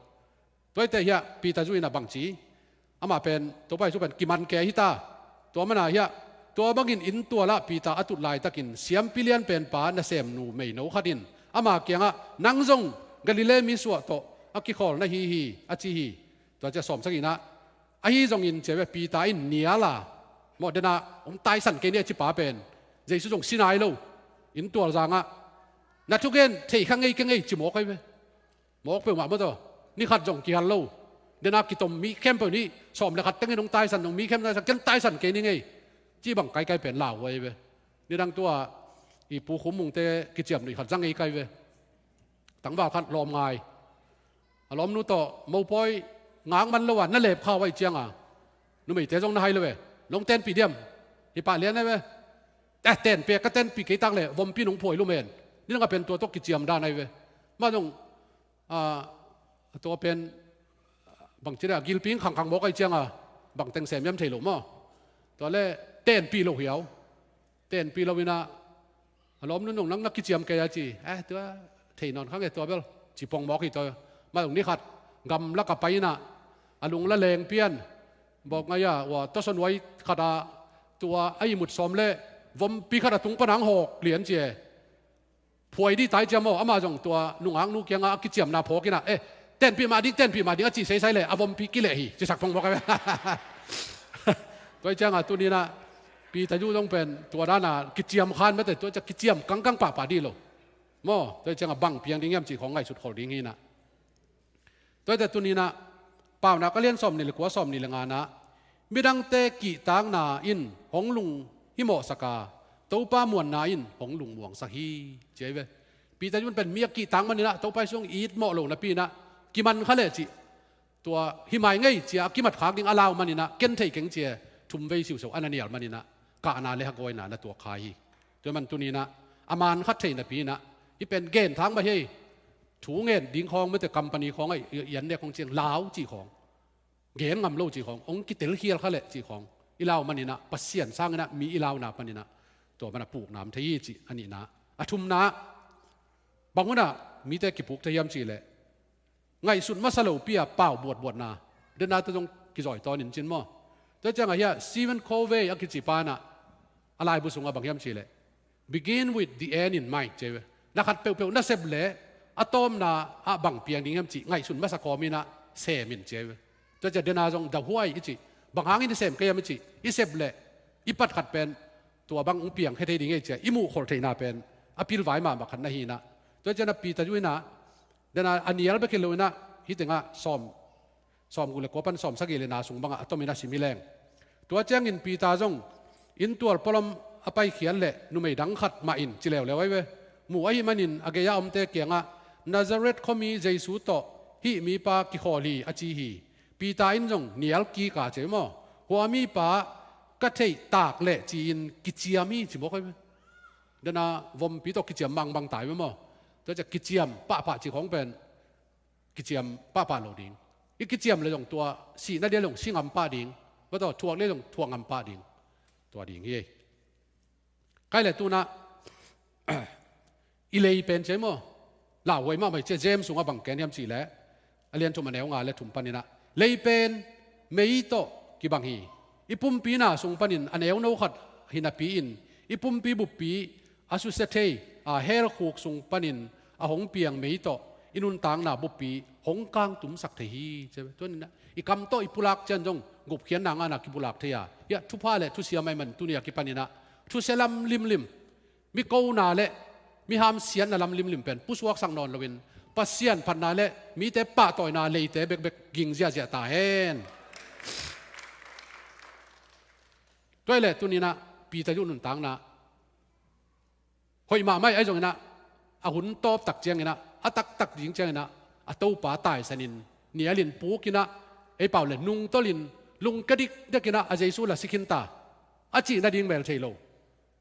Tua hi teh hiah Peter zu inah bang ci? Amah pen Topa Jesu pen kiman kei hi ta. Tua mana hiah tua bangin inntualah Peter a tut laitakin siampi lian penpa nasemnu meino khat in ama kiangah, nang zong Galilee mi suah tawh a kikhawl na hi hi, a ci hi. Tua ciah sawmsak inah, ahi zongin cia ve, Peter in nial a, mawh dena hong taisan kei ni a cipa pen Jesu zong si nai lo. Inntual zangah na thugen thei kha ngei kei ngei ci mawk ahi ve. Mawk peuhmah maw taw, ni khat zong kihal lo. Dena kitom mi khempeuh nih sawm le khat tengin hong taisan, hong mi khempeuh taisan, ken taisan kei ni ngei, ci bang kaikai pen lau ahi ve. Nidang tua i Pu Khum Mungte kiciam nuih khat zang ei kai ve. Tangval khat lawm ngai. A lawmnu tawh mopawi ngak man lo a na lep kha uh ahi cianga numeite zong na hai lo ve. Nong tenpih diam? Hi pah lian ahi ve. Eh, tenpih, ka tenpih kei tak leh vompi nong phuai lo men. Nidang a pen tua tawh kiciam dan ahi ve. Mah zong, ah, tua pen bangci le a gilpi in khangkhang mawk ahi cianga bang teng sem hiam thei lo maw. Tua le tenpih lo hiau. Tenpih lo inah a lawmnu nung nang na kiciam kei a ci. Eh, tua thei nawn kha nge tua bel, ci pong mawk hi tua. Mah zong ni khat gamlak a pai inah a lung la leng pian. Bawk ngai a ua tawsaw nuai khat a tua a ihmut sawm le vompi khat a tung pana hong hawk lian ci e. Phuai dih tai ciam aw, amah zong tua nungaknu kiangah a kiciamna phawk inah, eh, tenpih mah ding, tenpih mah ding a cih seisai le a vompi kileh hi, cisak pong mawk a ve. Tua hi ciangah tuninah Peter zu zong pen tua dana kiciam khan mate, tua ciah kiciam kangkang pahpah dih lo. Maw, tua hi ciangah bang piang ding hiam cih khawng ngaihsut khol ding hi inah. Tua hi teh tuninah Paunak a lian sawm nih le kua, sawm nih le nganah, midangte kihtakna in hong lung himawhsak a, Topa muanna in hong lungmuangsak hi, ci ahi ve. Peter zun pen mi a kihtak maninah Topa Jesu zong it mawh lo napi inah kiman kha leh cih. Tua hi mai ngei cia a kimat khak ding a lau maninah ken thei keng cia thum vei siuso a na nial maninah kahna le hagawina na tuak kha hi. Tua man tuninah a man khat thei napi inah hih pen gen thang mah hi. Thu ngen ding khawng mate, company khawng ah i an nek khawng ciang lau cih khawng, gen ngam lo cih khawng, hong kitelkhial kha leh cih khawng i lau maninah Pasian sanginah mi i launa paninah tua mana puknam thei hi cih a nihna. A thumna bang hunah mite kipuk thei hiam cih leh Ngaihsut masa lopi a pau buatbuatna, dena tawh zong kizawitawn in cin maw. Tua ciangah hiah Stephen Covey a kici pa in ah a laibu sungah bang hiam cihleh, "Begin with the end in mind," ci ve. Na khat peuhpeuh na sep leh a tawpna ah bang piang ding hiam cih ngaihsun masa kawmin ah sem in ci ve. Tua ciah dena zong dahuai i cih, bang hangin i sem kei hiam i cih, i sep leh i pat khat pen tua bang hong piang khe thei ding ei ciah i muhkholh theihna pen a pilvai mahmah khat na hi in ah. Tua ciah na Peter zui in ah, dena a nial bek hi lo in ah, hih tengah sawm sawmguk le kua pan sawmsagih le na sung bangah a tomin a sim hi leng. Tua ciangin Peter zong, "Inn tual pualam a paikhiat leh numei dang khat mah in ci leuleu ahi ve. Muh ahih manin a gei-a omte kiangah, 'Nazareth khuami Jesu tawh hih mipa kikhawl hi,' a ci hi." Peter in zong nial kik a ci maw, "Hua mipa ka theih tak leh," ci-in kiciam hi ci mawk ahi ve. Dena vompi tawh kiciam mangbang ta hi ve maw. Tua ciah kiciam pahpah ci khawng pen kiciam pahpah lo ding. I kiciam le zong tua sih nading le zong si ngam pah ding. Tua tawh thuak le zong thuak ngam pah ding. Tua ding hi. Kai le tu-in ah i lei pen ci maw, lauhuai mahmah hi ci. James sungah bang ken hiam cihleh, a lian thum a neu nga le thum panin ah, "Lei pen mei tawh kibang hi. I pumpi na sung panin a neuno khat hi napi-in i pumpi buppi a susia thei a, hell khuk sung panin a hong piang mei tawh i nuntakna buppi hong kangtumsak thei hi," ci ve. Tua in ah i kam tawh i pulak ciang zong gupkhiatna ngan a kipulak thei a, hiah thupha le thusia mah ahih man tuni a kipan in ah thusia lam limlim, mi kona le mi hamsiatna lam limlim pen pusuaksak nawn loin, Pasian phatna le mite pahtawina leite bekbek ging ziahziah ta hen. Tua hi leh tuni in ah Peter zui nuntakna hoih mahmah hi. Ahi zongin ah a hun tawp tak ciangin ah, a taktak ding ciangin ah, a Topa taisanin nialin pukin ah, ei pau le nungtolin lungkia dikdekin ah a Jesu la si khin ta. A cih nading mel thei lo.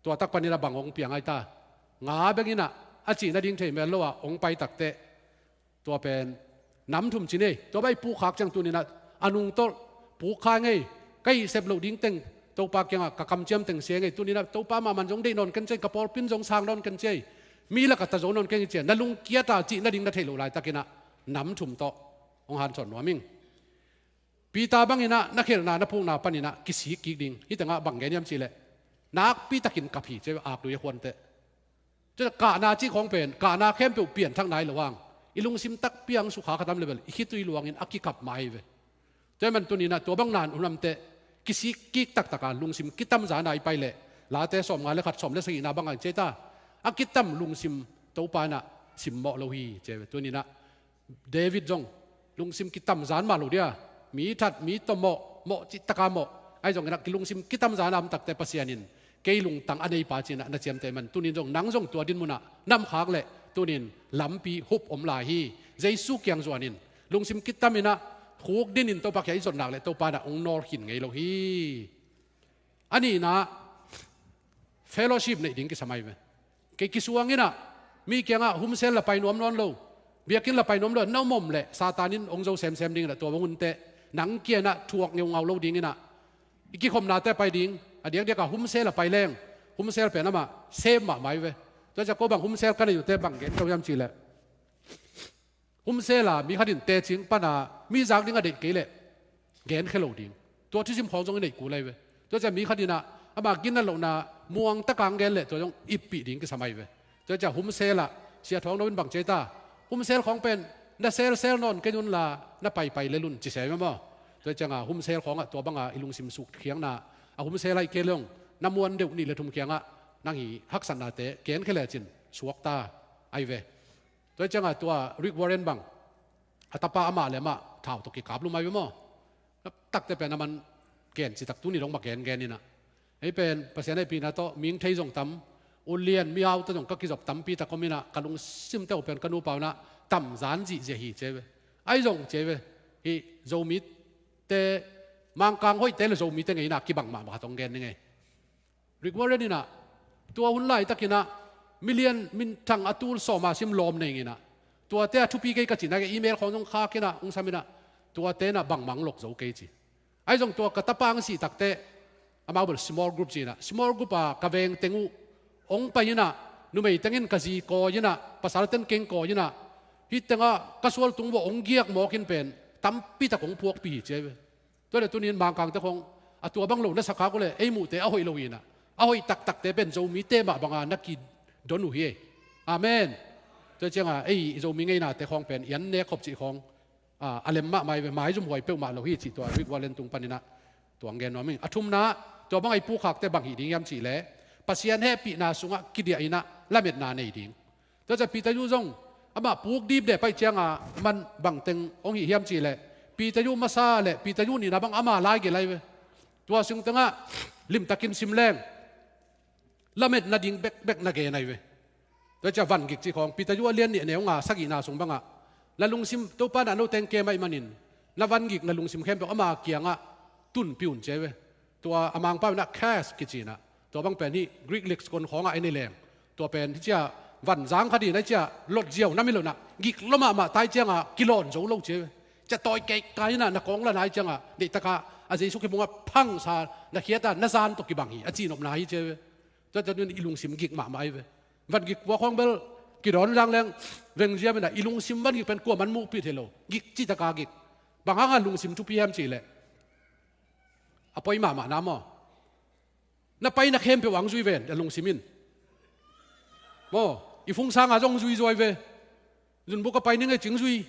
Tua tak panin ah bang hong piang ai ta? Nga bek in ah, a cih nading thei mel lo ah hong pai takteh, tua pen nam thum ci nei. Tua bang i pukkhak ciang tuni in ah a nungtolh pukkhak ngei, ka hih sep loh ding teng Topa kiangah ka kamciam teng sia ngei. Tuni in ah Topa mahmah zong deih nawn ken ci ei, ka pawlpi in zong sang nawn ken ci ei, mi lakah ta zo nawn ken ci ei, na lungkia ta cih nading na theih loh laitakin ah nam thum tawh hong hanthawn nuam ing. Peter bangin ah na khelhna na pukna panin ah kisik kik ding. Hih tengah bang gen hiam cihleh, nakpitakin kap hi ci ei, ak lui a khuan teh. Tua kahna cih khawng pen, kahna khempeuh pianthak nai lo hang, i lungsim takpi a hong sukha kha tam le bel i khitui luangin a kikap mah ahi ve. Tua ahih man tuni in ah tua bang na hun om teh, kisik kik taktak a lungsim kitamzan a i pai leh, Late sawmnga le khat, sawm le sagihna bang a ci ei ta, a kitam lungsim Topa in ah simmawh lo hi ci ei ve. Tuni in ah David zong lungsim kitamzan mah lo dia, mi that, mi tawh mawh, mawh cihtak a mawh. Ahi zongin ah kilungsim kitamzan a om takteh Pasian in kei lungtang a neipa ci-in ah na ciamteh ahih man tuni in zong nang zong tua din munah na om khak leh tuni in lampi hup om lai hi. Jesu kiang zuanin lungsim kitamin ah khukdinin Topa kiang i zot nak leh Topa in ah hong nawlkhin ngei lo hi. A nihna, fellowship neih ding kisam ahi ve. Kei kisuangin ah mi kiangah home cell la pai nuam nawn lo, biakinn la pai nuam lo, na om om leh Satan in hong zo semsem dingin ah tua bang hun teh nang kiangah thuak ngeungau lo dingin ah i kikhopnate pai ding, a diakdiak ah home cell la pai leng, home cell pen amah sem mahmah ahi ve. Tua ciah ko bang home cell ka nei uh teh bang gen ka uh hiam cihleh, home cell a mi khat in teci pan a mi zak ding a deih kei leh gen khia lo ding. Tua thusim khawng zong i neih kul ahi ve. Tua ciah mi khat in ah ama ginna lohna muang tak a hong gen leh tua zong ippih ding kisam ahi ve. Tua ciah home cell ah Sia Thawng No in bang ci ei ta, home cell khawng pen na selsel nawn kei un la na paipai lel un ci se maw. Tua ciangah home cell khawngah tua bangah i lungsim sukkhiatna, a home cell ahih kei leh zong na muan deuh nih le thum kiangah nang i haksatnate gen khia lecin suakta ahi ve. Tua ciangah tua Rick Warren bang, a tapa amah le amah thau tawh kikap lum ahi ve maw. Takte pen a man gen citak tuni dong mah gengen in ah, ei pen Pasian hehpihna tawh mihing thei zong tam, ulian mihau tawh zong ka kizop tampi tak om in ah, ka lungsimte uh pen ka nupa un ah tamzan zihziah hi ci ei ve. Ahi zong ci ei ve, hih Zomite, Mangkang hoihte le Zomite ngeina kibang mahmah khat hong gen ning ei. Rick Warren in ah tua hun laitakin ah million, minthang a tul sawm a sim lawm nei ing in ah, tuate a thupi kei ka cihna, email khawng zong khak in ah hong sam in ah, tuate in ah bangmah hong lok zo kei ci. Ahi zong tua ka tapa hong sih takteh, amau bel small group ci in ah, small group a ka veng teng uh hong pai in ah, numei teng in ka zi kawi in ah, pasal ten keng kawi in ah, Hih tengah ka sual tung vawh hong giak mawk in pen tampi tak hong phuakpih hi ci ai ve. Tua le tunin Mangkangte khong a tua bang lo na sak khak uh le ei muhte a hoih lo hinah, a hoih taktakte pen Zomite mah banga na kidon uh hi. Amen. Tua cianga ei Zomi ngeinate khawng pen i an nek khop cih khawng a, a lem mahmah hi ve, maizum huai peuhmah lo hi cih tua Rick Warren tung paninah tuang gen nuam ing. A thumna, tua bang a i pukhakte bang hih ding hiam cihleh Pasian hehpihna sungah kidiah inah lametna nei ding. Tua ciah Peter Yu zong amah puk dipdeh paih cianga man bangteng hong hih hiam cihleh Peter Yu masa le Peter Yu nihna bang ama lai gelh ai ve. Tua sungtengah limtakin sim leng lametna ding bekbek na gen ai ve. Tua ciah vangik cih khawng Peter Yu a lian nih a neu nga sagihna sung bangah na lungsim Topa nah no teng kem aih manin na vangik na lungsim khempeuh ama kiangah tunpih un ci ai ve. Tua a Mangpau inah cast kicinah tua bang pen hih Greek lexicon khawngah en hi leng tua pen hih ciah vanzang khat inah hih ciah lotziau nam hi lonah gik lo mahmah tai ciangah kilawn zo lo ci ai ve. Ciah tawi keika inah na kawng lanai ciangah deihtakah a Jesu khimungah phangsa na khiatah na zan tawh kibang hi a cihnopna hi ci ai ve. Tua tua nun i lungsim gik mahmah ai ve. Vangik kua khawng bel kidawn zang leng vengziam inah i lungsim vangik pen kuaman muhpih thei lo. Gik citaka gik. Bang hanga lungsim thupi hiam cihleh a poi mahmah na maw? Na paina khempeuh ang zui ven a lungsim in. Maw, i fungsanga zong zui zuai ve. Zunbuk a pai ning e cing zui.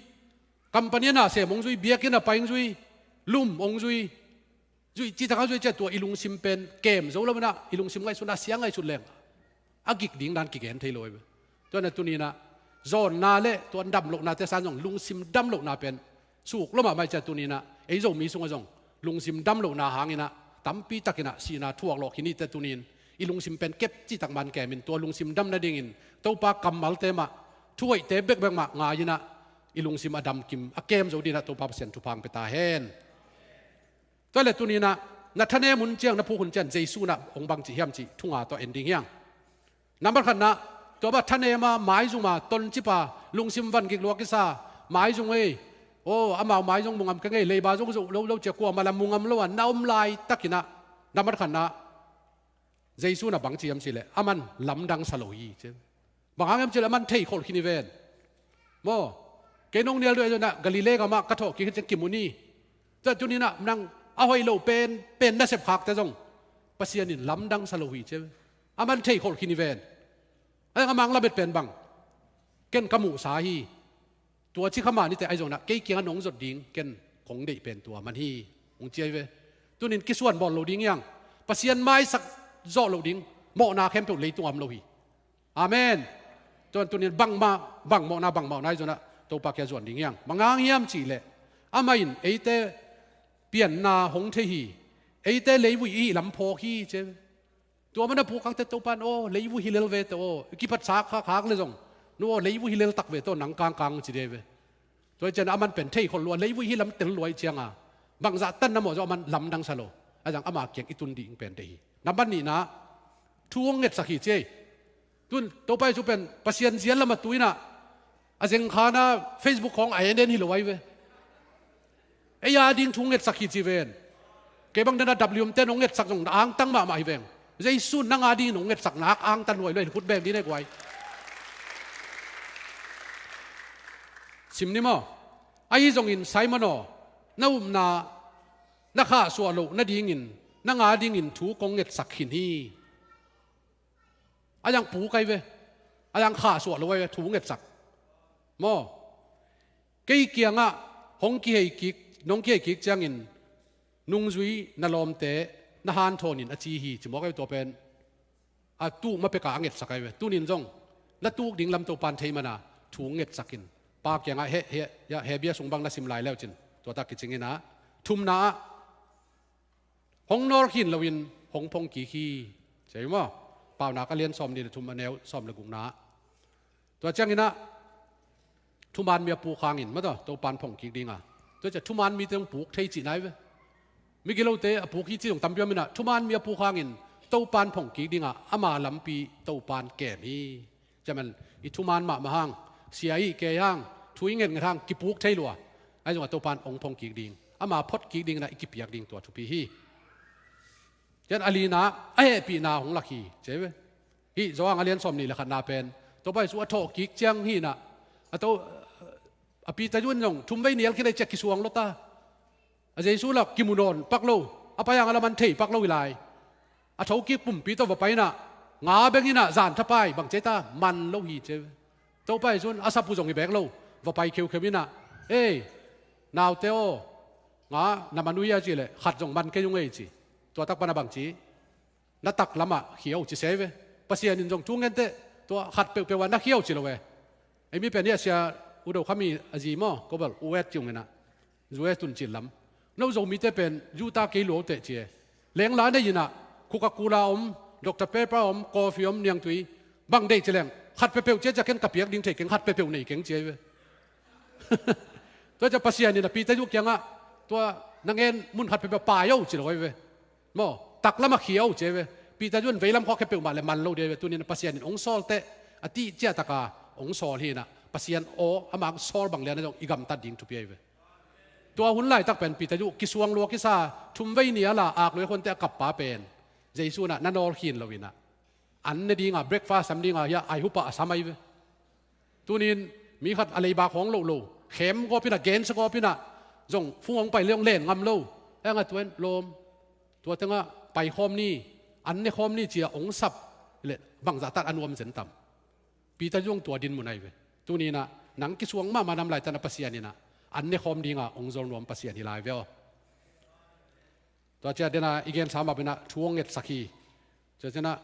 Kampani a na sem hong zui, biakinn a pai hong zui. Lum hong zui. Zui citaka zui ciah tua i lungsim pen kem zo lo inah i lungsim ngaihsutna sia ngaihsut leng a gik ding dan kigen thei lo ai ve. Tua na tuninah zawnna le tua dam lohnate san zong lungsim dam lohna pen suk lo mahmah ciah tuninah ei Zomi sungah zong lungsim dam lohna hanginah tampi takinah sihna thuak lawh khin hite tunin i lungsim pen kep cihtak man kemin tua lungsim dam nadingin Topa kammalte mah thuhoihte bekbek mah ngai inah i lungsim a damkim a kem zo dinah Topa Pasian thupha hong pia ta hen. Tua le tuninah na thanem hun ciang na phuk hun ciang Jesu nah hong bang cih hiam cih thunga tawh en ding hiang. Nambat khatna, tua bang thanema maizuma toncipa lungsim vangik lua kisa maizung ei. Aw amau maizung mungam keng ei, leiba zong zoh lo lo cia kuamah la mungam lo a na om laitakinah nambat khatna Jesu nah bang ci hiam cihleh aman lamdang sa lo hi ci. Bang hang hiam cihleh aman theikholh khin hi ven. Maw, kei nong nial duh ahi zonah Galilee gamah ka thawh kik hi ciang kimu ni. Tua tuninah nang a hoih lo pen pen nasep khakte zong Pasian in lamdang sa lo hi ci. Aman theikholh khin hi ven. Ahi zong amang lamet pen bang ken ka muhsa hi. Tua ci kha mah nite ahi zonah kei kiangah nong zot ding ken kong deih pen tua man hi hong ci ai ve. Tunin kisuan bawl lo ding hiang. Pasian maisak zawh lo ding mawhna khempeuh leitungah om lo hi. Amen. Tuan tunin bangmah bang mawhna bang mawhna ahi zonah Topa kia zuan ding hiang. Bang hang hiam cihleh amah in eite pianna hong thei hi. Eite leivui i hih lam phawk hi ci ai ve. Tua mana pukhakte Topan aw leivui hi lel ve teh aw, i kipatsa khak le zong nu aw leivui hi lel tak ve teh aw, nang kangkang ci dei ve. Tua hi cian aman pen theikholh lua, leivui hi lam tel lua ih cianga bangzah tanna mawh zong aman lamdang sa lo. Ahi zong ama kiang i tun ding pen dei hi. Nambat nihna thu hong ngetsak hi ci ei. Tun Topa Jesu pen Pasian zial lam a tu inah a zengkhana Facebook khawng a en en hi lo ai ve. Ei a ding thu ngetsak hi ci ven. Kei bang dena W M ten hong ngetsak zong na angtang mahmah hi veng. Jesu nang a dingin hong ngetsak nak angtan huai lo in khut beng ding ne guai. Sim ni maw? Ahi zongin Simon aw, na upna na khahsuah loh nadingin nang a dingin thu kong ngetsak khin hi. A yang puk ai ve. A yang khahsuah lo ai ve thu ngetsak. Maw? Kei kiangah hong kihei kik, nong kihei kik ciangin nungzui na lawmte na hanthawnin a ci hi ci mawk ai ve tua pen. A tuk ma peka a ngetsak ai ve. Tunin zong na tuk ding lam Topan thei mana thu ngetsakin Pa kiangah he, he, he bia sung bang na sim lai leucin tuata kicingin ah thumna ah hong nawl khin loin hong phong kik hi. Cia hi maw? Paunak a lian sawm nih le thum a neu sawm le gukna ah. Tua cianginah thuman mi a puk hangin mataw Topan phong kik dinga. Tua cia thuman mite hong puk thei cih nai ve. Migilote a puk hi ci zong tampi om inah thuman mi a puk hangin Topan phong kik dinga ama lampi Topan kem hi. Ciaman i thuman mahmah hang, sia i kei hang, thu i ngetnget hang kipuk thei lua. Ahi zongah Topan hong phong kik ding, ama phot kik dinginah i kipiak ding tua thupi hi. Cian a lina a hehpihna hong lak hi. Cia hi ve. Hih Zawhang a lian sawm nih le khatna pen Topa Jesu a thawh kik ciang hinah a to A Peter zun zong thumvei nial khin a i ciah kisuang lo ta. A Jesu lak kimu nawn pak lo. A pai hang a laman thei pak lo hi lai. A thokik pumpi tawh va pai inah nga beng inah zan thapai bang cia ta man lo hi cia. Topa i zun a sapu zong hi bek lo. Va pai kheukheu inah, ei, naute aw, nga na man uh hia ci leh khat zong man kei ung ei ci. Tua tak pana bang ci, na tak lamah khia uh ci se ve. Pasian in zong thu ngen teh tua khat peuhpeuh ah na khia uh ci lo ve. Ei mi pen hi a sia udo khami a zi maw ko bel u et ci ung inah. Zu et tun cil lam. No Zomite pen zu ta kei luau teh ci e. Lengla nei inah Coca-Cola om, Dr Pepper om, coffee om, niangtui bang deih ci leng khat peuhpeuh cia cia ken ka piak ding thei keng khat peuhpeuh nei keng ci e ve. Tua cia Pasian inah Peter zu kiangah tua na ngen mun khat peuhpeuh pai aw ci lo ai ve. Maw, tak lamah khia uh ci ai ve. Peter zun veilam khawk khia peuhmah le man lo ding ai ve. Tunin Pasian in hong sawl teh a tih ciahtaka hong sawl hi inah Pasian aw amah hong sawl bang lian a zong i gamtat ding thupi ai ve. Tua hun laitak pen Peter zu kisuang lua kisa thumvei nial a ak lua i khuante a kappa pen Jesu inah na nawl khin lo inah an ne dinga breakfast sam dinga hia ai hupa a sam ai ve. Tunin mi khat a leibak hawng loh lo khem gawp inah gensa gawp inah zong fung hong pai le hong len ngam lo. Hengah tua in lawm, tua tengah pai khawm ni, an ne khawm ni cia hong sap le bangzah tan a nuam zen tam. Peter zong tua din mun ai ve. Tuninah nang kisuang mahmah nam laitan a Pasian inah an ne khawm dinga hong zol nuam Pasian hi lai ve aw. Tua cia dena i gensa mah pinah thu hong ngetsak hi. Tua cianah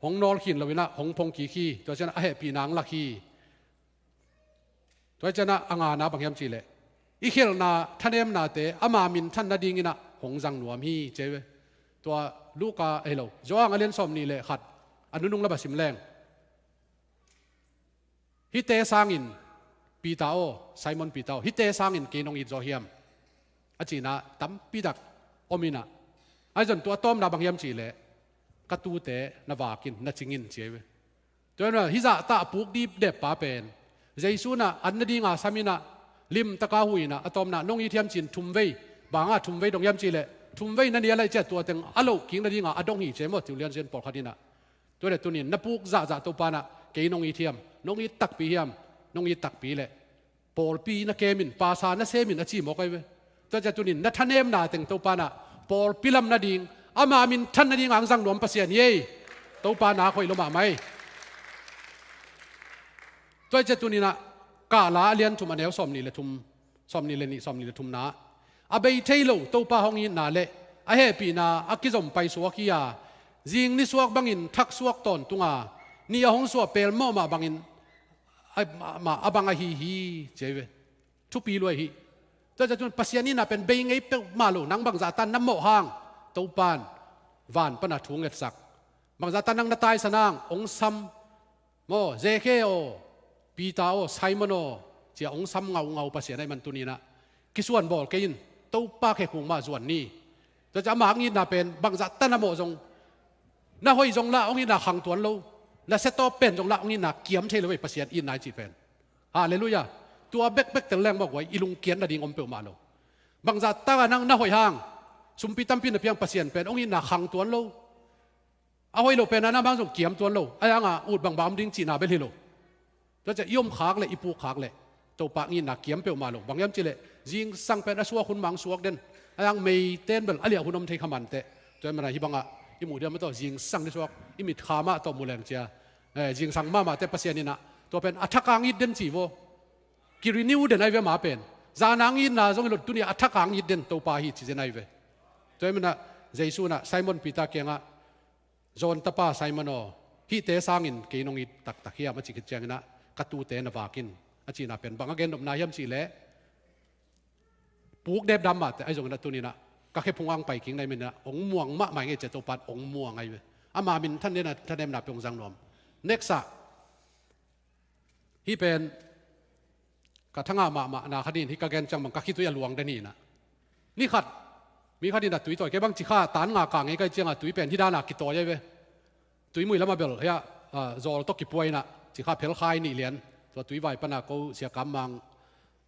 hong nawl khin lo inah hong phong kik hi. Tua cianah a hehpihna hong lak hi. Tua cianah a ngana bang hiam cihleh i khelhna thanemnate ama minthan nadinginah hong zang nuam hi ci ai ve. Tua Luka ahi lo Johan a lian sawm nih le khat a nunung lama sim leng. Hihte sangin Peter aw, Simon Peter aw, hihte sangin kei nong it zaw hiam? A cihna tampitak om inah a zon tua tawmna bang hiam cihleh ka tute na vakin na cingin ci ai ve. Tua inah hizah tah a puk dipdep pa pen Jesu inah an nadinga sam inah limtaka huh inah a tawmna nong it hiam cin thumvei, banga thumvei dong hiam cihleh thumvei na nial ai ciah tua teng a loh kik nadinga a dong hi ci ai maw, Theologian pawlkhat inah. Tua le tunin na puk zahzah Topa inah kei nong it hiam, nong it takpi hiam, nong it takpi leh pawlpi na kemin pasa na semin a ci mawk ai ve. Tua cia tunin na thanemna teng Topa inah pawlpi lam nading ama minthan nading ang zang nuam Pasian hi ei. Topa nak hoih lo mahmah ei. Tua cia tuninah Kahla a lian thum a neu sawm nih le thum, sawm nih le nih, sawm nih le thumna a bei thei lo Topa hong itna le a hehpihna a kizom paisuak hi a, zing nisuak bangin thaksuak tawntunga ni a hong suah pelmawh mah bangin a, mah, mah a bang ahi hi ci ai ve. Thupi luai hi. Tua cia cun Pasian itna pen bei ngei peuhmah lo, nang bangzah tan na mawh hang Topan van pana thu ngetsak. Bangzah tan nang na taisan hang hong sam. Maw, Zekhe aw, Peter aw, Simon aw, cia hong sam ngaungau Pasian ahi man tuninah kisuan bawl kei in, Topa khekhung mah zuan ni. Tua cia amah hong itna pen bangzah tan a mawh zong na hoih zong lah hong itna khang tuan lo, na setawp pen zong lah hong itna kiam thei lo ei Pasian itna i cih pen. Halleluiah. Tua bekbek tel leng mawk uai i lungkiat nading om peuhmah lo. Bangzah taka nang na hoih hang sumpi tampi na piang Pasian pen hong itna khang tuan lo. A hoih lo pen a na mang zong kiam tuan lo. A yanga ut bangbang om ding cihna bel hi lo. Tua cia i om khak le i puk khak le Topa ngitna kiam peuhmah lo. Bang hiam cihleh zingsang pen a suak hun mang suak den. A yang meiten bel a liah hun om thei kha manteh. Tua i mana hi bangah i muh diam a tawh zingsang ni suak i mit kha mah tawh mu leng cia, eh, zingsang mahmah teh Pasian inah tua pen a thakang it den ci vo. Ki renew den ai ve ma pen. Zana ngitna zong i lot tunia a thakang it den Topa hi ci den ai ve. Tua i mana Jesu inah Simon Peter kiangah John tapa Simon aw, hihte sangin kei nong it taktak hiam a cih khit cianginah ka tute na vakin a cihna pen bang a gennopna hiam cihleh puk depdam mahte ahi zonginah tuninah ka khephung ang pai kik na i minah hong muang mahmah i ngei cia Topan hong muang ahi ve. Ama minthan dena thanemna pe hong zang nuam. Next ah hih pen ka thangah mahmah na khat in hih ka gen ciang bang ka khitui a luang den hinah. Ni khat mi khat in a tui tawi kei bang cikha tan nga kah ngei kai cianga tui pen hih dana kitawi ahi ve. Tui mui lama bel hia, ah, zawl tawh kipuai inah cikha phelkhai nih lian tua tui vai pana ko siakam mang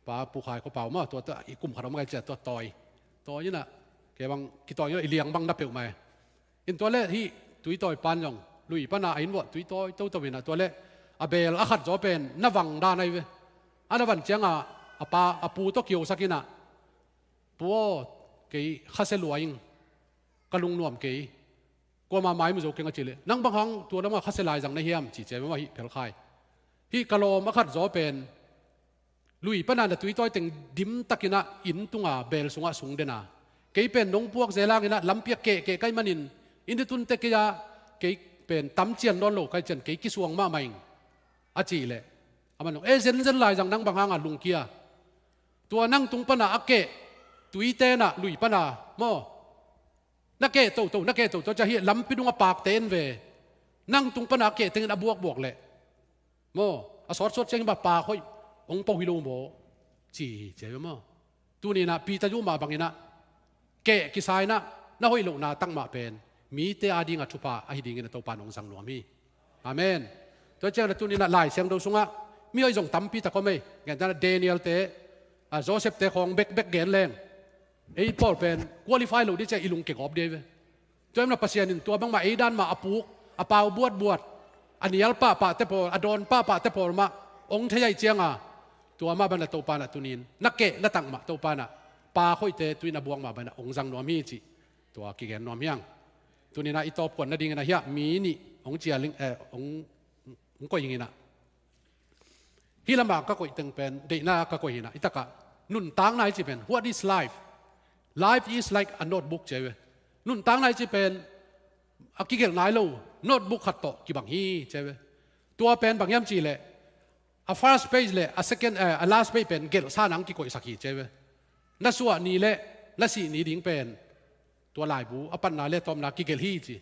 pa pukhai ko pau ma tua, tua i kum khat om kai cia tua tawi. Tawi inah kei bang kitawi inah i liang bang na peuh mai. In tua le hih tui tawi pan zong lui pana a in vuah tui tawi toto inah tua le a beel a khat zaw pen na vang dan ahi ve. A na van ciangah a pa, a pu tawh kiosak inah, "Pu aw, kei khasia lua ing, ka lungnuam kei, kuamah mai mu zo keng," a cih leh, "Nang bang hang tua lamah khasia laizang na hiam?" ci cia ve maw, hih phelkhai. Hih ka lawm a khat zaw pen lui pana na tuitawi teng dim takinah inn tunga beel sungah sung dena, "Kei pen nong puak zelang inah lampi ah kehkeh ka hih manin inn i tunte kei ah kei pen tam cian nawn lo ka hih cian kei kisuang mahmah ing," a cih leh, amah nong, "E, zenzen laizang, nang bang hanga lungkia? Tua nang tung pana a keh tuite nah, lui pana maw, na keh toto, na keh toto, cia hih lampi dungah pakte en ve. Nang tung pana a keh tengin a buakbuak leh maw, a sawtsawt ciangin bang pak hoih hong po hi lo maw?" ci hi cia ve maw. Tuninah Peter Yu mah banginah keh kisa inah na hoih lohna tak mah pen mite adingah thupha ahi dingin a Topa in hong zang nuam hi. Amen. Tua ciangin a tuninah Lai Siangtho sungah mi hoih zong tampi tak om ei. Gentehna Daniel-te, a, Joseph-te khawng bekbek gen leng, ei pawl pen qualify lo dih cia i lung kigawp dih ve. Tua hi mah Pasian in tua bangmah ei dan mah a puk, a pau buatbuat, a nial pahpahte pawl, a dawn pahpahte pawl mah hong thei ahih cianga, tua mah bana Topa nah tunin na keh na tak mah Topa nah pak hoihte tuin a buak mah bana hong zang nuam hi cih tua kigen nuam hiang. Tuninah i tawpkuan nadingin ahiah mi nih hong cial ing, eh, hong, hong koih inginah. Hih lamah ka koih teng pen deihna ka koih hinah, i takah nuntakna i ci pen, "What is life? Life is like a notebook," ci ve. Nuntakna i ci pen a kigelh nai lo notebook khat tawh kibang hi ci ve. Tua pen bang hiam cih leh, a first page le a second, eh, a last page pen gelhsa nang kikoihsak hi ci ve. Na suah ni le na sih ni ding pen tua laibu a patna le tawpna kigelh hi ci.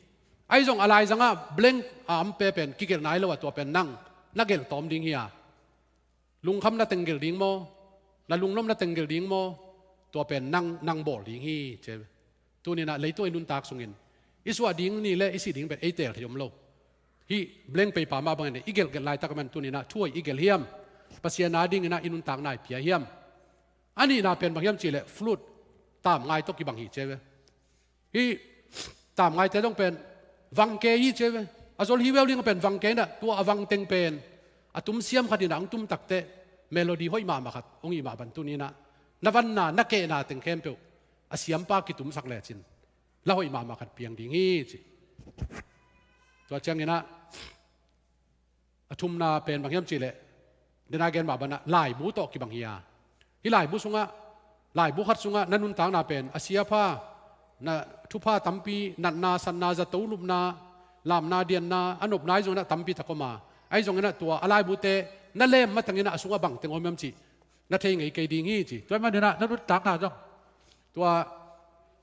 Ahi zong a laizangah blank a amte pen kigelh nai lo a, tua pen nang na gelh tawm ding hi a, lungkham na teng gelh ding maw, na lungnop na teng gelh ding maw, tua pen nang, nang bawl ding hi ci. Tuninah leitung i nuntak sungin i suah ding ni le i sih ding pen ei teel thei om lo. Hih blank paper mah bangin i gelhgelh laitak man tuninah thu hoih i gelh hiam, Pasian adinginah i nuntakna i pia hiam. A nihna pen bang hiam cih leh flute, tamngai tawh kibang hi ci ve. Hih tamngaite zong pen vangke hi ci ve. A zol hi veu ding pen vangke inah, tua a vangteng pen a tumsiam khat inah hong tum takteh melody hoih mahmah khat hong hih mah ban tuninah na vanna na kehna teng khempeuh a siampa kitumsak lecin la hoih mahmah khat piang ding hi ci. Tua cianginah a thumna pen bang hiam cih leh, dena gen mah banah laibu tawh kibang hi a. Hih laibu sungah, laibu khat sungah na nuntakna pen a siapha, na thupha tampi, natna, satna, zato lupna, lamna, dianna, a nopna ahi zonginah tampi tak om a. Ahi zonginah tua a laibute na lem matanginah a sungah bangteng om hiam cih na thei ngei kei ding hi ci. Tua hi maninah na nuntakna zong tua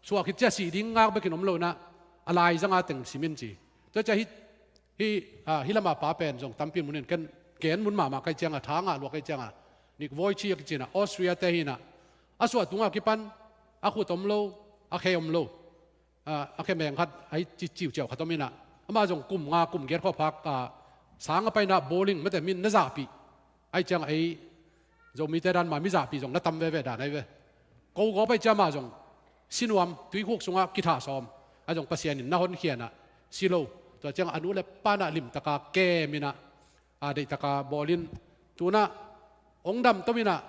suah khit ciah sih ding ngak bekin om lo inah a laizanga teng sim in ci. Tua ciah hih, hih, ah, hih lama pa pen zong tampi munin ken gen mun mahmah ka hih cianga, tha ngah lua ka hih cianga, Nick Vujicic a kicinah Austria-te hinah, a suah tungah kipan a khut om lo, a khe om lo, ah, a khe meng khat ahi ci ciuciau khat om inah, amah zong kum nga kum giat khawng phak, ah, sang a painah bowling mate min na zahpih. Ahi ciangah ei Zomite dan mah mi zahpih zong na tam veve dan ahi ve. Ko gawp ahi ciang mah zong sinuam, tuikhuk sungah kithah sawm. Ahi zong Pasian in na honkhia inah si lo. Tua ciangah a nu le pa inah limtaka kem inah, a, deihtaka bawlin, tunah hong damtom inah,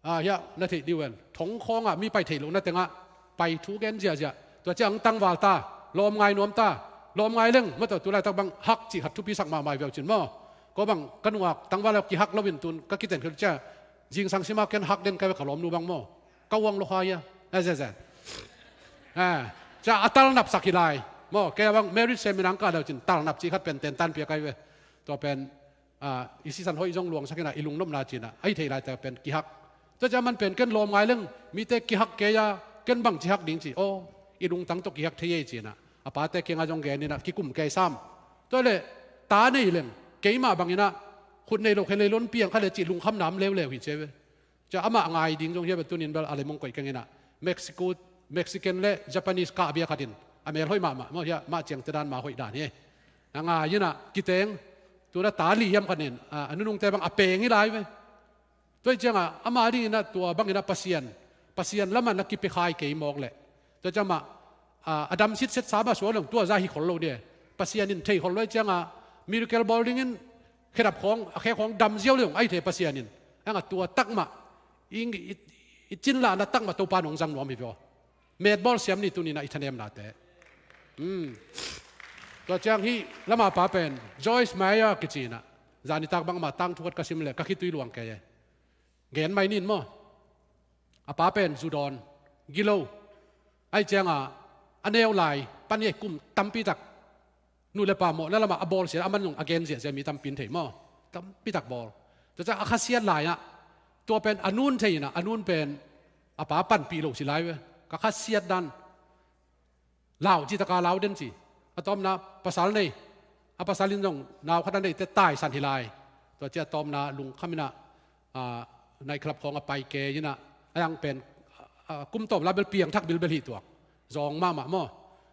a, hiah na theih dih uh hen, thong khawngah mi pai theih lohna tengah pai thu gen ziahziah. Tua ciang hong tangval ta, lawmngai nuam ta, lawmngai leng, maw, tua tulaitak bang hak cih khat thupisak mahmah hi veu cin maw. Ko bang ka nungak tangval a kihak loin tun ka kiten khel ciah, zingsang sima ken hak den ka ve ka lawmnu bang maw. Ka uang lo kha hia. Eh, zia, zia. Eh, ciah a talnapsak hi lai. Maw, kei a bang marriage seminar ka dau cin talnap cih khat pen tentan pia ka hi ve. Tua pen, ah, i sisan hoih zong luangsak inah, i lungnopna cinah, ahi thei laite pen kihak. Tua ciah man pen ken lawmngai leng, mite kihak kei a, ken bang ci hak ding ci. Aw, i lungtang tawh kihak thei ei cinah, a pate kiangah zong gen inah kikum kei sam. Tua le, ta nei leng, keimah banginah khut nei lo khe lei lon piang kha le cih lungkhamna om leuleu hi ci ve. Ciah amah ngai ding zong hi a, bel tunin bel a lei mong koih keng inah, Mexico, Mexican le Japanese kahbia khatin a mel hoih mahmah maw, hiah mah ciangte dan mah hoih dan hi. Na ngai inah kiteng, tuna ta li hiam khatin, a, a nunungte bang a peng hi lai ve. Tua hi ciangah ama dinginah tua banginah Pasian, Pasian lamah na kipia khai kei mawk leh, tua ciangah, a, a dam sitset sa mah suak leng tua zah hi khol lo dih. Pasian in thei khol lo hi ciangah miracle bawl dingin Khedap khawng, a khe khawng dam ziau leng ahi thei Pasian in. Ang a tua takmah, i, i, i cinlahna takmah Topa nong zang nuam hi vio. Metbawl siam ni tuni-in a i thanemnate. Hmm. Tua ciang hih lama pa pen, Joyce Meyer kici-in ah. Zanitak bang ama tangthu khat ka sim leh, ka khitui luang kei e. Gen mai ning maw. A pa pen zu dawn, gilo. Ahi ciangah, a neu lai, pan i kum tampi tak. Nu le pa mawhna lamah a bawlsia, a man zong a gen ziahziah mi tampi in thei maw. Tampi tak bawl. Tua ciang a khasiat lai-ah, tua pen a nun thei-in ah, a nun pen a pa panpih lo si lai ve. Ka khasiat dan. Lau cih taka lau den ci. A tawpna pasal nei. A pasal in zong nau khat a neite taisan hi lai. Tua ciang a tawpna lungkham in ah, ah, night club khawng a pai kei in ah. A yang pen, ah, kum tawp la bel piangthak bilbel hi tuak. Zawng mahmah maw.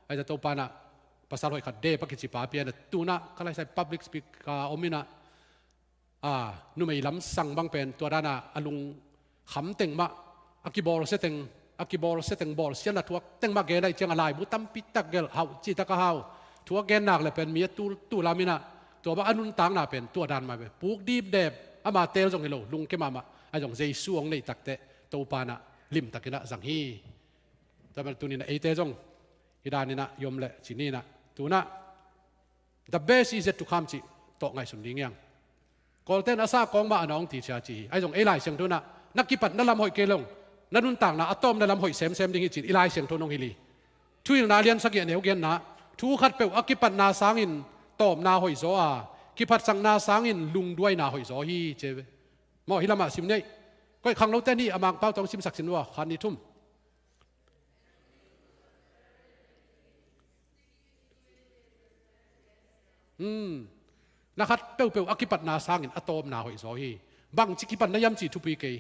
Ahi zong Topa in ah pasal hoih khat Dave a kici pa pia in ah. Tu-in ah ka laisai public speaker om in ah. A, numei lam sang bang pen tua dan a, a lungkham teng mah, a kibawlsia teng, a kibawlsia teng, bawlsiatna thuak teng mah gen ahih ciangah laibu tampi tak gelh, hau cih taka hau. Thuak gen nak leh pen mi a tul, tul lam in ah, tua bang a nuntakna pen tua dan mah ve. Puk dipdep, ama teel zong hi lo, lungke mahmah, ahi zong Jesu hong neih tak teh, Topa in ah limtak in ah zang hi. Tua bel tuni-in ah eite zong, hih dan in ah i om leh ci ni in ah, tu-in ah, The best is yet to come cih tawh ngaihsun ding hi hang. Kawlte'n a sa kawng mah a nawng ti cia ci hi. Ahi zong ei Lai Siangtho in ah, na kipatna lam hoih kei leh zong, na nuntakna a tawpna lam hoih semsem ding hi ci-in i Lai Siangtho in hong hilh hi. Thuhilhna a lian sagih a neu giatna, thu khatpeuh a kipatna sangin tawpna hoih zaw a, kiphatsakna sangin lungduaina hoih zaw hi ci hi ve. Maw, hih lamah sim ni ei. Koih khanglote'n hih a Mangpau tawh hong simsak sin ua, khat nih thum. Hmm. Na khat peuhpeuh a kipatna sangin a tawpna hoih zaw hi. Bangci kipatna hiam cih thupi kei.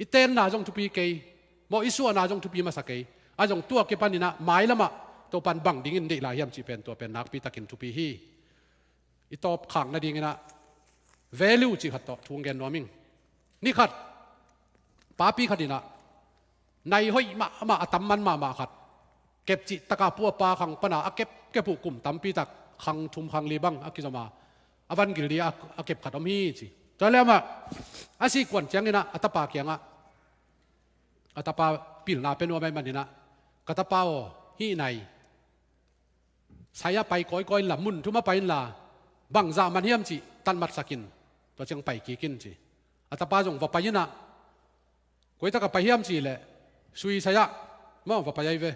I tenna zong thupi kei. Maw, i suahna zong thupi masa kei. Ahi zong tua kipan in ah mailamah Topa'n bang dingin deih lai hiam cih pen tua pen nakpi takin thupi hi. I tawp khak nading in ah value cih khat tawh thu hong gen nuam ing. Ni khat, papi khat in ah, nai hoih mahmah, a tam man mahmah khat. Kep cih taka pua pa khang pan a, a kep, kep uh kum tampi tak, khang thum khang li bang a kizom a, a van gil ding a, a kep khat om hi ci. Tua leh amah, a sih kuan ciangin ah, a tapa kiangah, a tapa pilna pia nuam ahih manin ah, ka tapa aw, hih nai sai-ah pai kawikawi inla, mun thum ah pai inla, bangzah man hiam cih tanmatsak in, tua ciang pai kik in ci. A tapa zong va pai in ah, koitak ah pai hiam cih leh, suisai-ah, maw, va pai ahi ve.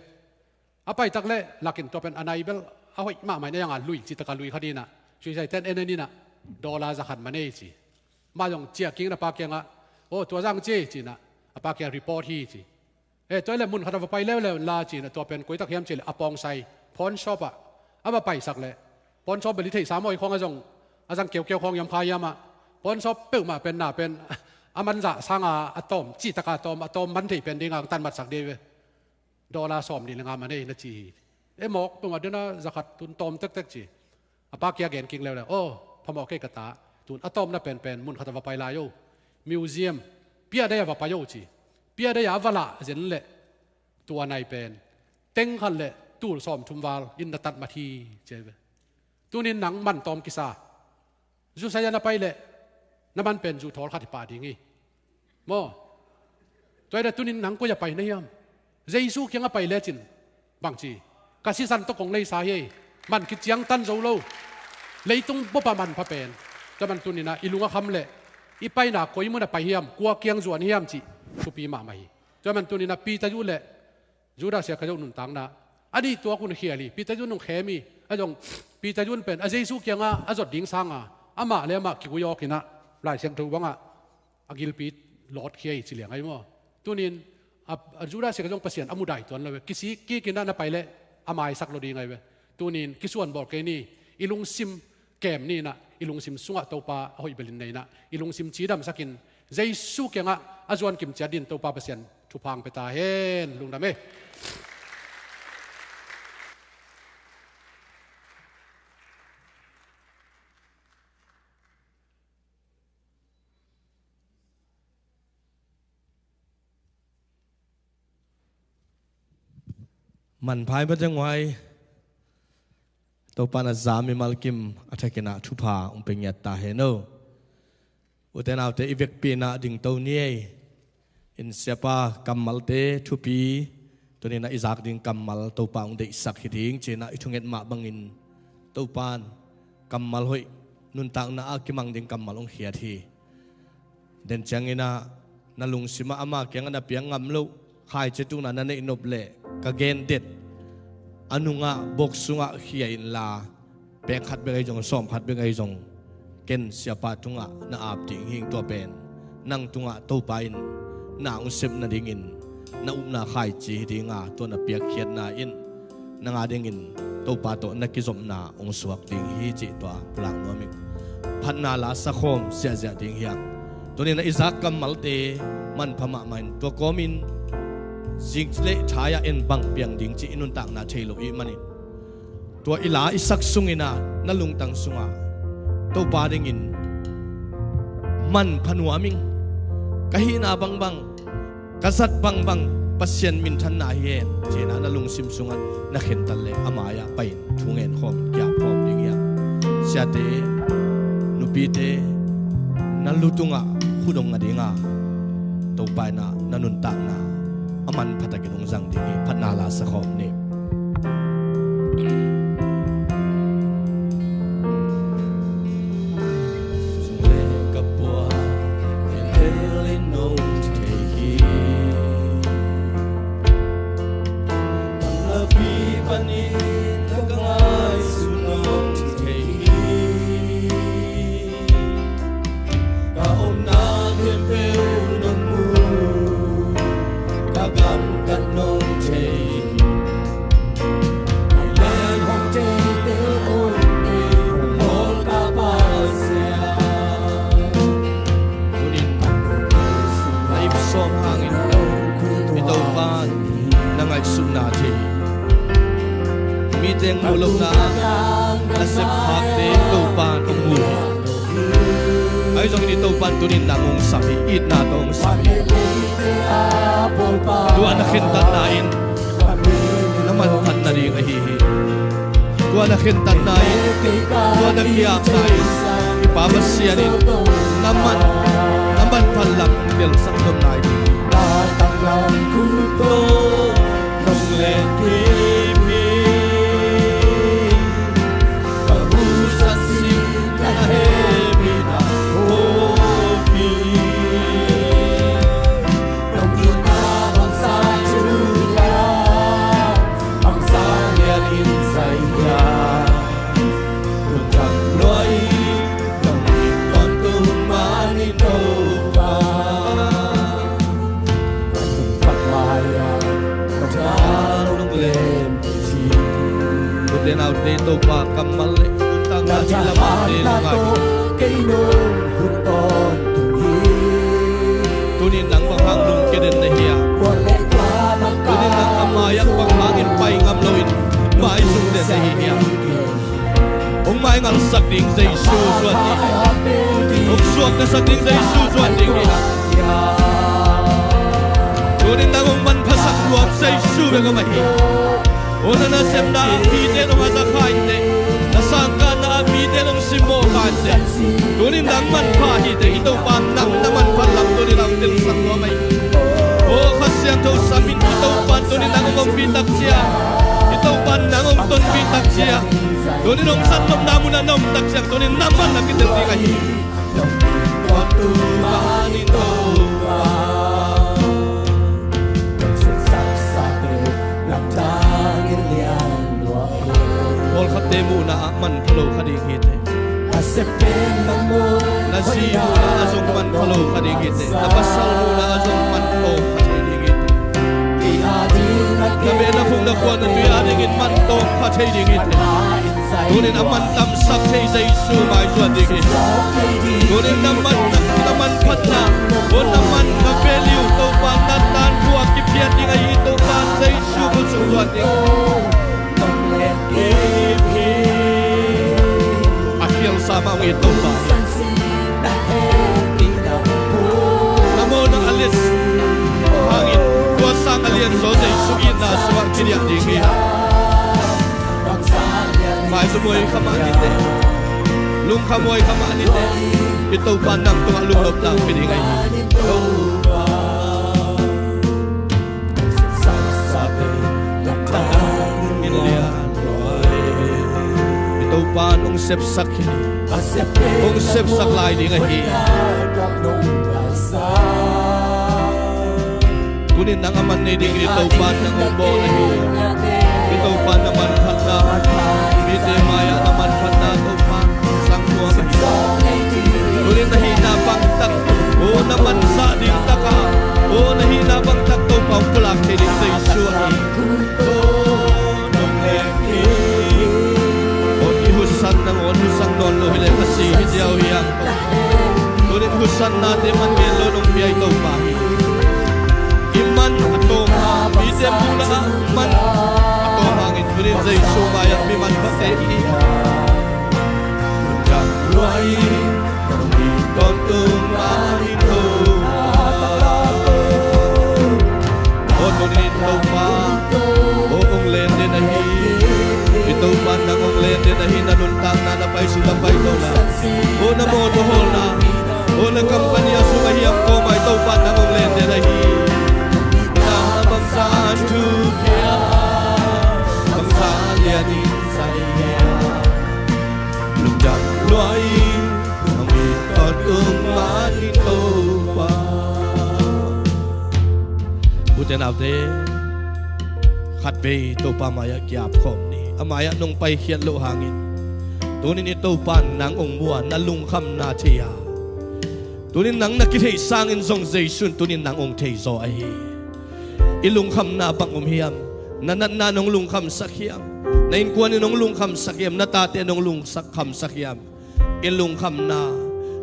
A paitak leh, lak in tua pen a nai bel, a hoih mahmah in a yang a lui, cih taka lui khat in ah, suisai-te'n en en in ah, dollar za khat man ei ci. Amah zong ciah kik in a pa kiangah, aw, tua zang ci, ci in ah, a pa kiangah report hi ci. Eh, tua leh mun khat ah va pai leuleu inla ci-in ah, tua pen koitak hiam cih leh a pawn sai, pawn shop ah a va paisak leh, pawn shop bel i theihsa maw, i khawng a zong, a zang keukeu khawng i om kha hiam ah, pawn shop peuhmah pen na pen a manzah sanga a tawm, cih taka a tawm, a tawm man thei pen dinga hong tanmatsak ding hi ve. Dollar sawmnih le nga man ei na ci hi. Eh, mawk peuhmah den a, za khat tun tawm tektek ci. A pa kiang gen kik leuleu. Aw, phamawh kei ka ta. Tun a tawpna penpen mun khat ah va pai lai o. Museum, piah dei ah va pai o ci. Piah dei ah a va lah zen leh, tua nai pen teng khat leh tul sawmthum val in na tanmat hi ci hi ve. Tuni-in nang man tawm kisa. Zu sai-ah na pai leh, na man pen zu thawl khat hi pah ding hi. Maw. Tua hi leh tuni-in nang koi ah pai na hiam? Jesu kiangah pai lecin. Bangci. Ka sisan tawh kong leisa hi ei. Man kiciangtan zo lo. Leitung bup ah manpha pen. Tua man tuni-in ah i lung a kham leh, i paina koi mun ah pai hiam, kua kiang zuan hiam cih thupi mahmah hi. Tua man tuni-in ah Peter Yu leh Judas Iskariot nuntakna, a nih tuak un khial hi. Peter Yu in hong khem hi. Ahi zong Peter Yu in pen a Jesu kiangah a zot ding sanga, amah le amah kiguih awk in ah, Lai Siangtho bangah a gilpi lawtkhia hi ci liang ahi maw. Tuni-in a, a Judas Iskariot zong Pasian a mudai tuan lo ve. Kisik kik in ah na pai leh a maisak lo ding ahi ve. Tuni-in kisuan bawl kei ni, i lungsim kem ni in ah, i lungsim sungah Topa a hoih belin nei in ah, i lungsim cidamsak in, Jesu kiangah a zuan kim ciat dingin Topa Pasian thupha hong pia ta hen. Lungdam ei. Manpha ei, Pu Cing Huai. Topa'n a za mimal kim a thakin ah thupha hong pia ngiat ta hen aw. Ute naute, i vekpi-in ah dingto ni ei. In siapa kammalte thupi, tuni-in ah i zak ding kammal Topa hong deihsak hi ding ci-in ah i thunget mah bangin Topa in kammal hoih, nuntakna ah kimang ding kammal hong khiat hi. Den ciangin ah na lungsim ah ama kiangah na piak ngam loh khaici tukna na neih nop leh ka gen det, a nungah bok sungah khia inla, pek khat bek ahi zong, sawm khat bek ahi zong, ken siapa tungah na ap ding hi ing. Tua pen nang tungah Topa in na hong sep nadingin na upna khaici hi ding a, tua na piakkhiatna in nang a dingin Topa tawh na kizopna hong suak ding hi cih tua pulak nuam ing. Phatna la sakhawm ziahziah ding hi hang. Tuni-in ah i zak kammalte manpha mahmah in, tua kawmin zik le thai-ah en bang piang ding cih i nuntakna thei lo i hih manin, tua i la i sak sungin ah na lungtang sungah Topa dingin manpha nuam ing. Ka hihna bangbang, ka zat bangbang Pasian minthanna hi hen ci-in ah na lungsim sungah na khentat leh a mai-ah pai-in thu ngen khawm, kiap khawm ding hi hang. Siate, nupite, na lu tungah khut hong nga ding a, Topa in ah na nuntakna a manpha takin hong zang ding hi. Phatna la sakhawm ni. Ka omna khempeuh nong mu, ka gamtat nong thei, ka leng hong teitei, hong teitei, hong mawl ka Pasian. Tuni-in na ip sawm hangin i Topa in na ngaihsutna thei hi. Mite muh lohna ah na sep khakte Topa in hong mu hi. Ahi zongin i Topa in tuni-in nang hong sam hi, itna tawh hong sam hi. Tua na khentatna in na manphat nading ahi hi. Tua na khentatna in, tua na ki-apna in, i Pa Pasian in na man, na manphat lam hong telsak nawn nai ding hi. Ute naute, Topa kammal le nuntakna i lamte lungngai hi. Tuni-in nang bang hang lungkia den na hiam? Tuni-in nang a mai-ah bang hangin pai ngam loin maizum den na hi hiam? Hong maingalsak ding Jesu zuan ding hi. Hong suaktasak ding Jesu zuan ding hi. Tuni-in nang hong manphasak nuam Jesu bek om ahi. Aw, na nasepna ah mite in hong a za kha inteh, na sangkahna ah mite in hong simmawh kha inteh. Tuni-in nang manpha hi teh, i Topa nang na manphat lam tuni-in hong telsak nuam ahi. Aw, Kha Siangtho sam in, i Topa in tuni-in nang hong ompih tak ciang, i Topa in nang hong tonpih tak ciang, tuni-in hong zat nopna munah na om tak ciang, tuni-in na man a kitel ding ahi. Pawlkhatte muhna ah manpha lo kha ding hi teh. Na zi muhna ah zong manpha lo kha ding hi teh. Na pasal muhna ah zong manpha lo kha thei ding hi teh. Na beh, na phung, na khua, na tui adingin man tawm kha thei ding hi teh. Tuni-in a man tamsak thei Jesu maizuan ding hi. Tuni-in na man, na manphatna, aw, na man, na value, Topa, na tanphuh a kiphiat ding ahi, Topa, Jesu khut sung zuan ding. A khialsa mah hong it Topa hi. Na mawhna a lian hangin tua sang a lian zaw Jesu itna sungah kidiah ding hi. Maizum huai kha mah ni teh. Lungkham huai kha mah ni teh. I Topa nang tungah lungnopna pia ding ahi hi. Topa, sepsak sa te, nang tangin lianluai. I Topa nong sepsak hi. Hong sepsak lai ding ahi. Tunin nang a man nei ding i Topa nang hong bawl ahi. I Topa na manphatna, mite mai-ah na manphatna Topa sang nuam ahi. Tunin na hihna bangtak, o na manzah ding taka, o na hihna bangtak Topa hong pulak thei ding Jesu ahi. O i husan nang on husan nawn lo hi leh ka si hi ziau hi ang. Tunin husan nate man ngen lo nong pia i Topa hi. I man a tawm a, mite muhna ah man a tawm hangin tunin Jesu mai-ah mi manpha te hi. Lungdam luai, nang mi tawntung mah in Topa. O tunin Topa, o hong len den ahi. I Topa nang hong len den ahi, na nuntakna na paisuk na paito na. O na mawtaw hawlna, o na kampani a sung ahi a kawmai Topa nang hong len den ahi. Na bangzah thu khia, bangzah lian in zai hia. Lungdam luai, nang mi tawntung mah in Topa. Ute naute, khatvei Topa mai-ah kiap khawm ni. A mai-ah nong paikhiat loh hangin tunin i Topa nang hong mu a, na lungkhamna thei a. Tunin nang na kitheih sangin zong Jesu in tunin nang hong theizaw ahi. I lungkhamna bang om hiam? Na natna nong lungkhamsak hiam? Na innkuan in nong lungkhamsak hiam? Na tate nong lungkhamsak hiam? I lungkhamna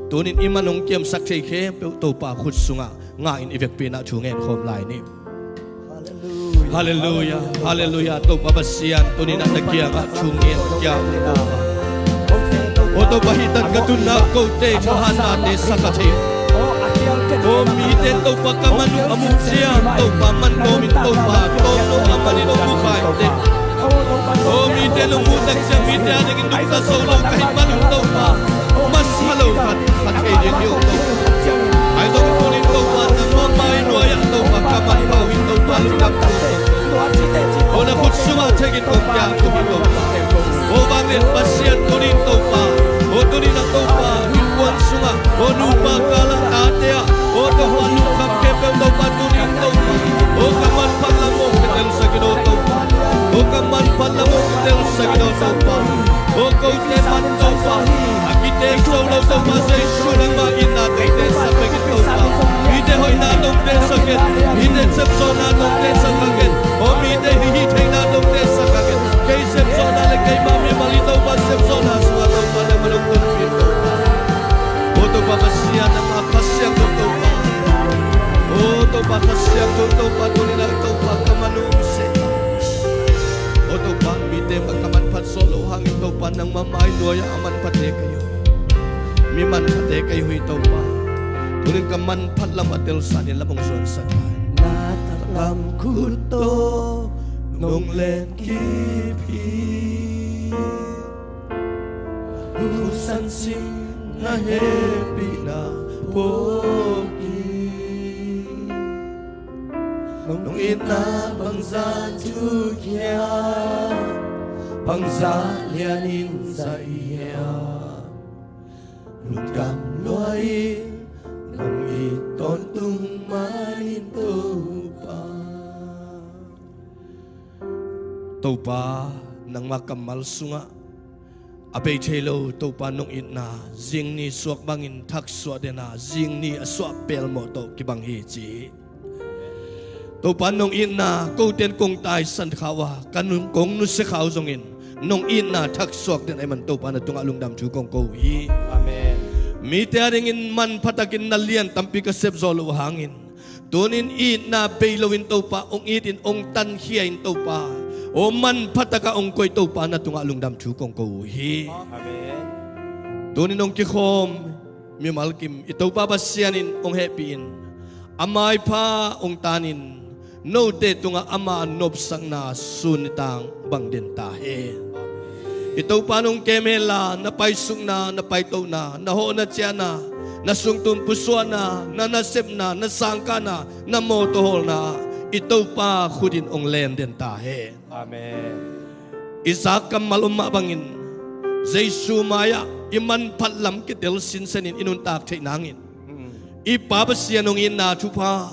tunin i man hong kiamsak thei khempeuh Topa khut sungah ngah in i vekpi-in ah thu ngen khawm lai ni. Halleluia, halleluia. Topa Pasian, tunin ah na kiangah thu ngen kiang Topa. O Topa, hih tan ka tunna kote thahatnate sa ka thei. O mite Topa ka man uh a muh ciang Topa man tawmin Topa tawm lo a man in hong mu kha in teh. O mite nong muh tak ciang mite a dingin nungta zo lo ka hih man uh Topa, masa lo khat khat thei ding hi uh Topa. Ahi zongin tunin Topa nangmah mai nuai-ah Topa ka manpha uh hi Topa, lungdam thu Topa. O na khut sungah thek in kong kiang tung hi Topa. O vanglian Pasian tunin Topa, o tunin ah Topa innkuan sungah, o nupa kal ah, tate ah, o Topa lungkham khempeuh Topa tunin Topa, o ka manphat lam hong kitel sak in aw Topa. O ka manphat lam hong kitel sak in aw Topa. O kote man Topa, a kiteel zo lo Topa, Jesu nangmah itna tawh teel sak bek in Topa. Mite hoihna tawh teel sak in, mite sepzawhna tawh teel sak in, o mite hih theihna tawh teel sak in. Kei sepzawhna le keimah mimal i Topa sepzawhna sungah Topa nangmah nong tonpih Topa. O Topa Pasian nangmah Kha Siangtho Topa. O Topa Kha Siangtho Topa, tunin ah Topa ka man uh seh. O Topa, mite mah ka manphat zawh loh hangin Topa nangmah mai nuai-ah a manphate ka hi uh hi. Mi manphate ka hi uh hi Topa. Tunin ka manphat lam a telsa ni, lam hong zuansak ta in. Na taklam khut tawh nong len kip hi. Husan sim na hehpihna phawk hi. Nong itna bangzah thukhia, bangzah lianin zai hia. Lungdam luai, nong it tawntung manin Topa. Topa, nangmah kammal sungah a bei thei lo Topa nong itna, zingni suak bangin thak suah den a, zingni a suah pelmawh tawh kibang hi ci hi. Topa nong itna kote in kong taisan kha uh a, ka nun kong nusia kha uh zongin nong itna thak suak den ahih man Topa na tungah lungdam thu kong ko uh hi. Amen. Mite a dingin manpha takin na lian tampi ka sep zawh loh hangin tunin itna bei loin Topa hong it in hong tankhia in Topa, aw manpha takah hong koih Topa na tungah lungdam thu kong ko uh hi. Amen. Tunin hong kikhawm mimal kim i Topa Pasian in hong hehpih in, a maipha hong taanin note tungah ama nopsakna sun nitaang bang den ta hen. I Topa nong kem henla, na paisukna, na paitona, na hawhna ciahna, na sungtum pusuahna, na nasepna, na sangkahna, na mawtaw hawlna ah i Topa khut in hong len den ta hen. Amen. I zak kammal om mah bangin Jesu mai-ah i manphat lam kitel sinsenin i nuntak theih nangin i Pa Pasian hong itna thupha,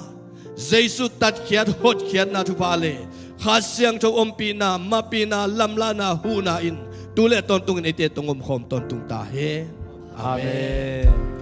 Jesu tatkhiat hotkhiatna thupha le Kha Siangtho ompihna, mapihna, lamlahna, huhna in tu le tawntungin eite tawh omkhawm tawntung ta hen. Amen.